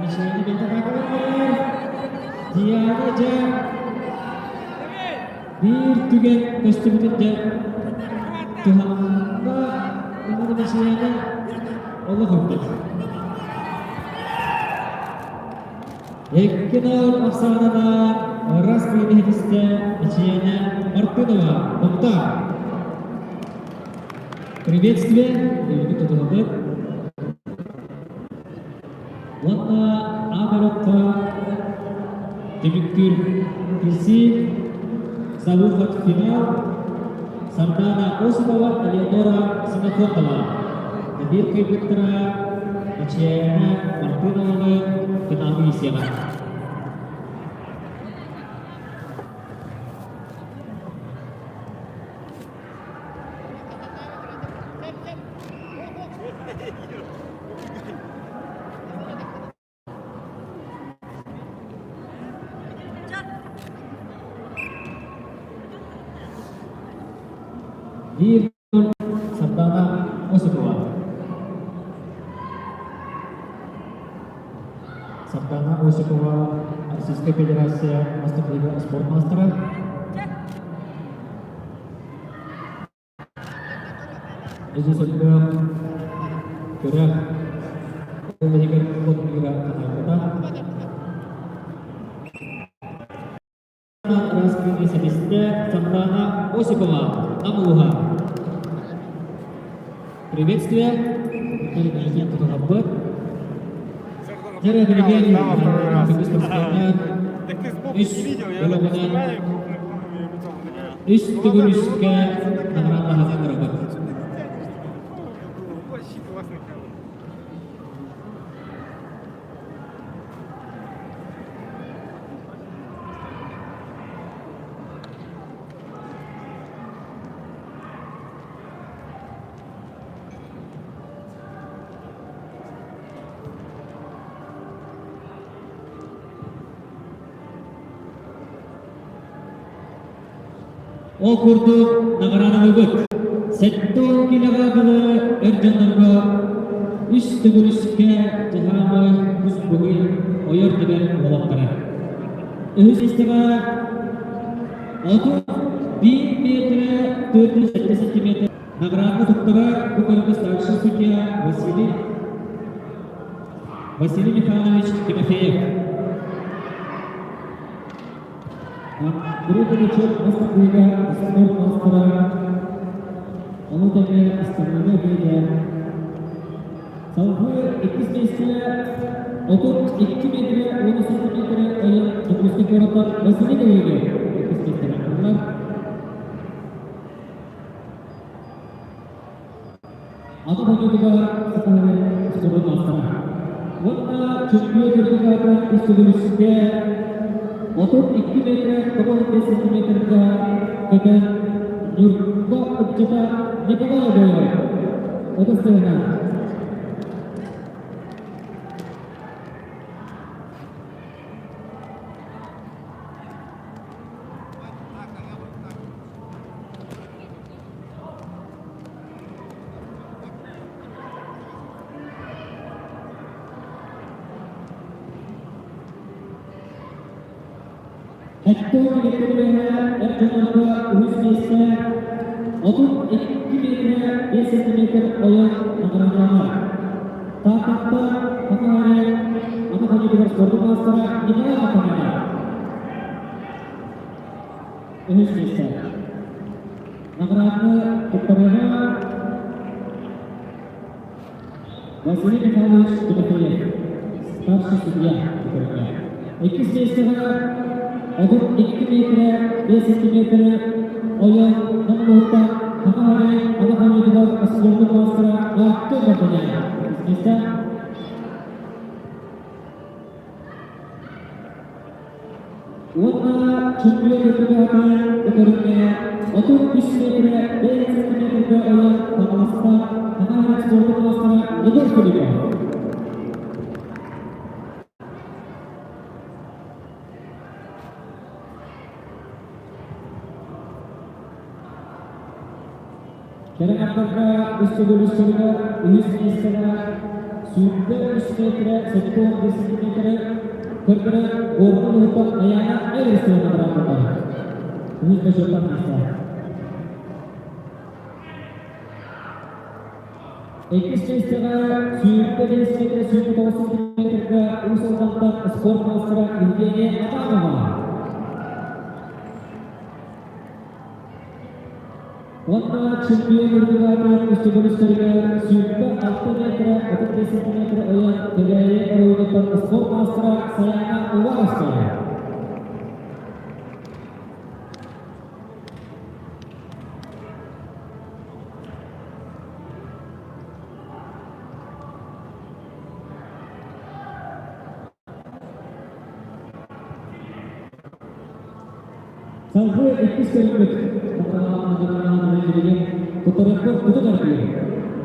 Мичийээнэ бэйэтэ Диана дьэ биир түгэн көстүбүтүн дьэ туһанна уонна Мичийээнэ олох үрдүк. Икки нөл ахсаанына ырас киинэһитистэ Мичийээнэ Мартынова Мухтар. Приветствие, билигин тутуһабыт. Уонна А бөлөххө түмүктүүр киирсии за выход в финал Сардана Осипова, Элеонора Ксенофонтова. Биир кыайбыттара Мичийээнэ Мартынованы финалга киирсиэҕэ. Биир Сардаана Осипова. Сардаана Осипова Российская Федерация мастер спорт мастера. Үс элбэх күрэх ол иһигэр хотугура хаһаайката. Ыраас күн сэбистэ Сардаана Осипова, Нам улууһа. Приветствие. Тутуһаппыт. Дьэ, билигин Так ты сбоку үс не видел, я так бөлөҕүнэн снимаю крупным планом её лицо, она такая, үс глаза төгүрүскэ такая, наҕараадалаһан барабыт. что ты не тянешь? Вообще классный кадр. Ол курдук наҕараадалыыбыт. 70 киилэҕэ дылы эр дьоннорго үс төгүрүскэ дьаһаамай үс быһый ойор түбэр уолаттара. Үһүс миэстэҕэ 31 метрэ 407 сантиметр награда туттарар бу көрүҥҥэ старший судья Василий Михайлович Тимофеев. Группа зачет мастакыыга спорт мастера, ону тэҥэ ыстаныыга биэдэ. Салгыы иккис миэстэ 32 метрэ 10 сантиметрэ ойон Дьокуускай куораттан Василий Галыгин иккис миэстэҕэ турла. Ата дойдутугар сахаларын спордун маастара. Уонна чөмпүйүөн үрдүк үс төгүрүскэ 32 метрэ 95 сантиметрга көтөн Ньурба ыччата Николай Обоев ытыс тыаһынан. Эттон электромэһэ эр дьоннорго үһүс миэстэ 32 метрэ 5 сантиметр ойон наҕараадаланар. Тааттаттан Хатылаайы ата хонуутугар спордун маастара Николай Маханова. Үһүс миэстэ. Наҕарааданы туттарыыга Василий Михайлович Тимофеев. старший судья көрүҥэ. Иккис миэстэҕэ 32 метрэ 5 сантиметры ойон Намылыттан Хаҥа Харай Ана Хамидова спордун маастара Артем Мартыняев. Иккис миэстэ. Уонна чемпион үрдүгү көрүҥҥэ 33 метрэ 5 сантиметрга ойон Хаҥаластан Хаҥа Харай спордун маастара Егор Филиппов. Кэлин ардарга үс төгүл үс төгүлэ үһүс миэстэҕэ 23 метрэ 75 сантиметры көрдөрөр Горнай уһуктан Айаана Эверстова быраабыта. Үһүс бочуоттаах миэстэ. Иккис миэстэҕэ 25 метрэ 109 сантиметрга Уус Алдантан спорт маастара Евгения Адамова. Уонна чемпион үрдүк үстүгүлүстэригэр 26 метрэ 35 сантиметры ылан Кэбээйи оройуонуттан спорт маастара Сайаана Уваровская. Салгыы иккис көрүҥмүт билигин тутарыппыт тутун эргийэр.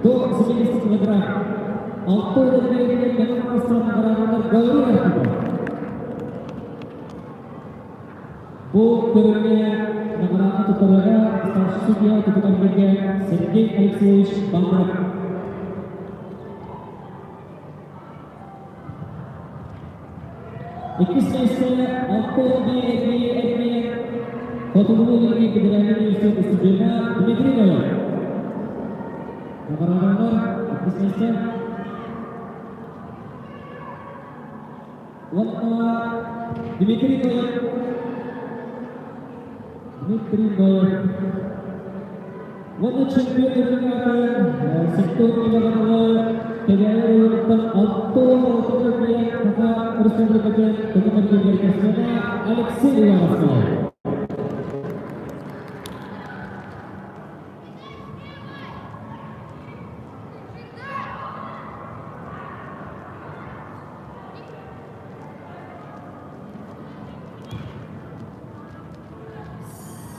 До 70 килограмм. Алта үлэлэригэр кэлин маастар наградалар Гаврил Архипов. Бу көрүҥҥэ награда тутарыга старший судья тутутарбыга Сергей Алексеевич Балдыров. Иккис миэстэ 6-1 эргийэ эргийэн Хотугу Илиҥҥи федеральнай университет устудьуона Дмитрий Ноев. Наҕараадаланар иккис миэстэ. Уонна Дмитрий Ноев. Дмитрий Ноев. Уонна чемпион үрдүк сектор Ивановы Кэбээйи оройуонуттан 66 көрбүйэ Саха Республикатын көтө Алексей Ивановскай.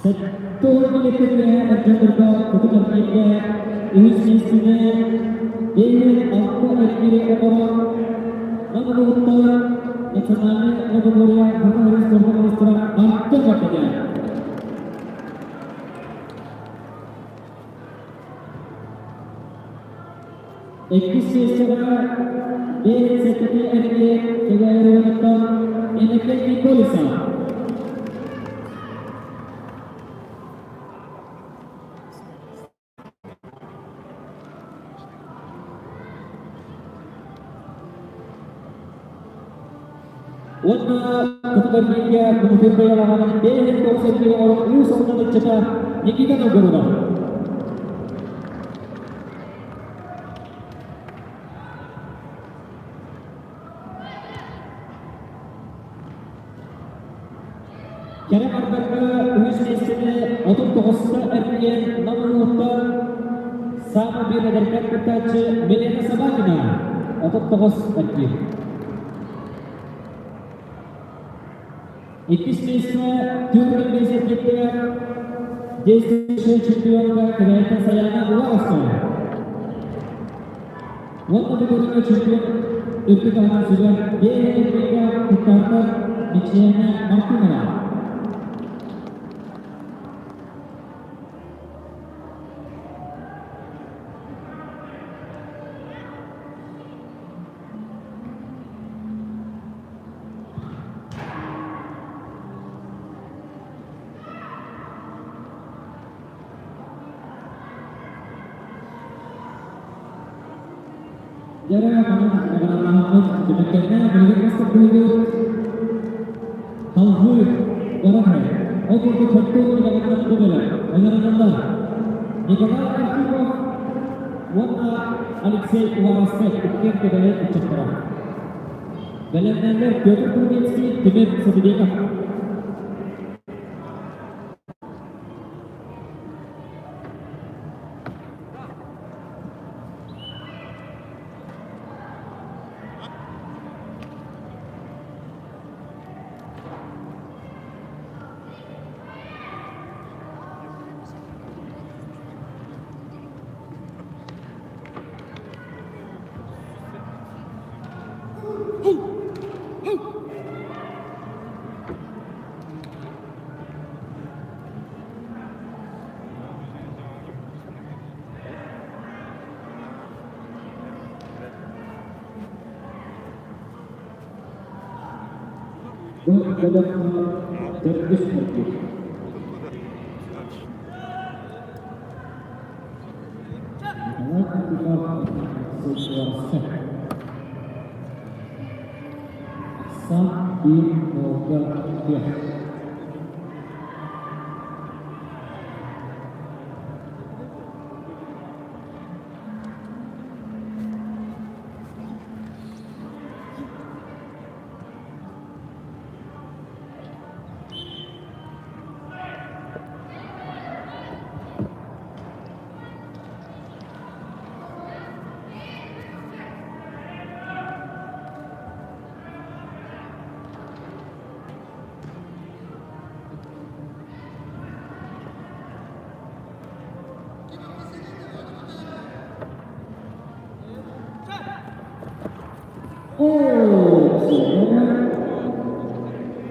Сэттэ билеттергэ эрдэ кутун эргииргэ үһүс миэстэни биэһин алта эргиири оҥорон Намылыттан национальнай многоборье Саха Республикатын министра Артем Мартынян. Иккис сессияҕа биэс сэттэтэ эргиэн Кэбээйи Иннокентий Колесов. Уонна Кытыларбигэ Муҥутуурбай алаһанын бэйэтин тоҕус оҥорон Уус Алдан ыччата Никита Новгородов. Кэрэ ардарга үһүс миэстэни 39-та эргийэн Нам улууһуттан саамай биир эдэркээн кыттааччы Милена Собакина 39 эргиир. Иккис миэстэ Тюркин биэсэргиттигэр действующая чемпионка Кэбээйиттэн Саяна Уваровская. Уонна бүгүҥҥү чемпион үрдүк аатын сүгэр Биэһэ кыттаахтар Мичийээнэ Мартынова. Дьэ манан наҕараадалаһаммыт түмүктэннэ. Билигин бастакыыбыт салгыы баран иһэр. Ол курдук хортуон үлэҕитинэн бу бэлэм. Ыҥырыллар. Николай Архипов уонна Алексей Уваровскай иккиэн кэбэйэр ыччаттара. Бэлэмнээллэр Петр Кузнецкий, Тимир Сабидеков. Бу бөлөххө төрдүс мөлтүүр. Николай Курдюков Сылгыларска. Ахсаан биир уолга үтүө.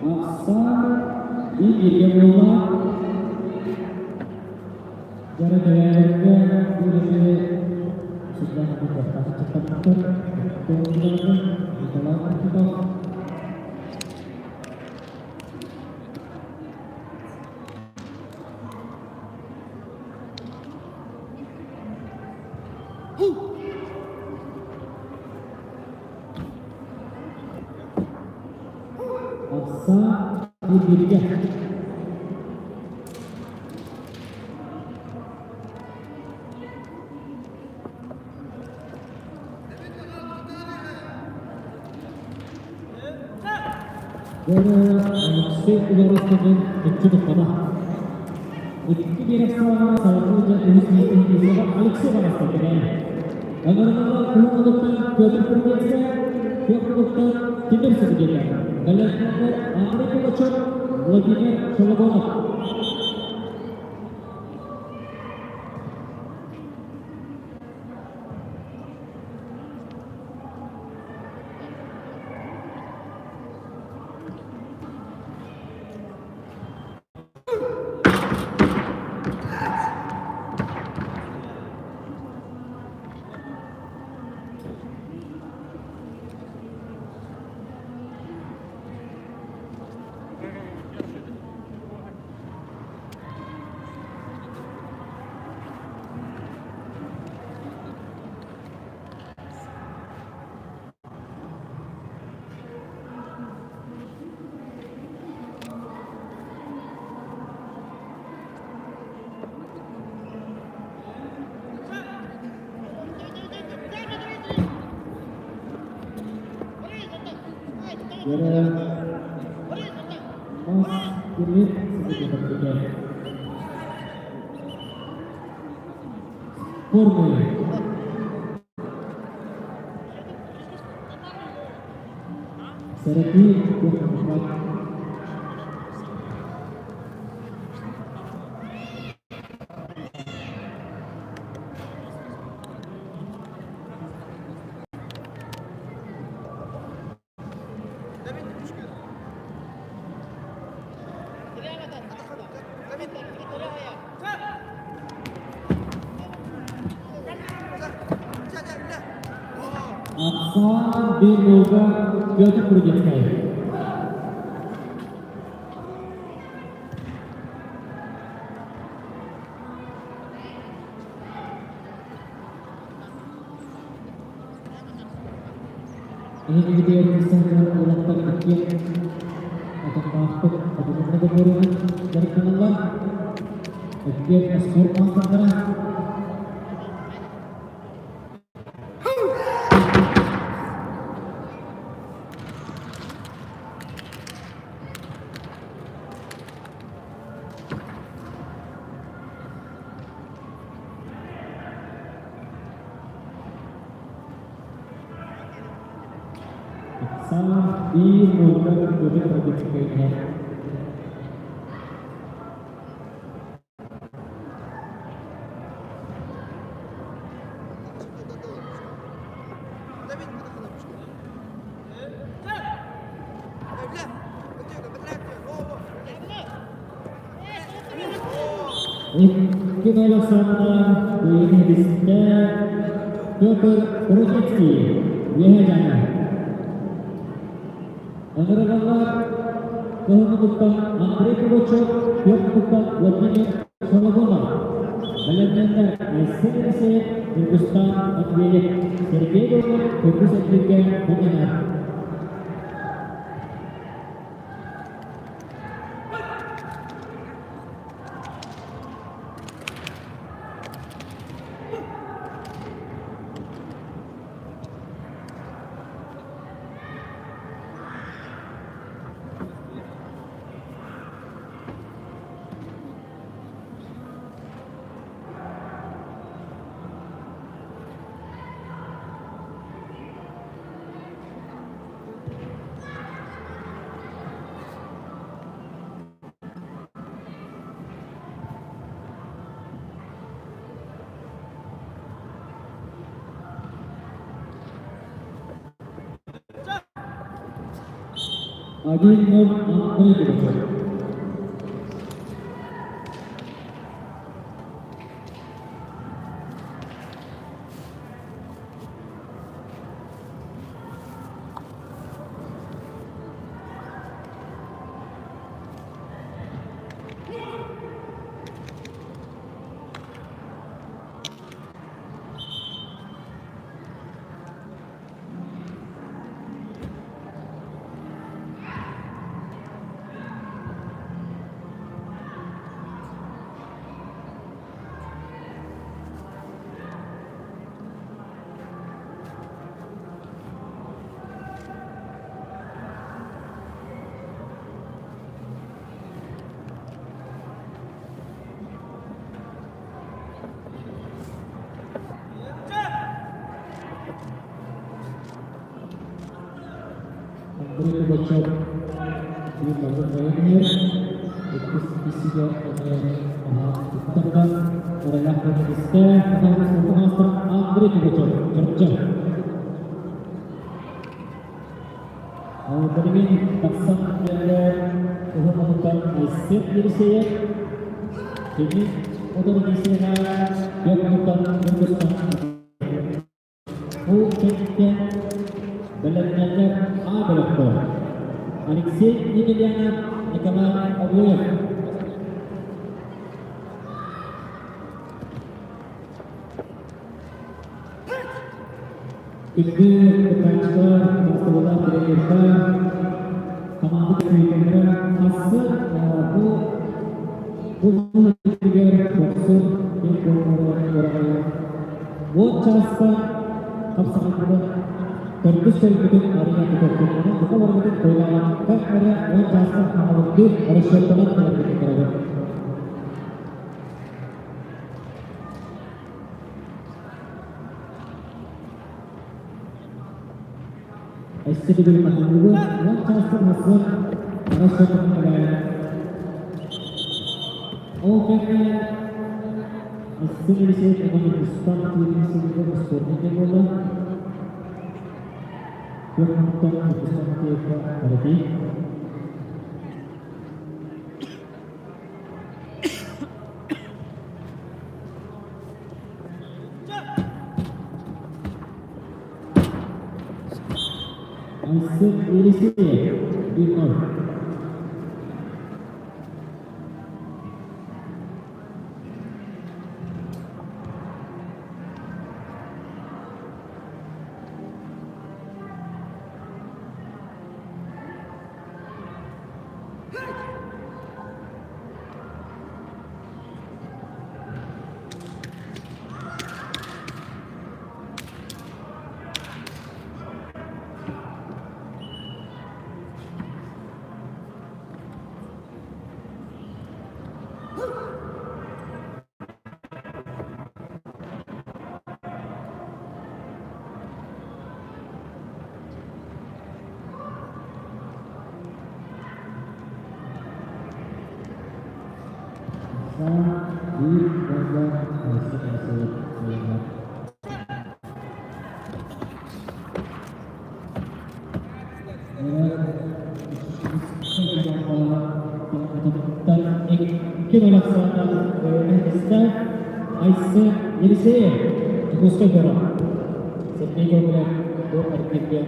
Ахсаан бииргэ буолла. Дьара бэйэлэргэ үлэни сыллаах кыттар Николай Архипов. Ахсаан бииргэ. Алексей Угаров икки туппата. Икки биэрэк саҕана салгыы дьэ үһүс миэстэни киирсэҕэ Алексей Угаров Ыҥырыллар куһун Петр Кузнецкай, Петр Тимир Сергеев, Бэлэхтэннэр Андрей Пугачев, Владимир Шологонов. Мас тимир Спорный. Сэрэтии туох Ахсаан биир уолга Петр Курдецкай. Эһигитигэр сылдьар уолаттар иккиэн атахтаахтык хатыланна да дьарыктаналлар. Иккиэн спорт маастардара. Ахсаан биир нуолга Петр Трубецкойга. Икки нөл ахсаанынан Киһи Петр Рудницкий үөһэ дьаҥа. Ыҥырыллар кыһыҥҥытыттан Андрей Пугачев, Петр Владимир Соловонов, бэлэмнэннэр Айсен Елисеев, Ньургустан Матвеев, Сергей Леонов көмүс эргииргэ мунньанар. Один ноль Андрей Пугачев. Андрей Пугачев биир барбыт иккис иккисигэ эмиэ туттарда. Эрэлээх көрүстэ. Андрей Пугачев Чурапчы. Билигин тахсан кэллэ уһун омуктан Айсен Елисеев. Кини утары киирсиэҕэ түөрт омуктан Ньургустан Бу кэнниттэн бэлэмнэннэр А бөлөххө Алексей Емельянов, Николай Обоев. Күндү кыттааччылар, бастабыллаах тренердар, команда представителлэрэ хассы бу бу Дохсун киэн буоллары Уон чааска хапсаҕайдыбыт төрдүс сөргүтүн арыйа тутуохпут. Бука барбытын туйлаабакка эрэ уон чаастан хаҥалыктыы расчеттанан кэлэрбитин көрөбүт. Өссө төгүл хатыллыбыт уон чаастан хасыан расчеттанан кэлэр. Ол кэннэ Сын Елисеев Иван Тыынын сылыгар спортник буолла. Түөрт минуттан Ньургустан Матвеевка Каратей. Айсен Елисеев 1-0. Айсен Елисеев, Дьокуускай куорат. Сергей Гоголев бу эргиргэ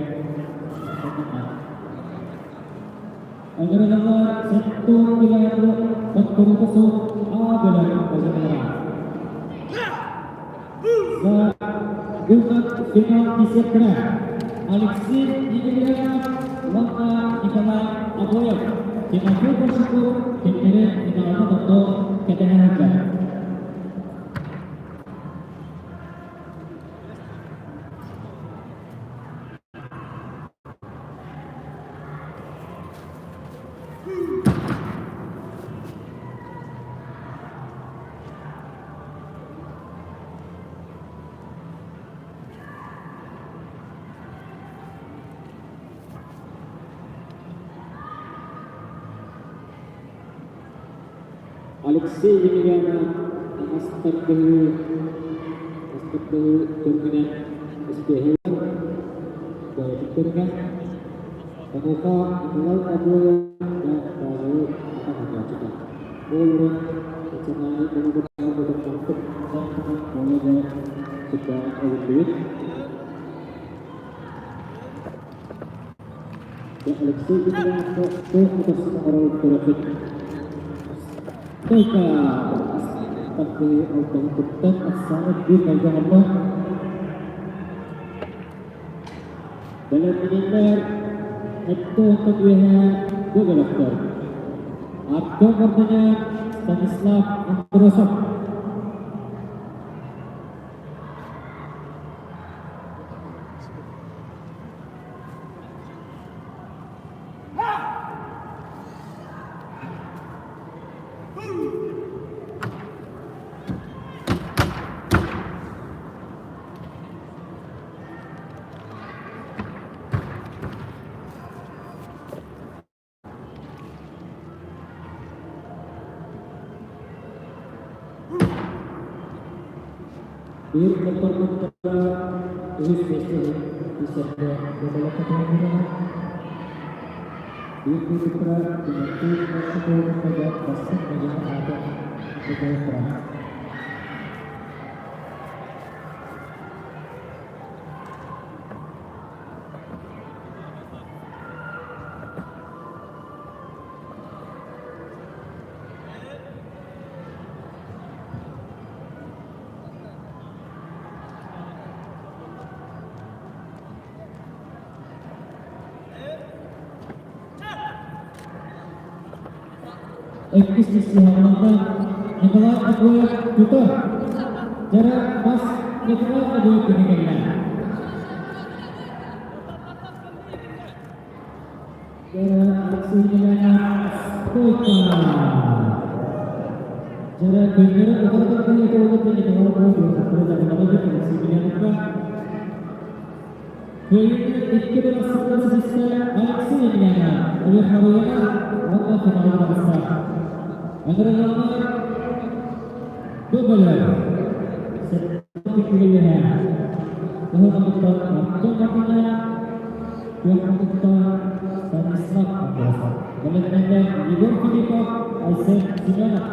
Ыҥырыллар сеттон километр хотторуута суох А бөлөх базалара. За выход в финал десятка Алексей Емельянов уонна Николай Обоев, Тимофей Большаков кинилэри финалга тохтоо кэтэһэ сылдьар. Алексей Емельянов астардыы астардыы көрүҥүнэн успеһыгар бэйэтин көрүҥэ. Онуоха Николай Обоев баазовый атаҕатааччыта. Ол эрэн национальнай бөлөҕүттэн бодоҥноохтук уонна сүрдээҕин ылыллыбыт. Алексей Емельяненко туох утарсыны оҥорорун көрөбүт. Стойка! Тардыы алтаны туттан ахсааны биир болдьоҕорго Бэлэмнэнэллэр өттө уонтан үөһэ Гоголевтар. Артем Варданян, Станислав Андросов. Биир хотторбуттара үһүс миэстэни исэргэ боболокотооннура. Биир кыыппыттара Тимофей Маршаковы бастыҥ мадьыны аата тутуохтара. Иккис сыһыаннарда Николай Обоев тута дьара бас Николай Обоев кини кэллэ. Дьара Алексей Емельянов стойка. Дьара көннөрү утары тардыһыы туолбут Николай Обоев Алексей Емельяновка. Кыайыыны икки бырахсыкка ситистэ Алексей Емельянов, Улуус уонна финалга таҕыста. Ыҥырылланнар бу бөлөх сэттэ Кыһыл омуктар Артем Мартынян, күөх омуктар Станислав Андросов. Бэлэмнэннэ Егор Филиппов, Айсен Семенов.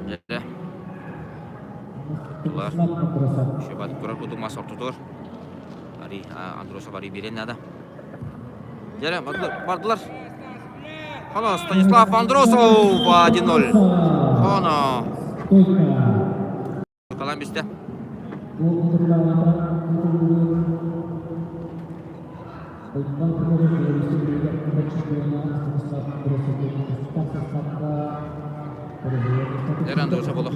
Дьэ, Тулар, Шөбат турар кутумас ортотугар. Ари Андросов ари биэрэн наада. Дьэрэ, бардылар. Хоно, Станислав Андросов 1-0. Хоно. Калан бистэ. Дьэрэ Андросов олох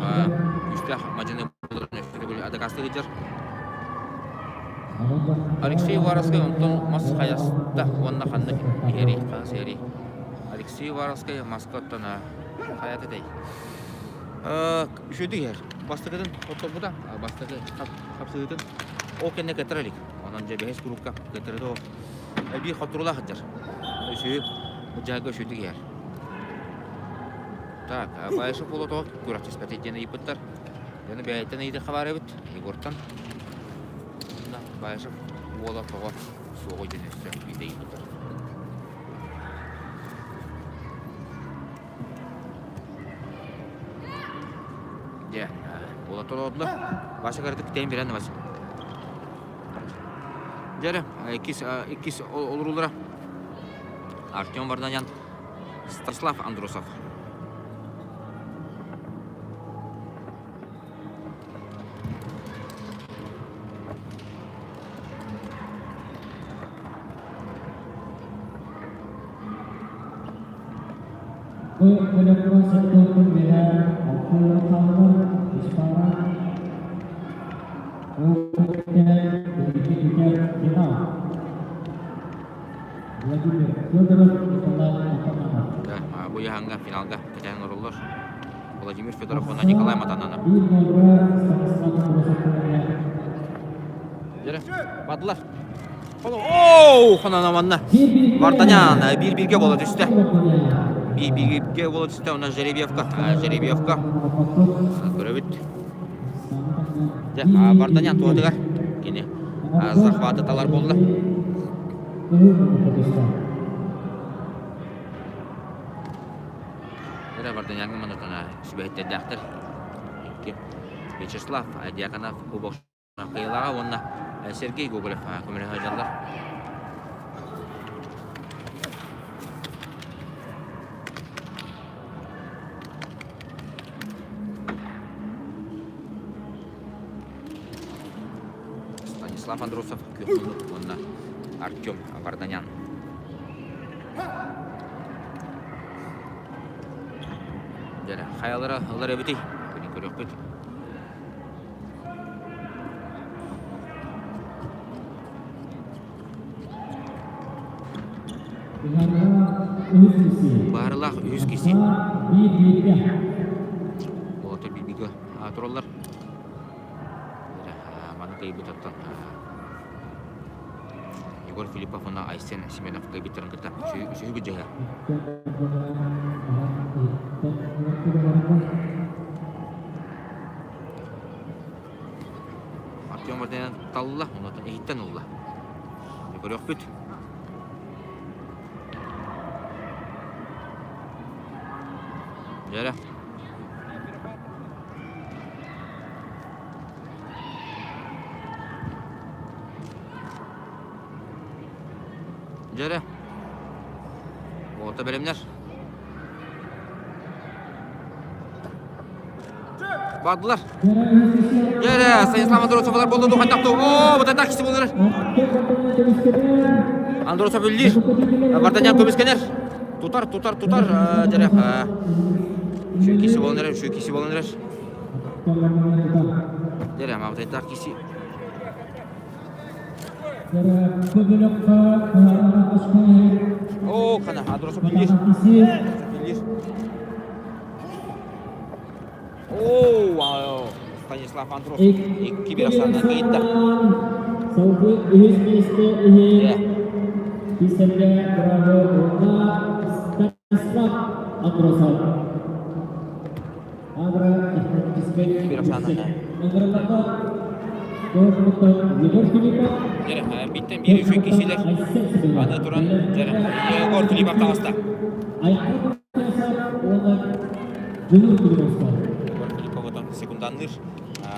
күүстээх мадьыны адакастыы сылдьар. Алексей Уваровскай онтон мас хайаста уонна ханнык иһэрий, ханас иһэрий? Алексей Уваровскай маска оттон хайата этэй? Үчүгэйдик иһэр. Бастакытын отторбута, бастакы хапсыһыытын ол кэннэ кыттар илик. Онон дьэ бэһис курукка кыттары да эбии хотурулаах сылдьар. Үсүһү дьаһайга үчүгэйдик иһэр. Так, Баишев уола күрэхтэспэтэ диэн ыйыппыттар. Дьону бэйэтин ыйытыахха баар эбит, Егортан. Онно Баишев уола тоҕо суоҕуй диэн өссө биирдэ ыйыппыттар. Дьэ, уола толордулар. Вася кыратык тэйэн биэрэн Вася. Дьэ эрэ, иккис олоруулара Артем Варданян, Станислав Андросов. Бу бөлөххө сордоохтон үөһээ алта ыал хааллылар, үс паара. Ол кэнниттэн биһиги күүтэр финал. Владимир Федоров, Николай Атаманов. Да, бу яһаҥҥа финалга кэтэһэн олороллор. Владимир Федоров уонна Николай Матананов. Дьэрэ, бардылар. Оу, хонон манна. Вартанян биир-бииргэ буола түстэ. Биир-бииргэ буола түстэ, онон Жеребьевка. Жеребьевка. Көрөбүт. Дьэ, Вартанян туһатыгар кини захваты талар буолла. Эрэ Варданяҥҥа манатана сүбэһиттэрдээхтэр. Икки Вячеслав Дьяконов кубок кыайыылааҕа уонна Сергей Гоголев көмөлөһө сылдьаллар. Станислав Андросов күөх муннук уонна Артем Варданян. Дьэ, хайалара ылар эбитий? Күнү көрүөхпүт. Баарылаах үһүс киси. Уолаттар биир-бииргэ тураллар. Маны кыайбыт оттон Егор Филиппов уонна Айсен Семенов кыайбыттарын кытта үсүһү былдьаһыа. Артем Варданян талла, онтон иһиттэн ылла. Көрүөхпүт. Дьэрэ. Дьэрэ. Уота бэлэмнэр. Бардылар. Дьэрэ, Станислав Андросовлар буолла дуу хайдах дуу. Оо, бытайдах киси буолар. Андросов үллүүр. Варданян көмүскэнэр. Тутар, тутар, тутар. Дьэрэ. Үчүгэй киси буолан эрэр, үчүгэй киси буолан эрэр. Дьэрэ, мабытайдаах киси. Оо, хана, Андросов үллүүр. Үллүүр. Оо, Станислав Андросов икки бир ахсаанынан кыйытта. Салгыы үһүс миэстэ иһин Кисэлгэ Браво уонна Станислав Андросов. Агро технологическай Ыҥырылларга Егор Филиппов Биттен биир үчүгэй киһилэр аны туран Егор Филиппов таҕыста. Егор Филиппов отон секунданныыр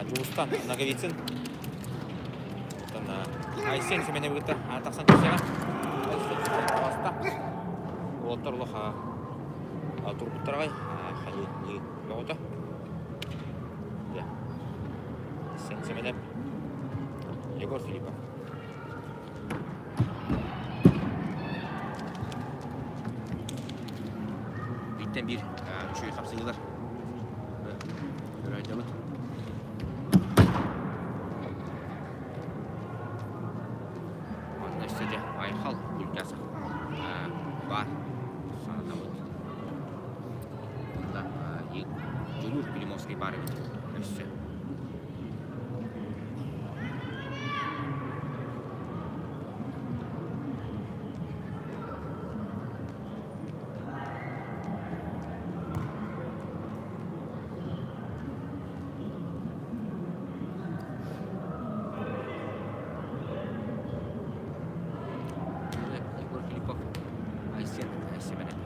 Дьулустан Ноговицын. Оттон Айсен Семенов кытта тахсан көрсөҕө. Таҕыста. Уолаттар олох турбуттар аҕай. Хайыы бөҕөтө. Айсен Семенов, Егор Филиппов. Бииртэн биир үчүгэй хапсыһыылар көрөөдьөбүт. Манна өссө дьэ Айхал Бультясов баар санатабыт. Онно Дьулуур Климовский баар эбит өссө. Егор Филиппов, Айсен Семенов.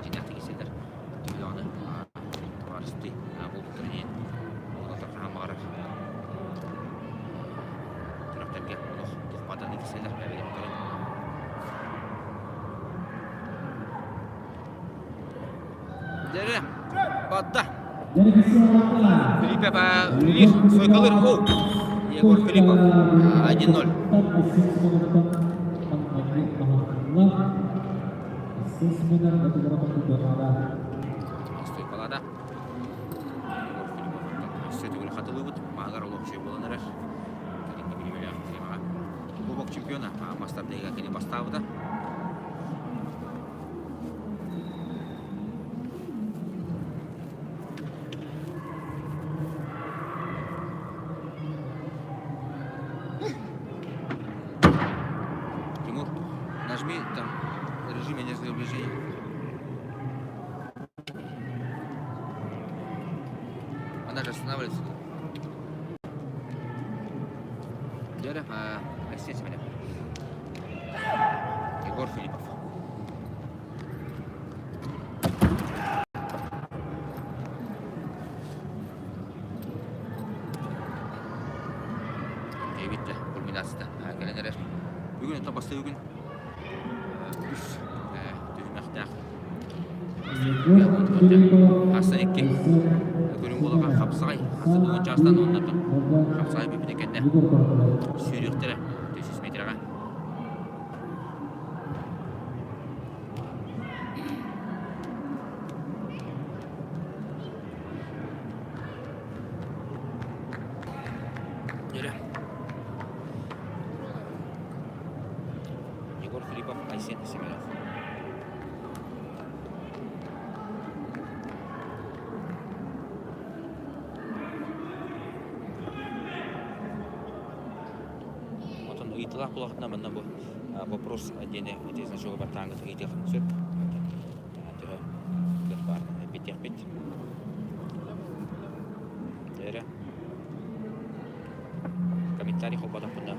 Дьиҥнээхтик истэллэр төһөлөҕүнэ табаарыстыы буолбуттарын иһин олохтор хаһан баҕарар күрэхтэргэ олох туох истэллэр бэйэлэрин. Дьэрэ, бадда. Филиппов үлэлиир, сойкалыыр. Оу! Егор Филиппов 1-0. Стойкалаата. Егор Филиппов өссө төгүл хатылыыбыт. Маһыгар олох үчүгэй буолан эрэр. Кэлиҥҥи бириэмэлээх бириэмэҕэ Кубок чемпиона мастардыыга кини бастаабыта. Тимур, нажми там режим энергосбережения. Она же останавливается. Дьэ, Алексей Семенов. Егор Филиппов. Диэбит да кульминацията кэлэн эрэр. Бүгүн оттон бастакы күн үс түһүмэхтээх Аса икки көрүҥ буолаҕа хапсаҕай хаса тугун чаастан уоннатын хапсаҕай бүппүтэ кэннэ сүүрүөхтэрэ 300 метрэҕэ. Дьөрө. Егор Филиппов, Айсен Семенов. Отон ыйытылаах булахтына манна бу вопрос диэни ити значогу баттааҥҥыт ыйытыаххын сөп. Төһө кыах баар эппиттиэхпит. Эрэ. Комментарий холботохпуна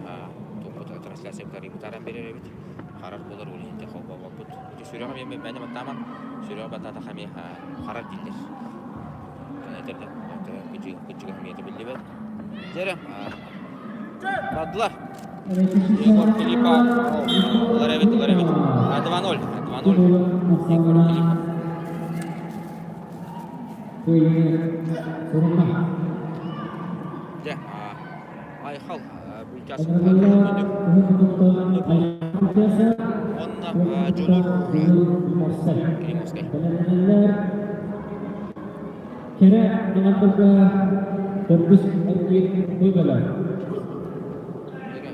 туохпут трансляция бутааран берер эбит. Харар буолар ол иһин холбообоппут. Ити сүрэҕим эмиэ мээнэ баттааман сүрэҕи баттаатах эмиэ харар дииллэр. Этэрдэ кыдьыга эмиэ биллибэт. Дьэрэ бардылар. Егор Филиппов ылар эбит, ылар эбит. 2-0, 2-0. Егор Филиппов. Дьэ, Айхал Бультясов Уонна Дьулур Климовскай. Кэрэ аҥардарга төрдүс эргиир быыбара.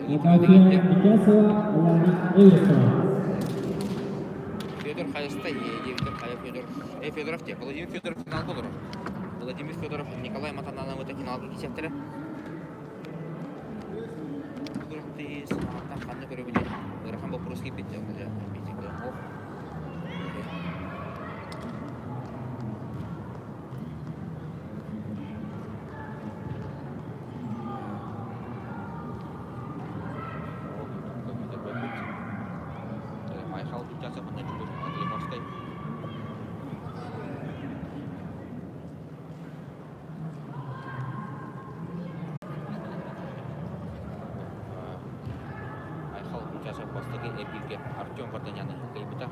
Наталья Митясова, Алана Эверстова. Федор Хайыстай, диэбитэр Хайа Федор, Федоров диэ, Владимир Федоров финалга олорор. Владимир Федоров Николай Матанановы финалга киирсиэхтэрэ. Бүгүн санааттан ханна көрөбүнүй? Ыарахан боппуруос киирбит. Ох. Майхал Дутясов Климовскай. Мультясов бастакы эргииргэ Артем Варданяны кыайбыта.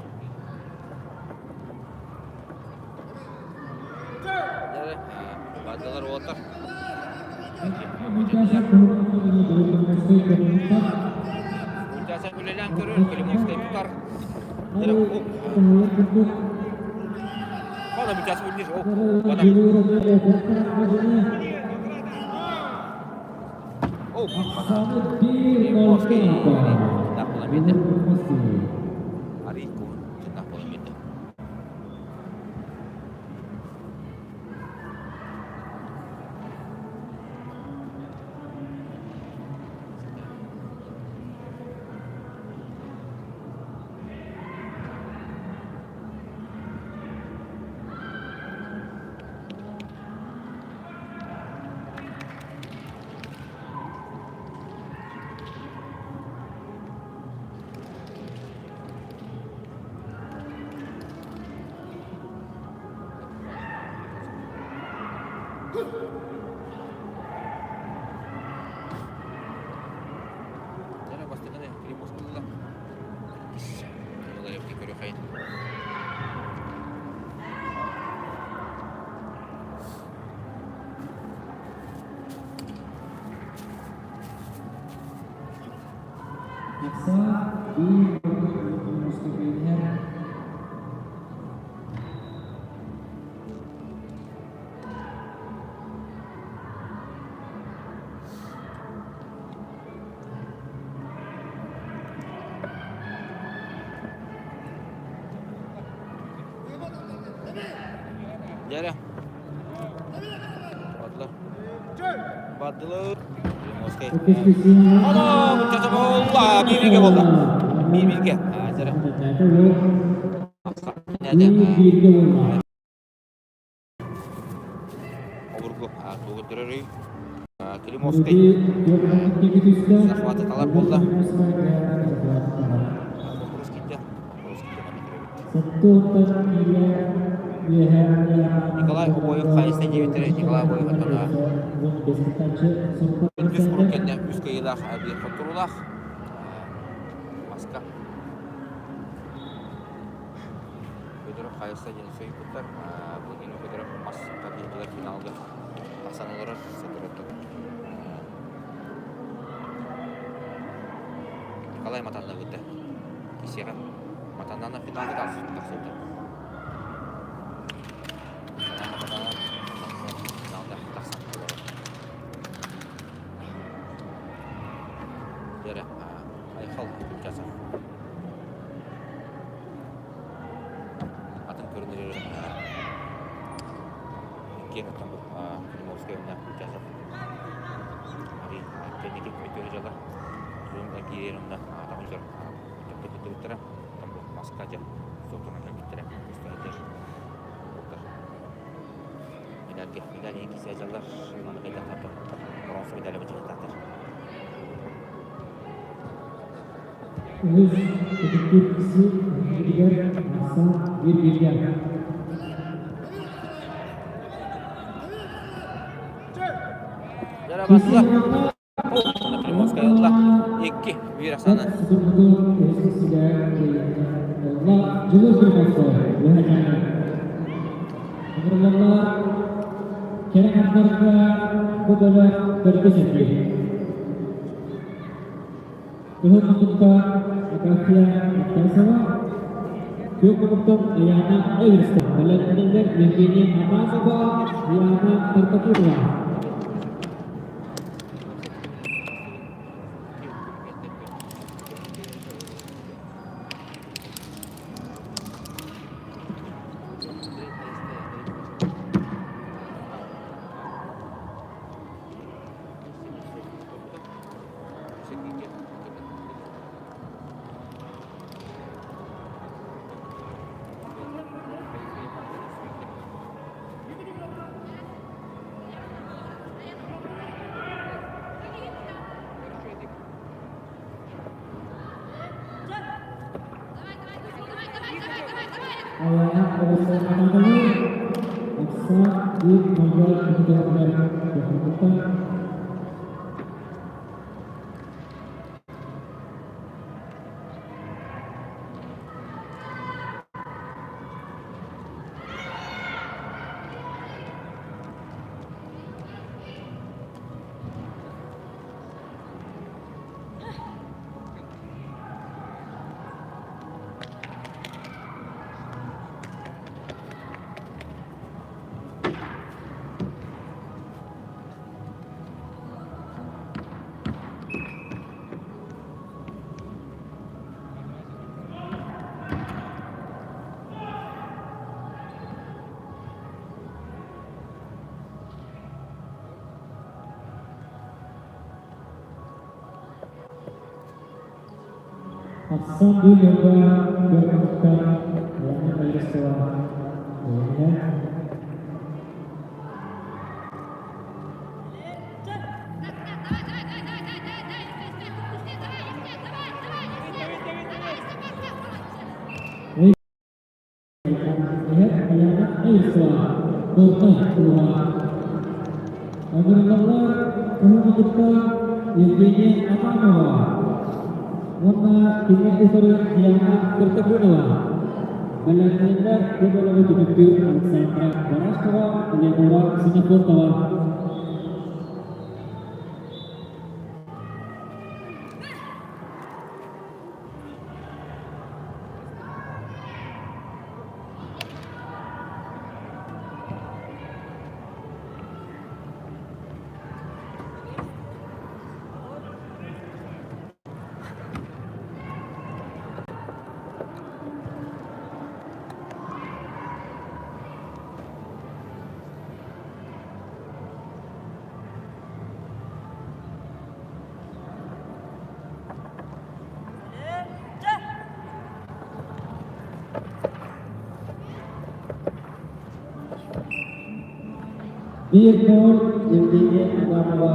Баадалар уолаттар. Мультясов үлэлээн көрөр, Климовскай тутар. Хана Мультясов үллир. Климовский буолан биэрдэ. Арый куһун тыннах буолан биэрдэ. Дьэ, бастакы Климовский ылла. Иккис Николаевки көрүөххэйин. Дьэ Бардылар. Бардылар. Приморскай. Ана, буччата буолла. Биир-бииргэ буолла. Биир-бииргэ. Дьэ Обургу тугу көрөрүй? Климовскай захваты талар буолла. Вопрос киирдэ. Вопрос киирдэ манна көрөбүт. Николай Обоев хайыста диэбиттэрэ Николай Обоев аттана үс куруук кэннэ үс кыайыылаах биир хотторуулаах маска Федоров хайыста диэн суруйбуттар. Владимир Федоров мас тардыытыгар финалга тахсан олорор соторуттан. Николай Матанна ыытта. Кисиэҕэ Матаннана финалга тахсыбыта. Николай Матанна финалга тахсан олорор. Дьэрэ, Айхал Кутчасов. Атын көрүнэр иккиэн оттон бу Климовскай уонна Кутчасов кэнники өтөр дьалар зум киирэр онно таҕынчар кыттыбыттара оттон бу маска дьэ суотунан кэлбиттэрэ көстөөтөр медальге медаль кисе дьаллар маны кайдахтар бронза медали бачыгытаатар. Үһүс көтүппүт киси иннигэр тахсан биир-бииргэ. Жарабасла. Приморская ылла. Икки, биир ахсаана. Кэрэ аҥардарга бу бөлөх төрдүс этии. Кыһыл муннукка Агафья Аптасова, күөх муннуктан Аяна Эверстов, бэлэмнэнэллэр Евгения Амазова, Яна Таркатурова. Ayana Эверстов Окса биир ноль кытыгар көхөтүттэн. Ахсан быыбарга кыахтан Лена Борисова Лена. Аяна Айсова Болта Ура. Агырылалар Куһумутукка Евгения Адамова уонна кини утары Диана Кыртакунова. Бэлэмнэннэр көмөлөһө түмүктүүр Александра Барашкова, Элеонора Ксенофонтова. Биир ноль Евгения Адамова.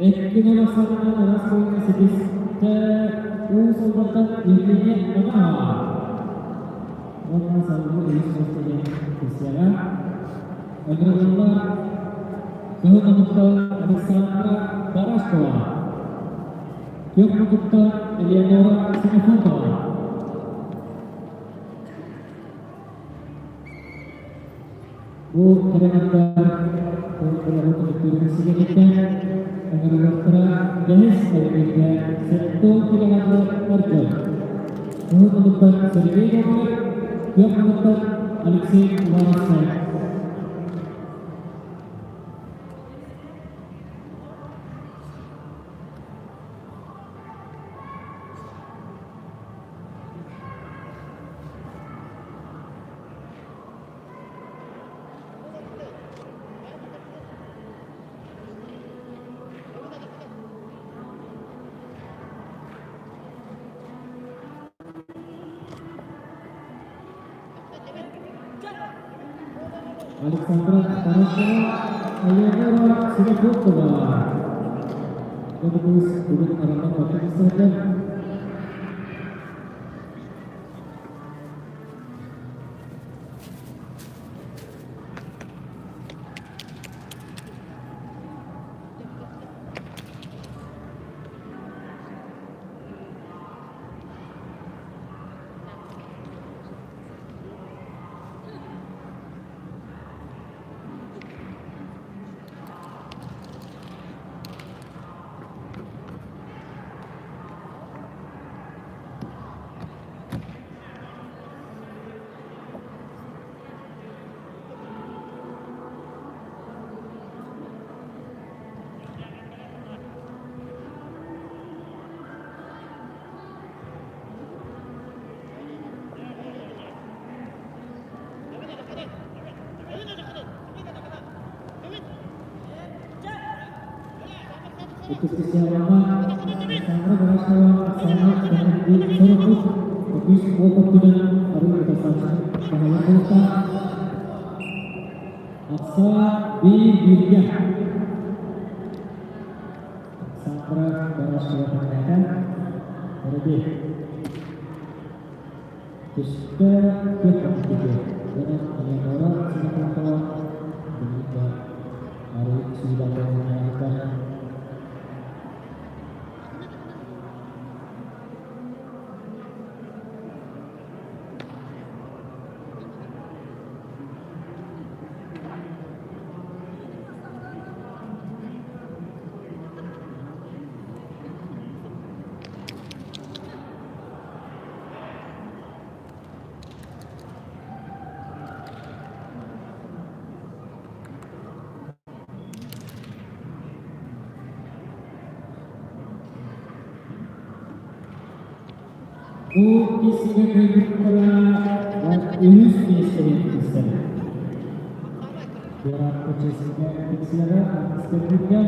Икки бастакынан ыраас буолууну ситистэ Уус Алдантан Евгения Иванова. Уонна салгыы үһүс миэстэни Кристиана. Ыҥырыллар Кыһыл омуктан Александра Барашкова. Күөх омуктан Элеонора Ксенофонтова. Бу кыргыттар олоҕу түмүктүүр сигэтиттэн ыҥырыллахтара бэһис эргииргэ 70 километр ордук. Уһун омуктан Сергей Гоголев, күөх омуктан Алексей Уваровскай. Александра Тарасова, Элеонора Синякова. Бүгүн бүгүн Араман Батырсыгар. Александра Барашкова Оксана Сорокут үс уопуттунан арыы достаточно баһылык буолуохтаах. Акса биир бииргэ. Александра Барашкова тэҥнээтэ. Өрөбү. Түстэ күөх көмүскүтүө. Онон Элеонора Ксенофонтова билигин да арыы сүүрбэ. Бу киисигэ кыайбыттара үһүс миэстэни тиксэр. Туорааппыт чэсигэ тиксиэҕэ артистарбытга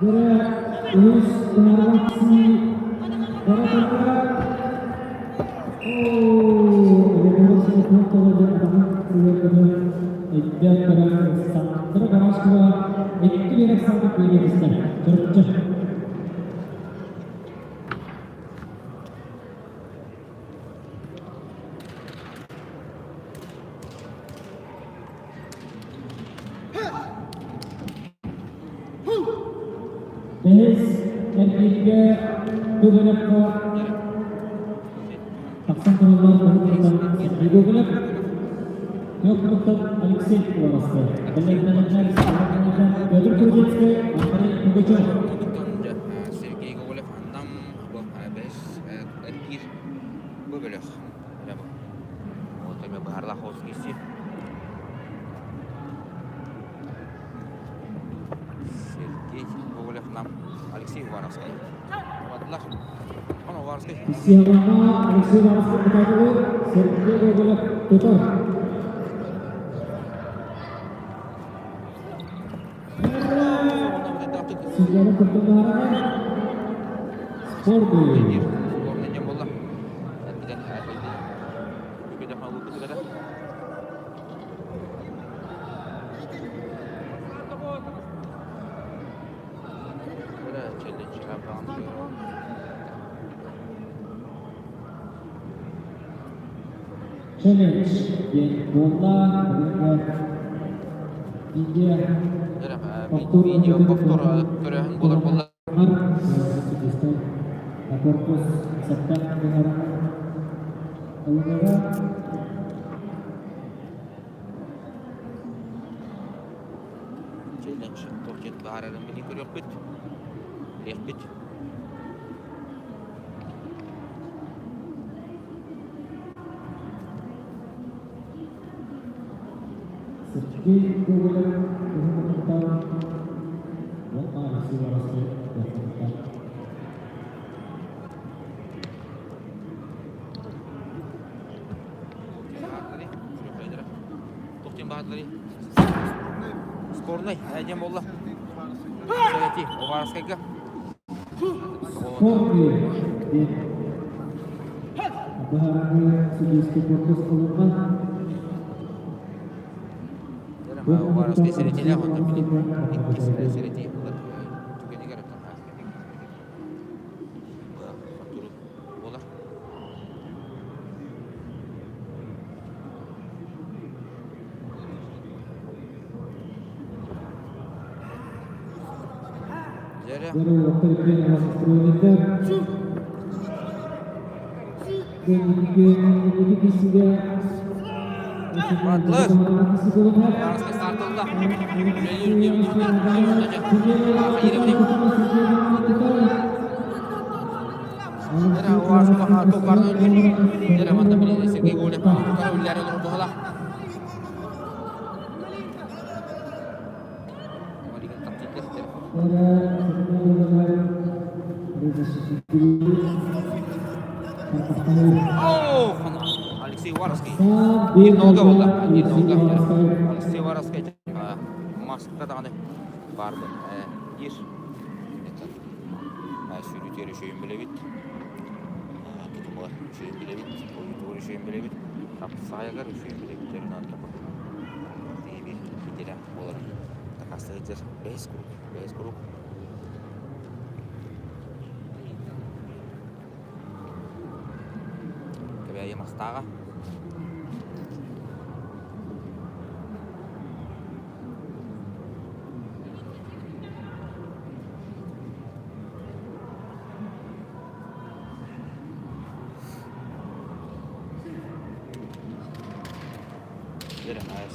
Бөрө үһүс Нарвакси Баратара Александра Барашкова икки Александр Кузнецов Чурапчы. Бэһис эргииргэ Гоголевка тахсан тураллар Уһуктан Сергей Гоголев, Төхтүртэн Алексей Куоровскай, Бэлэмнэнэннэр Петр Кузнецкай, Андрей Пугачев. Сергей Гоголев Нам бэһис эргиир бу бөлөх. Вот быһарлаах оҕус киирсии. Сергей Гоголев нам Алексей Уваровский. Абадылар. Он Уваровский. Сиалаҕа Алексей Уваровский кытаатылар, Сергей Гоголев тутар. Сиалаҕа кырдыллаараҕа спорду. Челлендж диэн буолла. Видео Видео повтор көрөһүн болар болла. Корпус саттан ылынара. Челлендж тохтет баарарын били көрүөхпүт. Билиэхпит. Сергей Гоголев уһуннуктан уонна Алексей Воровской уһуннуктан. Тохтин баһатлары. Спорный, диэн буолла. Совети, Уваровскайга. Спорный диэн быһаарыы судейский корпус ылынна. Уваровскай сэретилээх, онтон били иккис сэрети түгэнигэр буолар. Атлас! Стартылла. Сергей Голев Алексей Уваровский. Немного болды. Немного. Алексей Уваровский маска даҕаны баарбын. Ир. Сүүрүтүөр үчүгүйүн билэбит. Тутумугар үчүгүйүн билэбит. Ойуутугар үчүгүйүн билэбит. Хапсаайыгар үчүгүйүн билэбит. Биир битирэ буолар. Такастыыр бэһис круг. Бэһис круг. Кэбээйи мастааҕа.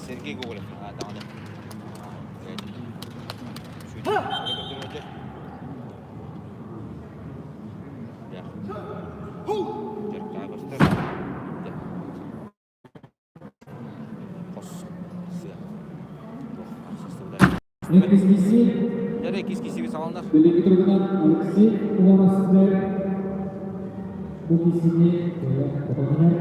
Сергей Гоголев даҕаны Иккис киси. Дьэ, иккис кисибит салаллар. Билиҥҥи туругунан Алексей Уваровскай бу кисини хотонугар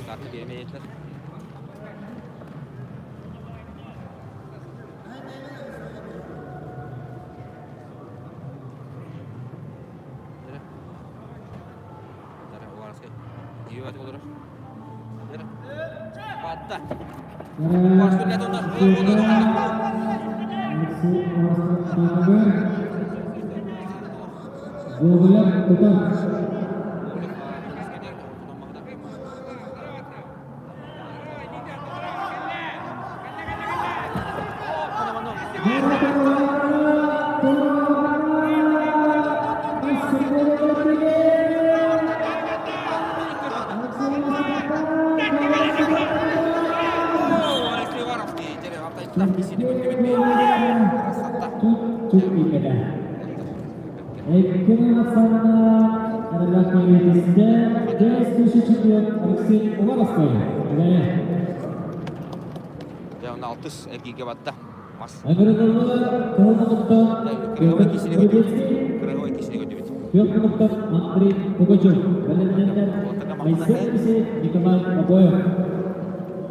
Старты биэрмэйдилэр. Гоголя тутар. Алексей Уваровский. Дьэ, онно алтыс эргииргэ барда. Мас. Кырыһабай кисини көтүбүт. Кырыһабай кисини көтүбүт. Петр Андрей Пугачев, бэлэмнэннэр Айсен Николай Обоев.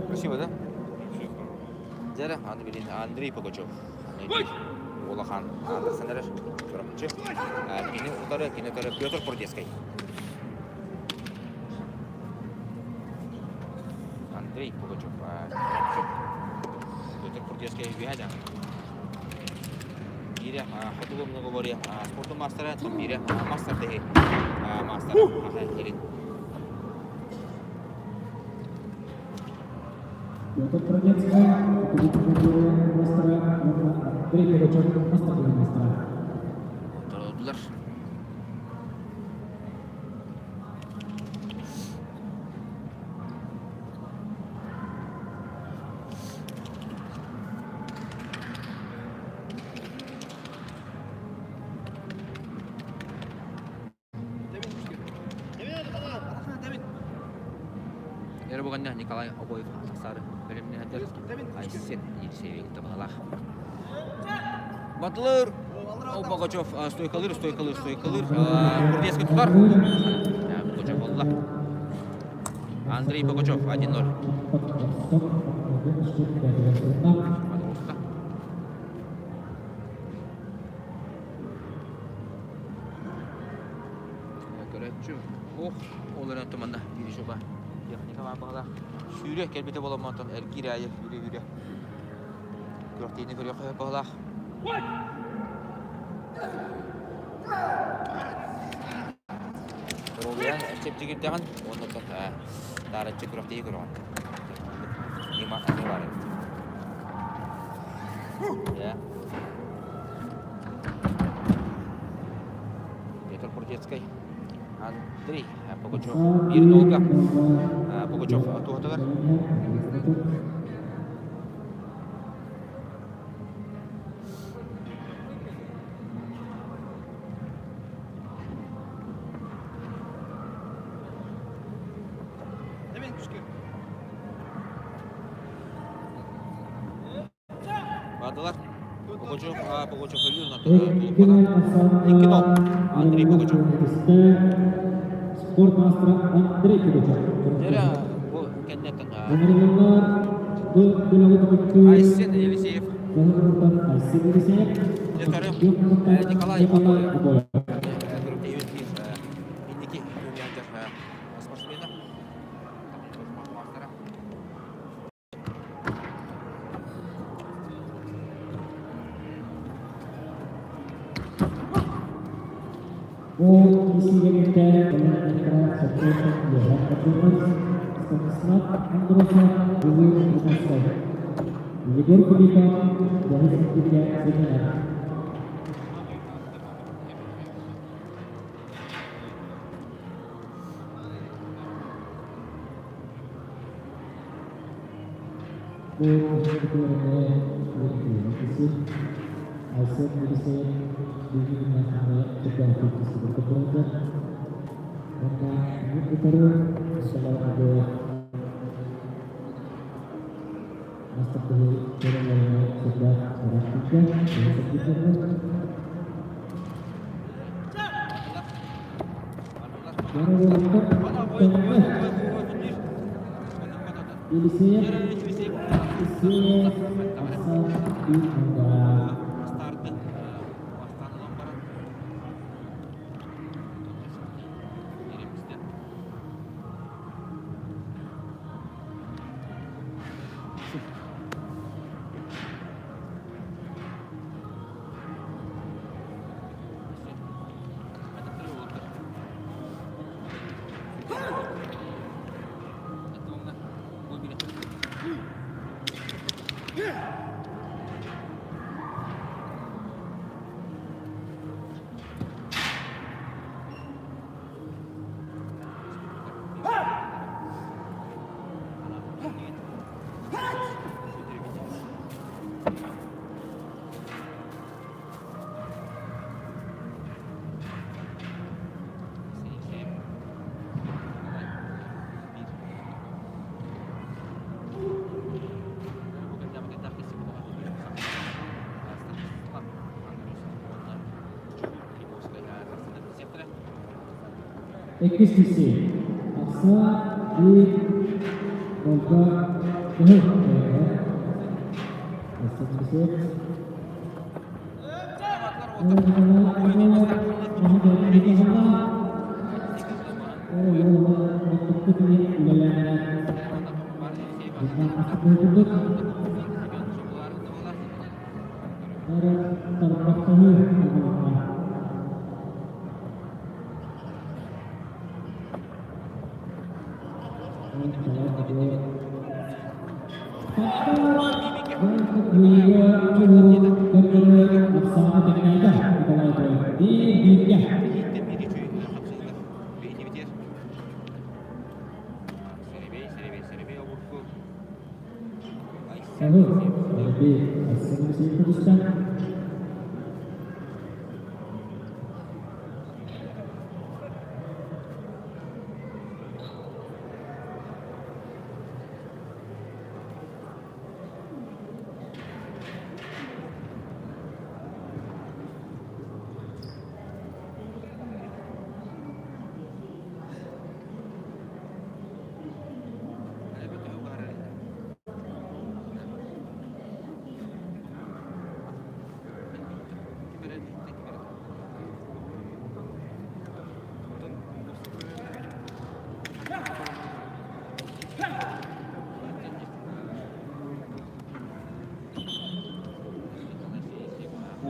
Спасибо, да? Дьэ, аны билин Андрей Пугачев. Улахан Андерсон эрэр. Чурапчы. Кини утары, кини утары Петр Прудецкий. Андрей Пугачев. Чурапчы. Петр Прудецкий үһэ дьаҥ. Биирэ хотугу многоборье спортун маастара, биирэ мастер дэһи маастара аха илин. Петр Прудецкий, хотугу мастера, Андрей Пугачев, мастер мастера. Торолдулар. Эрэ буганна Николай Обоев тахсаары бэлэмнэһэллэр. Айсен Елисеевич табалаах. Батлыр Богачев стойкалыр, стойкалыр, стойкалыр. Курдески тутар. Богачев болла. Андрей Богачев 1-0. Көрөөччү ох, ол эрэн туманна биир жоба техника баар баҕалаах. Сүүрэ кэлбитэ буоламмантан эргиир аайы үүрэ-үүрэ күрэхтэһиини көрүөххэ баҕалаах. Ролуйан чэбдигирдэҕин уонна таарыччы күрэхтэһии көрөҕүн. Ньыма эмиэ баар эбит. Петр Крутецкай, Андрей Пугачев биир нолга Пугачев туһатыгар. Бардылар. Пугачев, Пугачев өлүүр, Икки нол. Андрей Пугачев. Спорт мастера Андрей Пугачев. Дьэ, бу кэннеттен Айсен Елисеев. Айсен Елисеев. Николай Обоев. Инники спортсмена. Бу киирсиигэ кытта Станислав Андросов, Юлий Лукашов, Егор Куликов, Борис Семенов. Бу Айсен Елисеев Бастакы көрүҥнэринэн сүрдээх ыраахтыга, Елисеев Елисеев Арсан Иванович. Иккис киси Ахса и Болга Кыһыл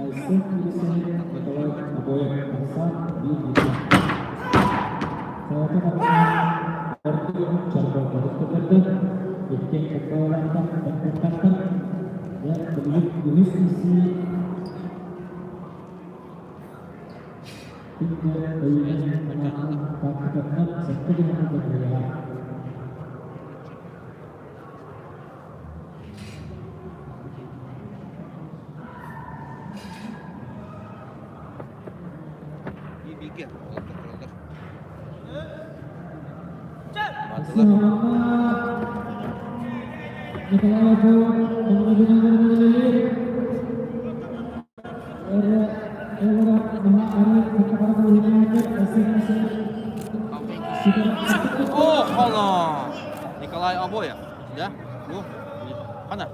Айсен Елисеев Николай Обоев Оксан биир Салата Оксан ордук чорбойботун көрдөрдө. Иккиэн кэккэлээтэ кыттыктаахтар. Дьэ, билигин үһүс киирсии күннэ өйүнэн тактикатынан сэттэ гынан кыайыаҕа. О, холо! Николай Обоев. Да? Бу? Хана?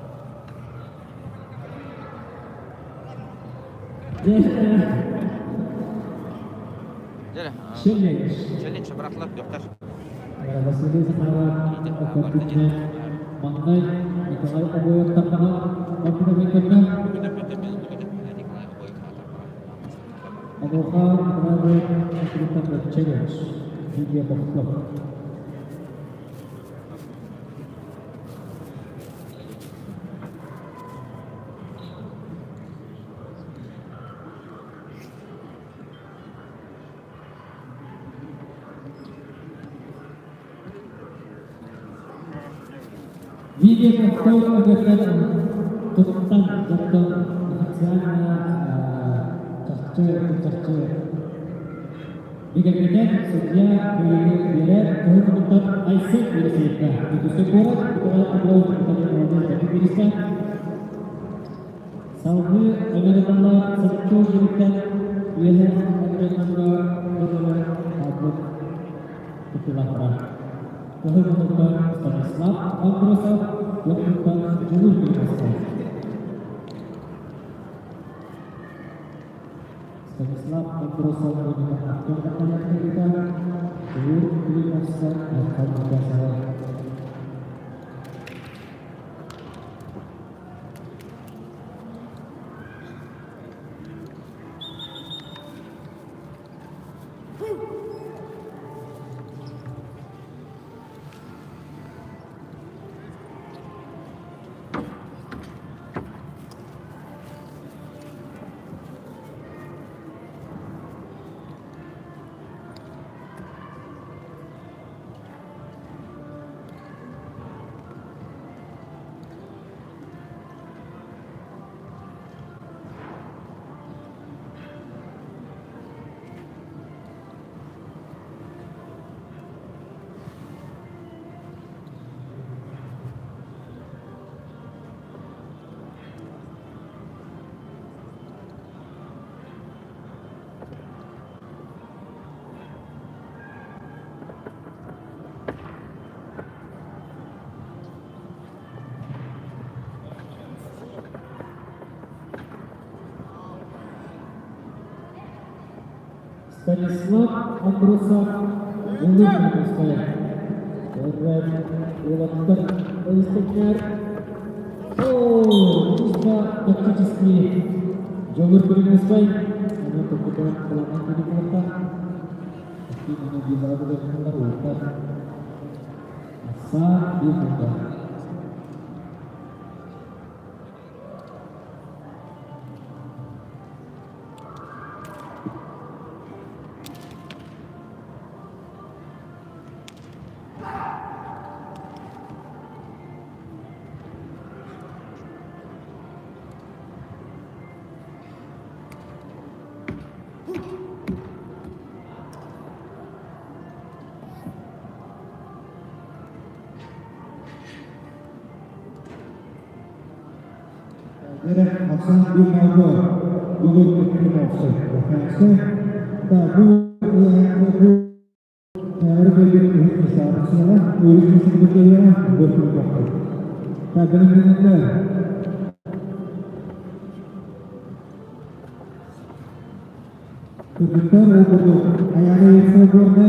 Дьэ, Челлендж быратлар доктор. Василий Захаров Маҥнай Николай Обоев тардаҕа барбыта көрдө. Онуоха Николай Обоев челлендж видео повтор. Видео повтор эбэтэр туттан дьонтон официально чахчы чахчы Бигэргэтэн судья кыайыыны биэрэр кыһыл муннуктан Айсен Елисеевка. Дьокуускай куорат Николай Петрович Виталий Иванович бириискэ. Салгыы ыҥырыллар Соччо дьириттэн үөһэ Андреевна Бодолор хаалбыт кыттыылаахтара. Кыһыл муннуктан Станислав Андросов, Локтуттан Дьулуур Климовскай. Станислав Андросов уонна Артем Бакалятовита, Дьулуур Климовскай, Архан Мукасова. Станислав Андросов Дьулуур Дьокуускай. Уолаттар ыйыстыктар. О, чисто тактический Дьулуур Кулиновскай. Аны токутан кыланан кулуктар. Аны билара бугатылар уолаттар. Аса bir burada. Дьэ, Оксана Дмитриевна бүгүн Климовскай конференция. Да, бу бу өрө көрбүт өрүс Так, Кыргыттар ол курдук Айаана Ефимовна,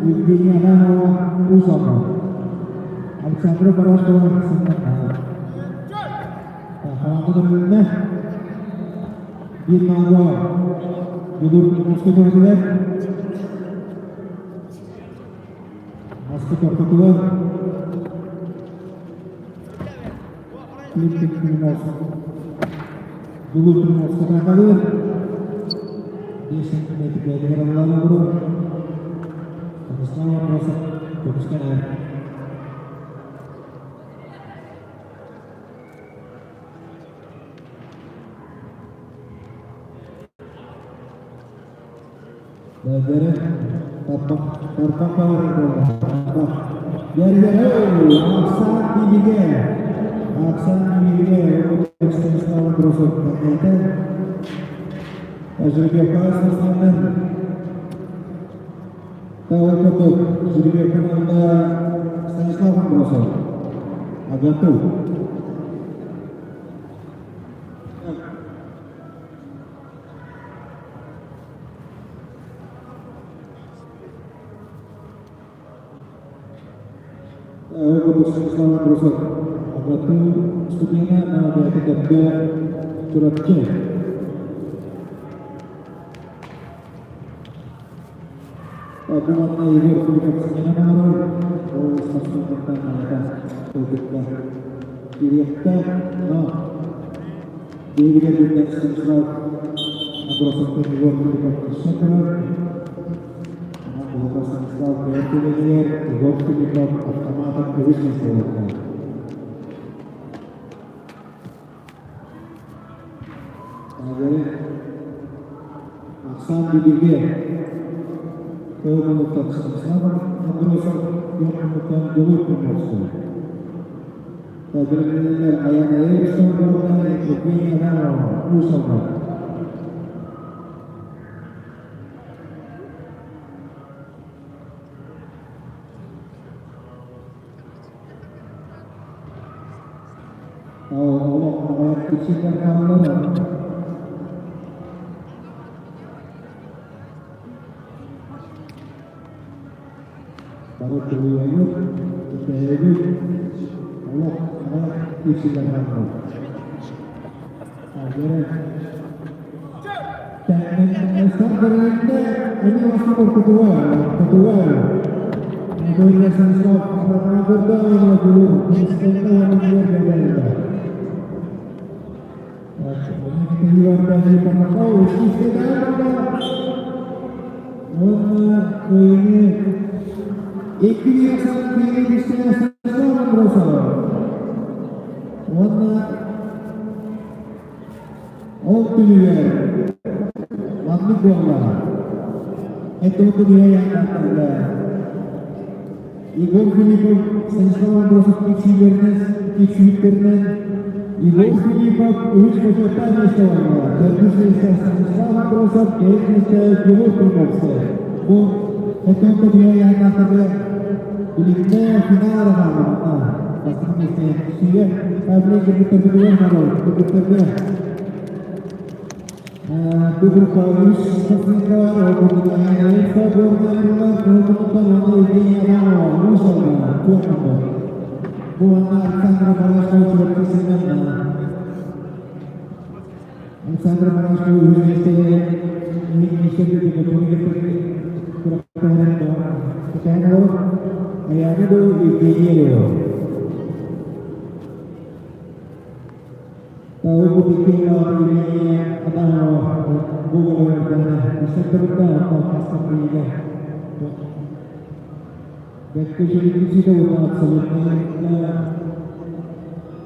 Евгения Адамова Уус Алдан, Александра Барашкова Сыннардаах. Хараҥа көрүлүннэ. Биир маага Дьулуур Приморскай көрүлүлэр. Москва ортотугар Клим Климов Дьулуур Приморскай таакалыыр. 5 сантиметр бэйэтигэр ыллаан олорор. Станислав Андросов көмүскэнэр. Бэйэлэрэ тарбах тарбах баҕарар буолла. Тарбах. Бэргэрэ Оксан Бибигэ. Оксан Бибигэ Станислав Андросов тэҥнээтэ. Жеребьевкаҕа спортсменнар Ол курдук жеребьевка манна Станислав Андросов АГАТУ. Ол курдук Станислав Андросов АГАТУ студена бэйэтэ Дэбдэ Чурапчы. Бу манна Егор Филиппов сынньанан олорор. Ол спортсмендартан аата ылбыкка киириэхтээх. Но биһигини күннэр Станислав Андросовтан Егор Филиппов көрсөн турар. Онон буһука Станислав бэйэ түгэнигэр Егор Филиппов автоматом үһүс миэстэлэрдээх. Ааҕары Ахсаан Бибигэ. Кыыл Станислав Андросов, түөрт муннуктан Дьулуур Приморскай. Бэлэмнэнэллэр Аяна Эриксон уонна Евгения Адамова, Уус Алдан. Олох аҕыйах кичиҥнэр хааллылар. Бары тулуйабыт, кэтэһэбит, олох аҕыйах кичиҥнэр хааллылар. Уонна Ол түмүгэр маннык буолла. Это түмүгэр Егор Филиппов Станислав Андросов киксиилэринэн Егор Филиппов үһүс бочуоттаах миэстэ ылла. Төрдүс миэстэ Станислав Андросов, бэһис миэстэ Егор Филипповскай. Бу хотон түмүгэр билигинэ финал эрэ хаалла. Бастакы миэстэ сүүрэ Павлин кыргыттарбытыгар народ кыргыттарга бу группа үс спортсменка бар, ол курдук Аня Горная уонна Евгения Адамова, Уус Алдана, түөрт номер. Бу манна Александра Барашкова Чурапчы сынньанна. Александра Барашкова үһүс миэстэҕэ миэстэ күрэхтэһэн олорор. Айаана да Евгения Лева. Бу Евгения Адамова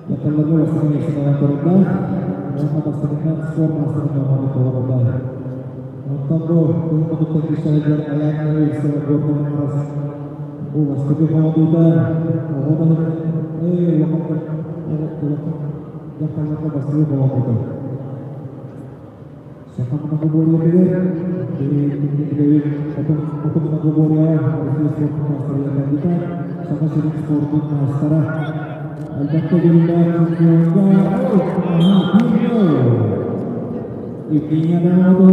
Дьахталларга бастакы миэстэни турда уонна бастакытынан спорт маастарын оҥорон толордо. Онтон бу күн муннуктан киирсэригэр Айаан Юрьевич Гордон бу бастакы хоһуйда оҕо ээ улахан улахан дьахталларга бастакы хоһуйда. Саха многоборьетыгар билэбит хотун многоборьеҕа Россия спордун маастарыгар кандидат, Саха сирин спордун маастара. Элбэх төгүллээх чемпионга Евгения Адамова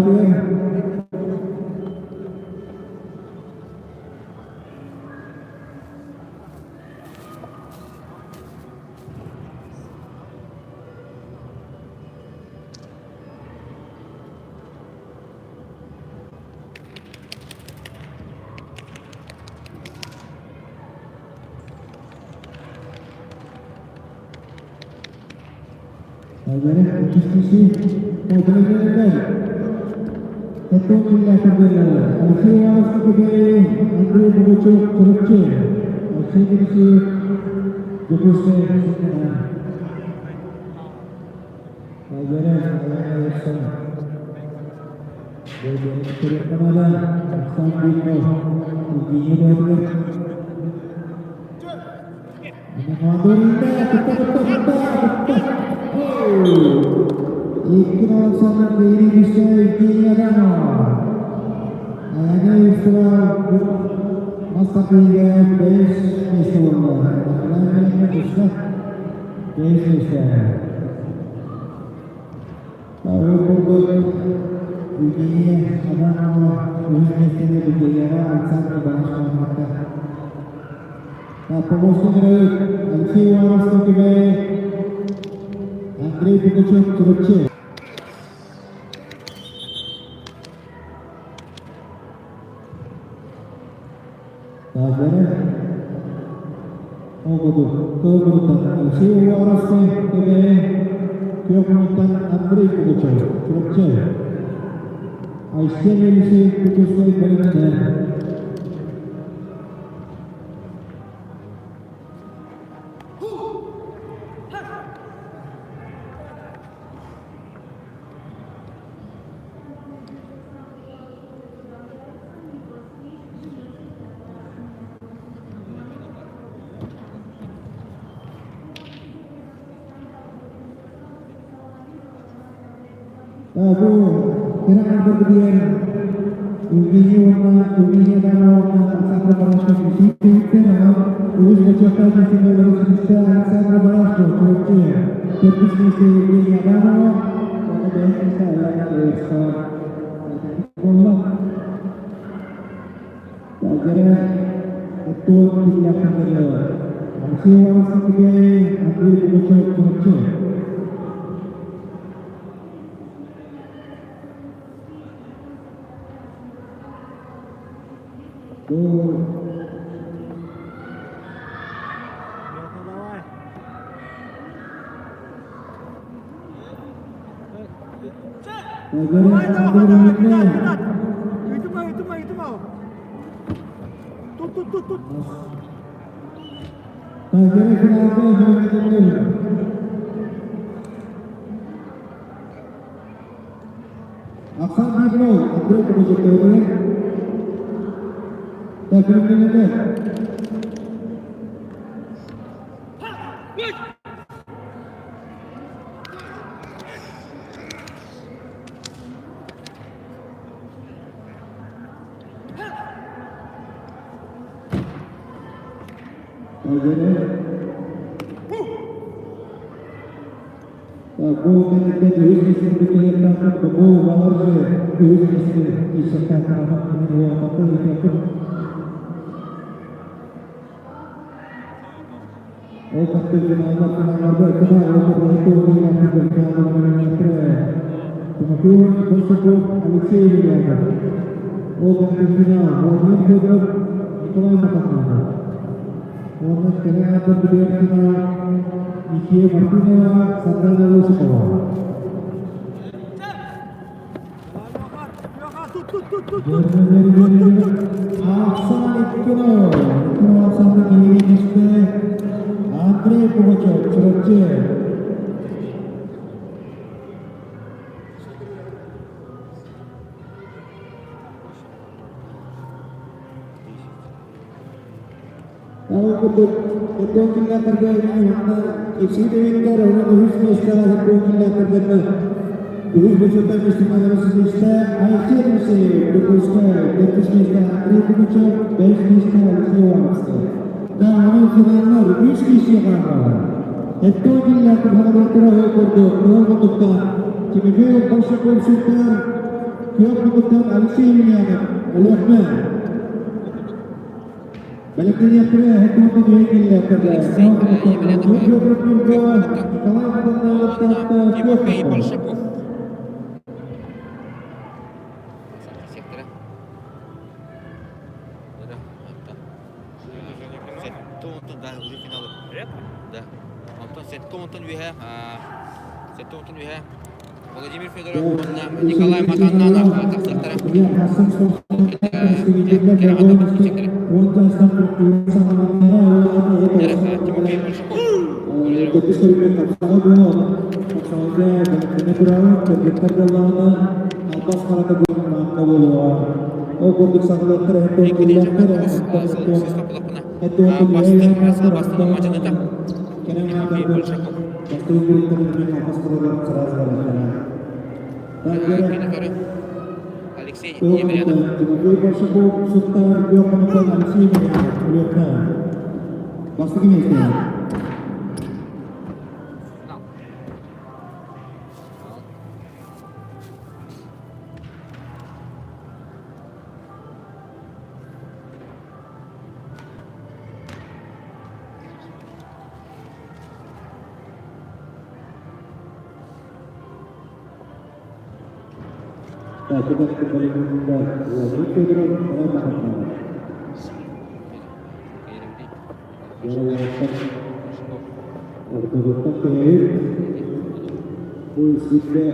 Андрей Пугачев, Чурапчы, Алексей Алексеев, Дьокуускай, Ол курдук, Евгения Адамова үһүс миэстэни Бутеева Александр Иванович Помощник Алексей Иванов Түбэй, Андрей Пугачев Чурапчы. Таажары Ол курдук, кыл Алексей Уваровскай Түбэй, күөх муннуктан Андрей Пугачев Чурапчы. Айсен Елисеев Дьокуускай бэлэмнэнэр. Бу кыра аҥардарбытыгар Евгения уонна Евгения Адамова уонна Александра Барашков үсүһүттэн онон үһүс бочуоттаах миэстэни ылары ситистэ Александра Барашков Чурапчы төрдүс миэстэ Евгения Адамова уонна бэһис миэстэ Аяна Эверстова буолла. Дьэрэ оттуон киллэхтэрэ Алексей Иванович Андрей Пугачев Чурапчы. Давай, давай, давай, кидай, кидай. Ыйтыма, ыйтыма, ыйтыма. Тут, тут, тут, тут. Оксана Дмитриевна, Андрей Пугачев Так, Бу кэнниттэн үһүс миэстэни бүтүһүөхтээхпит, бу балар үһүс миэстэни киирсиэхтээхтэр ыытыахпыт. Ол кэнниттэн финалга финалларга финал Тимофей Большаков, Алексей Емельянов. Ол кэнниттэн финал Владимир Федоров, Николай Матаннанов. Уонна кэлэн аатырбытыгар финал Михея Мартынова, Сардана Осипова. Ахсан Иккинов, Иккинов Александр Ильиничте, Андрей Пугачев, Чурапчы. Ол курдук, Өттөөн киллэртэргэ уонна Ипсии Дэвидтэр уонна үһүс миэстэҕэ Өттөөн киллэртэргэ үһүс бочуоттаах миэстэҕэ ситистэ Айсен Алексеев, Дьокуускай, төрдүс миэстэ Андрей Пугачев, бэһис миэстэ Алексей Ивановскай. Да, онон финаллар үс киһи хаалла. Өттөөн киллэртэр хаалыахтара ол курдук, ол курдуктан Тимофей Большаков Сунтаар, Күөх муннуктан Алексей Емельянов, Өлүөхүмэ. Алексей Емельянов уонна Тимофей Большаков. Сектора. Да, Сэттэ да, уже финалы. Да. Антон сэттэ онтон үөһэ Владимир Федоров уонна Николай Матаннанов тахсыахтара. Тимофей Тимофей Большаков. Бастыҥ сыл бастыҥ мадьыныта Тимофей Большаков. Кини Алексей Емельянов. Тимофей Большаков, Сунтаар, Алексей Емельянов, Бастакы миэстэ. Финал. Так, Владимир Федоров, Николай Махатманов. Ортодуттан тэйэр. Бу сиргэ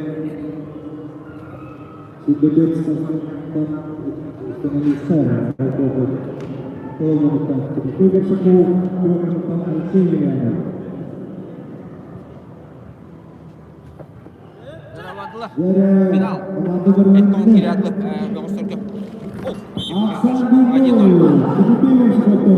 сиргэ төрт спортсментан финалистар Толмануттан Тимофей Большаков, Петровтан Алексей Емельянов. Финал. Эттон Кирятлов бөҕөстөргө. 1-0. Тимофей Большаков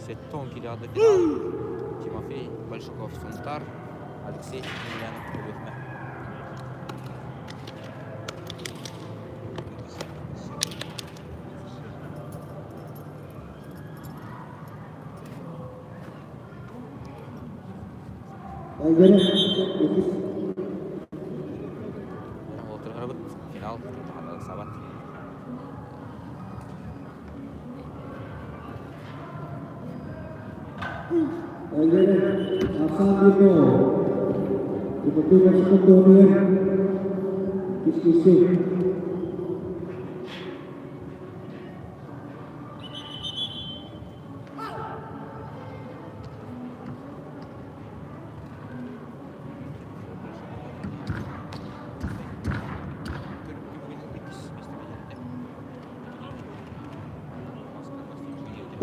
Сеттон килиады финал. Тимофей Большаков Сунтар, Алексей Емельянов Өлүөхүмэ. Айгерим иккис Отырғырбыт финал сабат. Айгерим Арсан Бирнов. Тимофей Большаков туһугар иккис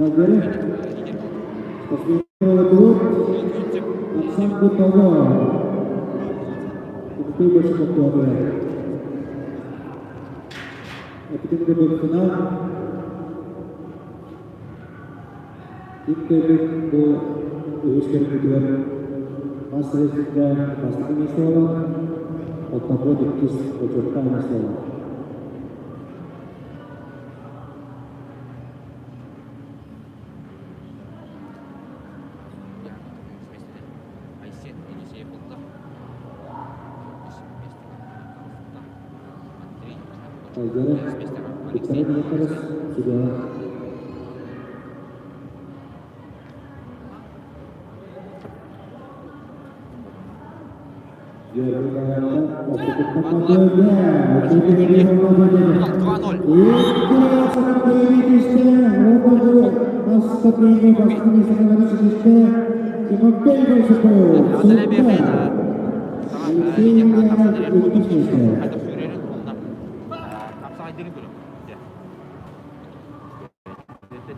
Айгерим Спортсмен Арсан Бирнов. Тимофей Большаков туһугар. Эпитин курдук финал. Иккиэбит бу үһүс көрүүтүгэр мас рейсинггэ бастакы миэстэ буолан, оттон иккис бочуоттаах миэстэ буолан. Айсен Елисеев булла. Андрей Айгерим Виктория Дмитриевич судья.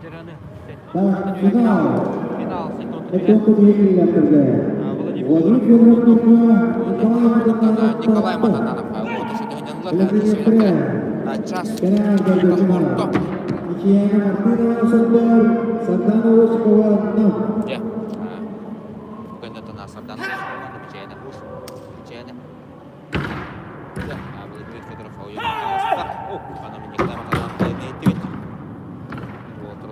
2-0. Финал. Николай Матананов час орто. Дьэ, Көннөтөн Сардана Мичээнэ Ус Мичээнэ. Дьэ, Владимир Федоров ойон таҕыста. О, ана Николай Матананов иһиттибит. Уолаттар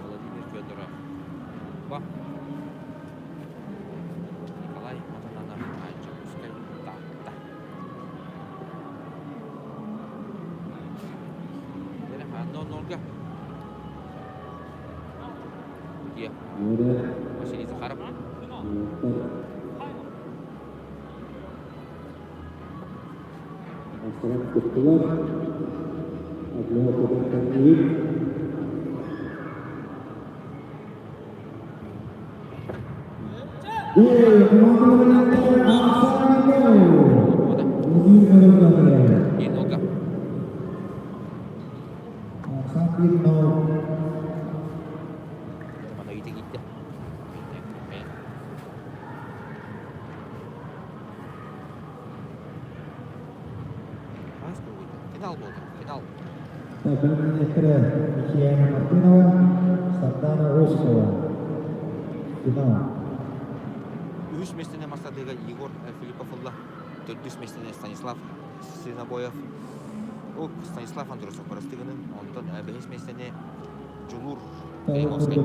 Владимир Федоров. Николай Матананов Дьокуускай Таатта. Ноль-нольга. Где? Василий Захаров. Биир нолга. Мана үйде киирдэ. Финал буолла. Финал. Мичияна Мартынова, Сардана Осипова. Финал. Үһүс миэстэни мастардыга Егор Филиппов ылла. Төрдүс миэстэни Станислав Свинобоев. Ол Станислав Андросов барастыгынын. Онтон бэһис миэстэни Дьулуур Климовскай.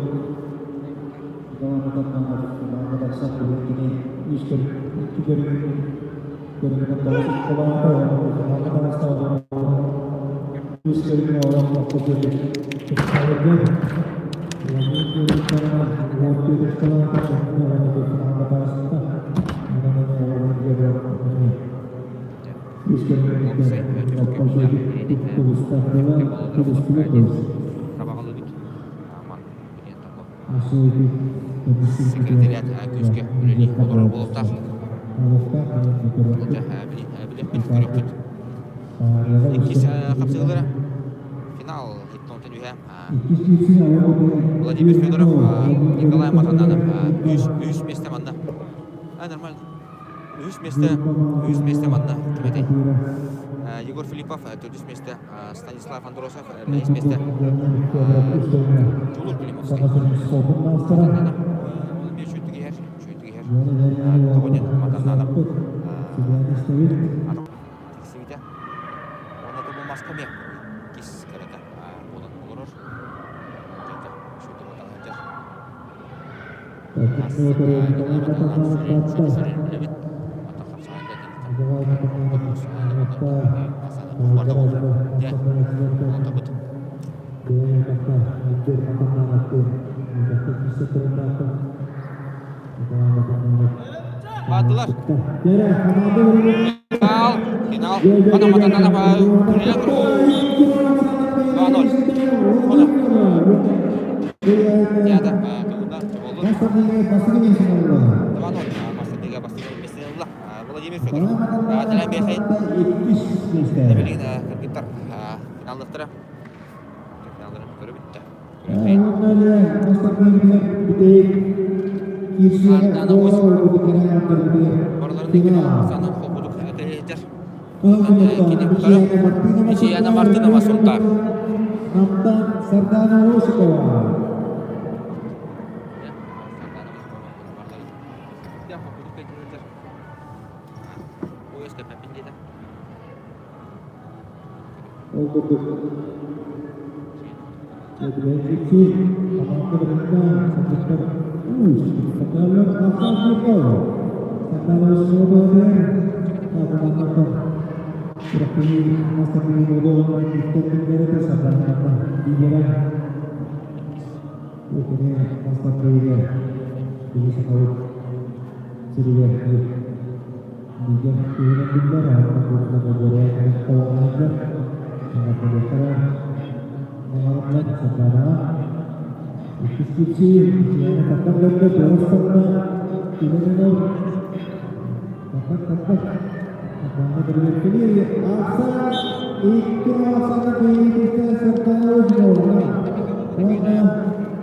Николай Матананов финалга тахсан бүгүн кини үс икки көрүҥүнэн тоҕус финалга таҕыста үс көрүҥҥэ олох Табаҕалыыбыт. Аман Секретариат күүскэ үлэлии олорор буолуохтаах. Билиэхпит, көрүөхпүт. Иккис хапсыһыылара финал хиттонтон үһэ Владимир Федоров, Николай Матананов үс миэстэ манна. А, нормально. Үһүс миэстэ, үһүс миэстэ манна ким этэй? Егор Филиппов төрдүс миэстэ, Станислав Андросов бэһис миэстэ, Дьулур Климовский. Матаннанов ол эмиэ үчүгэйдик иһэр, үчүгэйдик иһэр. Тоҕо диэн Матаннанов атах тиксибитэ. Уонна бу маска эмиэ иккис кэрэтэ буолан олорор. Үчүгэйдик батан сылдьар. Баатылар. Финал, финал. Ана матанана ба 2-0. Хода. Театр тугунда болду. 2-0. Бастыгы бастыгы местен ылла. Владимир Федоров. Телен бехейн. Билигин кыргыттар финаллыктара. Финалларын көрө бүтті. Барыларын холбудук этер. Мичияна Мартынова Сунтар. Намтан Сардана Осипова. Ол курдук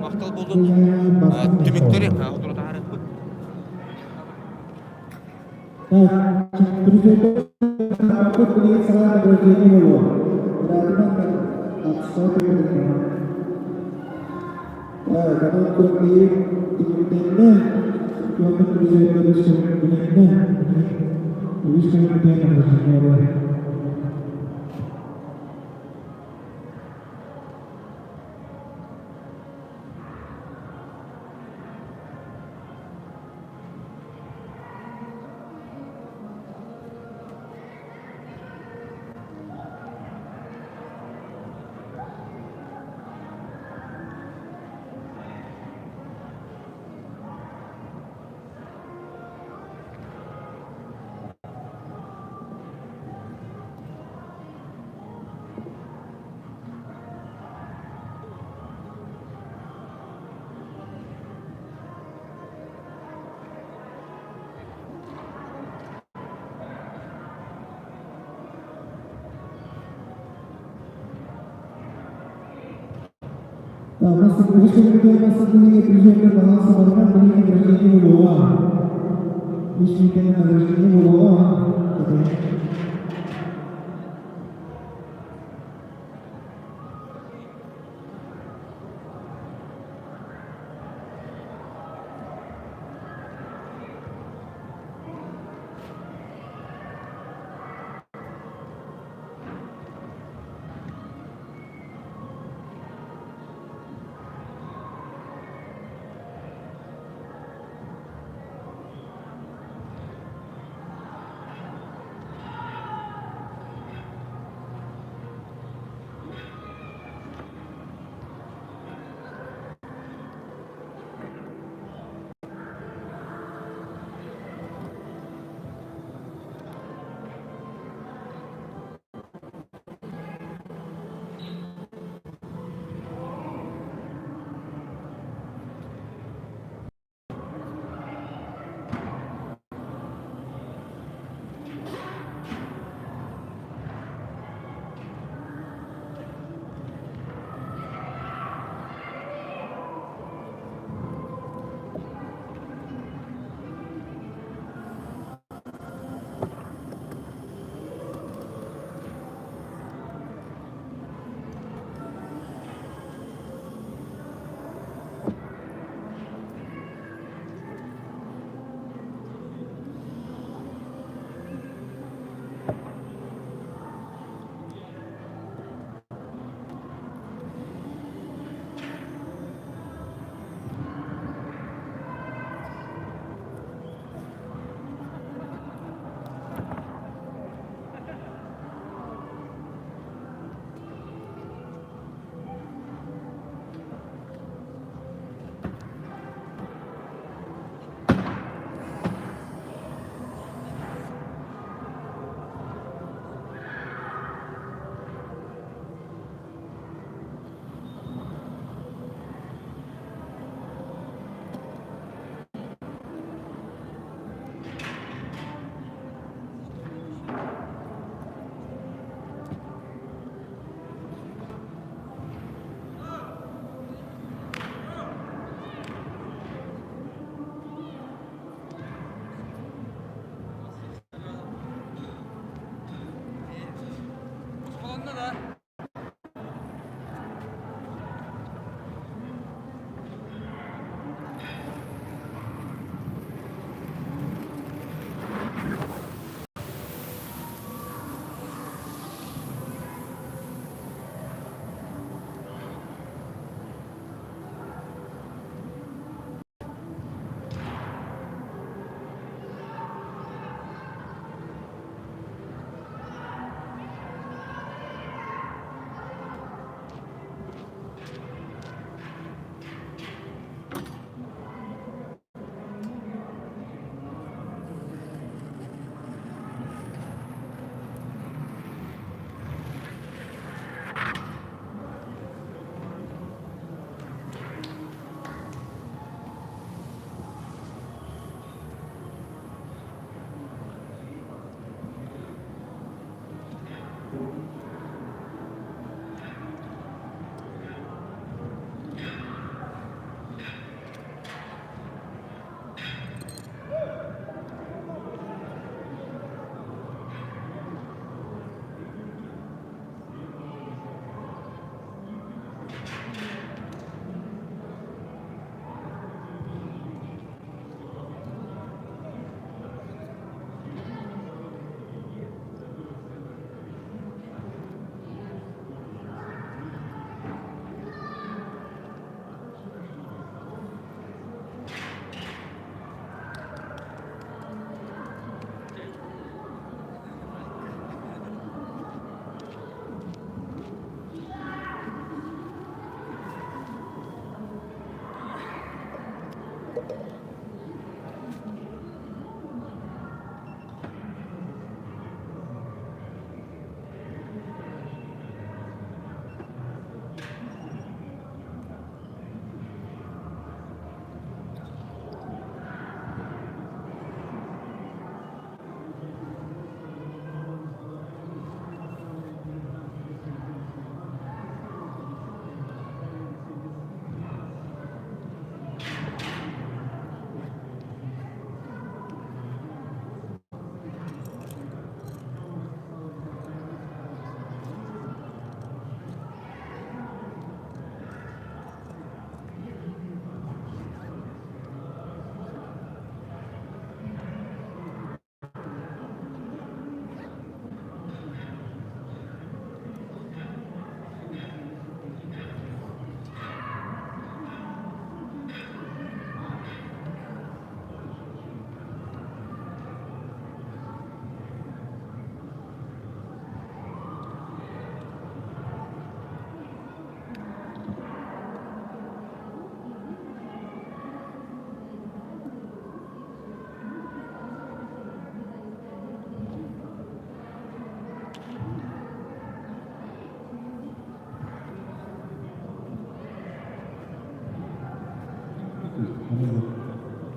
Махтал болдун. Түмүктэри утурутаарыппыт.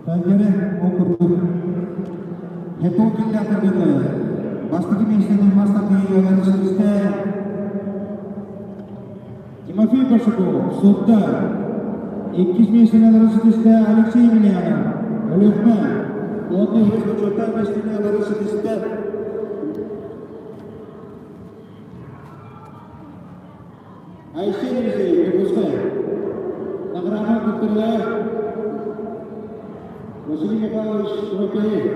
Тангере ол курдук Хетон киллэрдэргитэ бастакы миэстэни мас тардыһыыга ситистэ Тимофей Большаков, Сунтар. Иккис миэстэни ылары ситистэ Алексей Емельянов, Өлүөхүмэ. Уонна үһүс бочуоттаах миэстэни ылары ситистэ Айсен Елисеев, Дьокуускай. Награда туттарыла Василий Михайлович Тимофеев.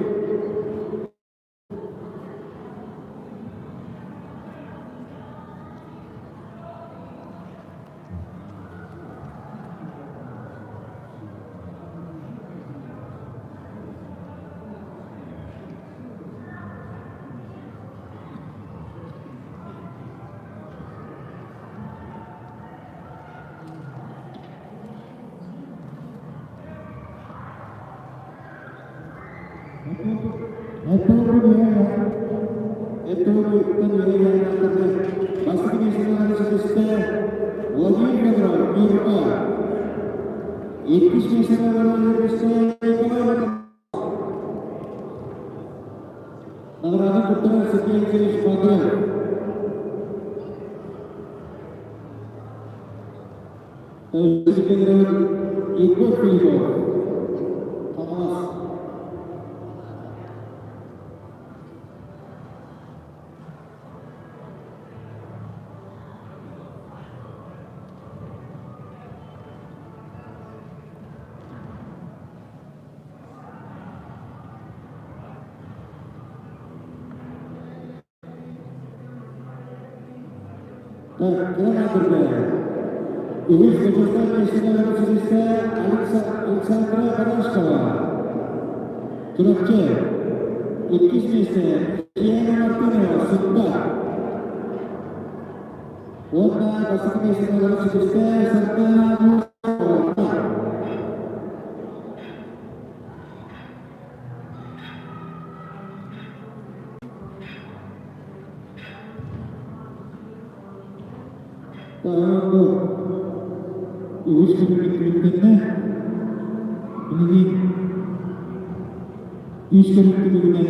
Бастакы миэстэни ситистэ Владимир Федоров, Ньурба. Иккис миэстэни ситистэ Николай Награда туттарар Сергей Алексеевич Бодров. Егор Филиппов, Хаҥалас. Үһүс бочуоттаах миэстэлэри ситистэ Александра Барашкова, Чурапчы. Иккис миэстэ Татьяна Мартынова, Сунта. Уонна бастакы миэстэлэри ситистэ Сардана Мусова. Бу үгүс көрүҥүттэннэ. Билигин үс көрүҥ түмүгүнэн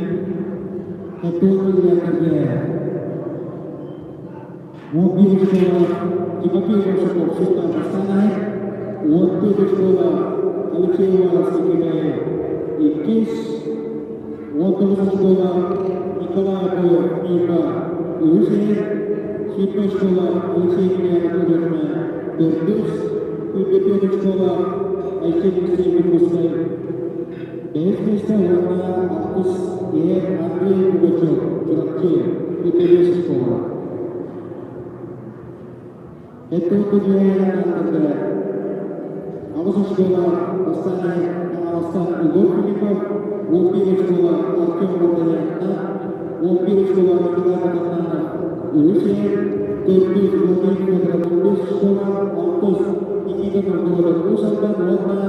католиктарга 11 школа Тимофей Большаков Султан Астанаев, 14 школа Алексей Уваровский Кемеев иккис, 19 школа Николай Акулов Ньурба үһүс иһэр, 7 школа Алексей Емельянов Өлүөхүмэ төрдүс, 44 школа Айсен Алексеев Иркутскай бэһис миэстэ уонна алтыс иһэр Андрей Пугачев Чурапчы 25 школа. Эттэн күнүһэ аҕыс оскуола бастаан Хаҥаластан Егор Филиппов, 11 оскуола Артем Вардаянна, 11 оскуола Николай Матаннанов үһүс иһэр, төрдүс Владимир Федоров 15 оскуола, алтыс Никита Новгородов Уус Алдан уонна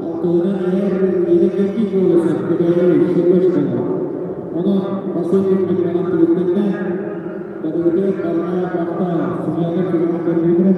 алтыһынан иһэр Иннокентий Колосов Кэбээйи Сөргө оскуола. Онон последний күн түгүттэннэ. Барыгытыгар барҕа махтал, сымыйаны сүрэҕин көрдүүрэ.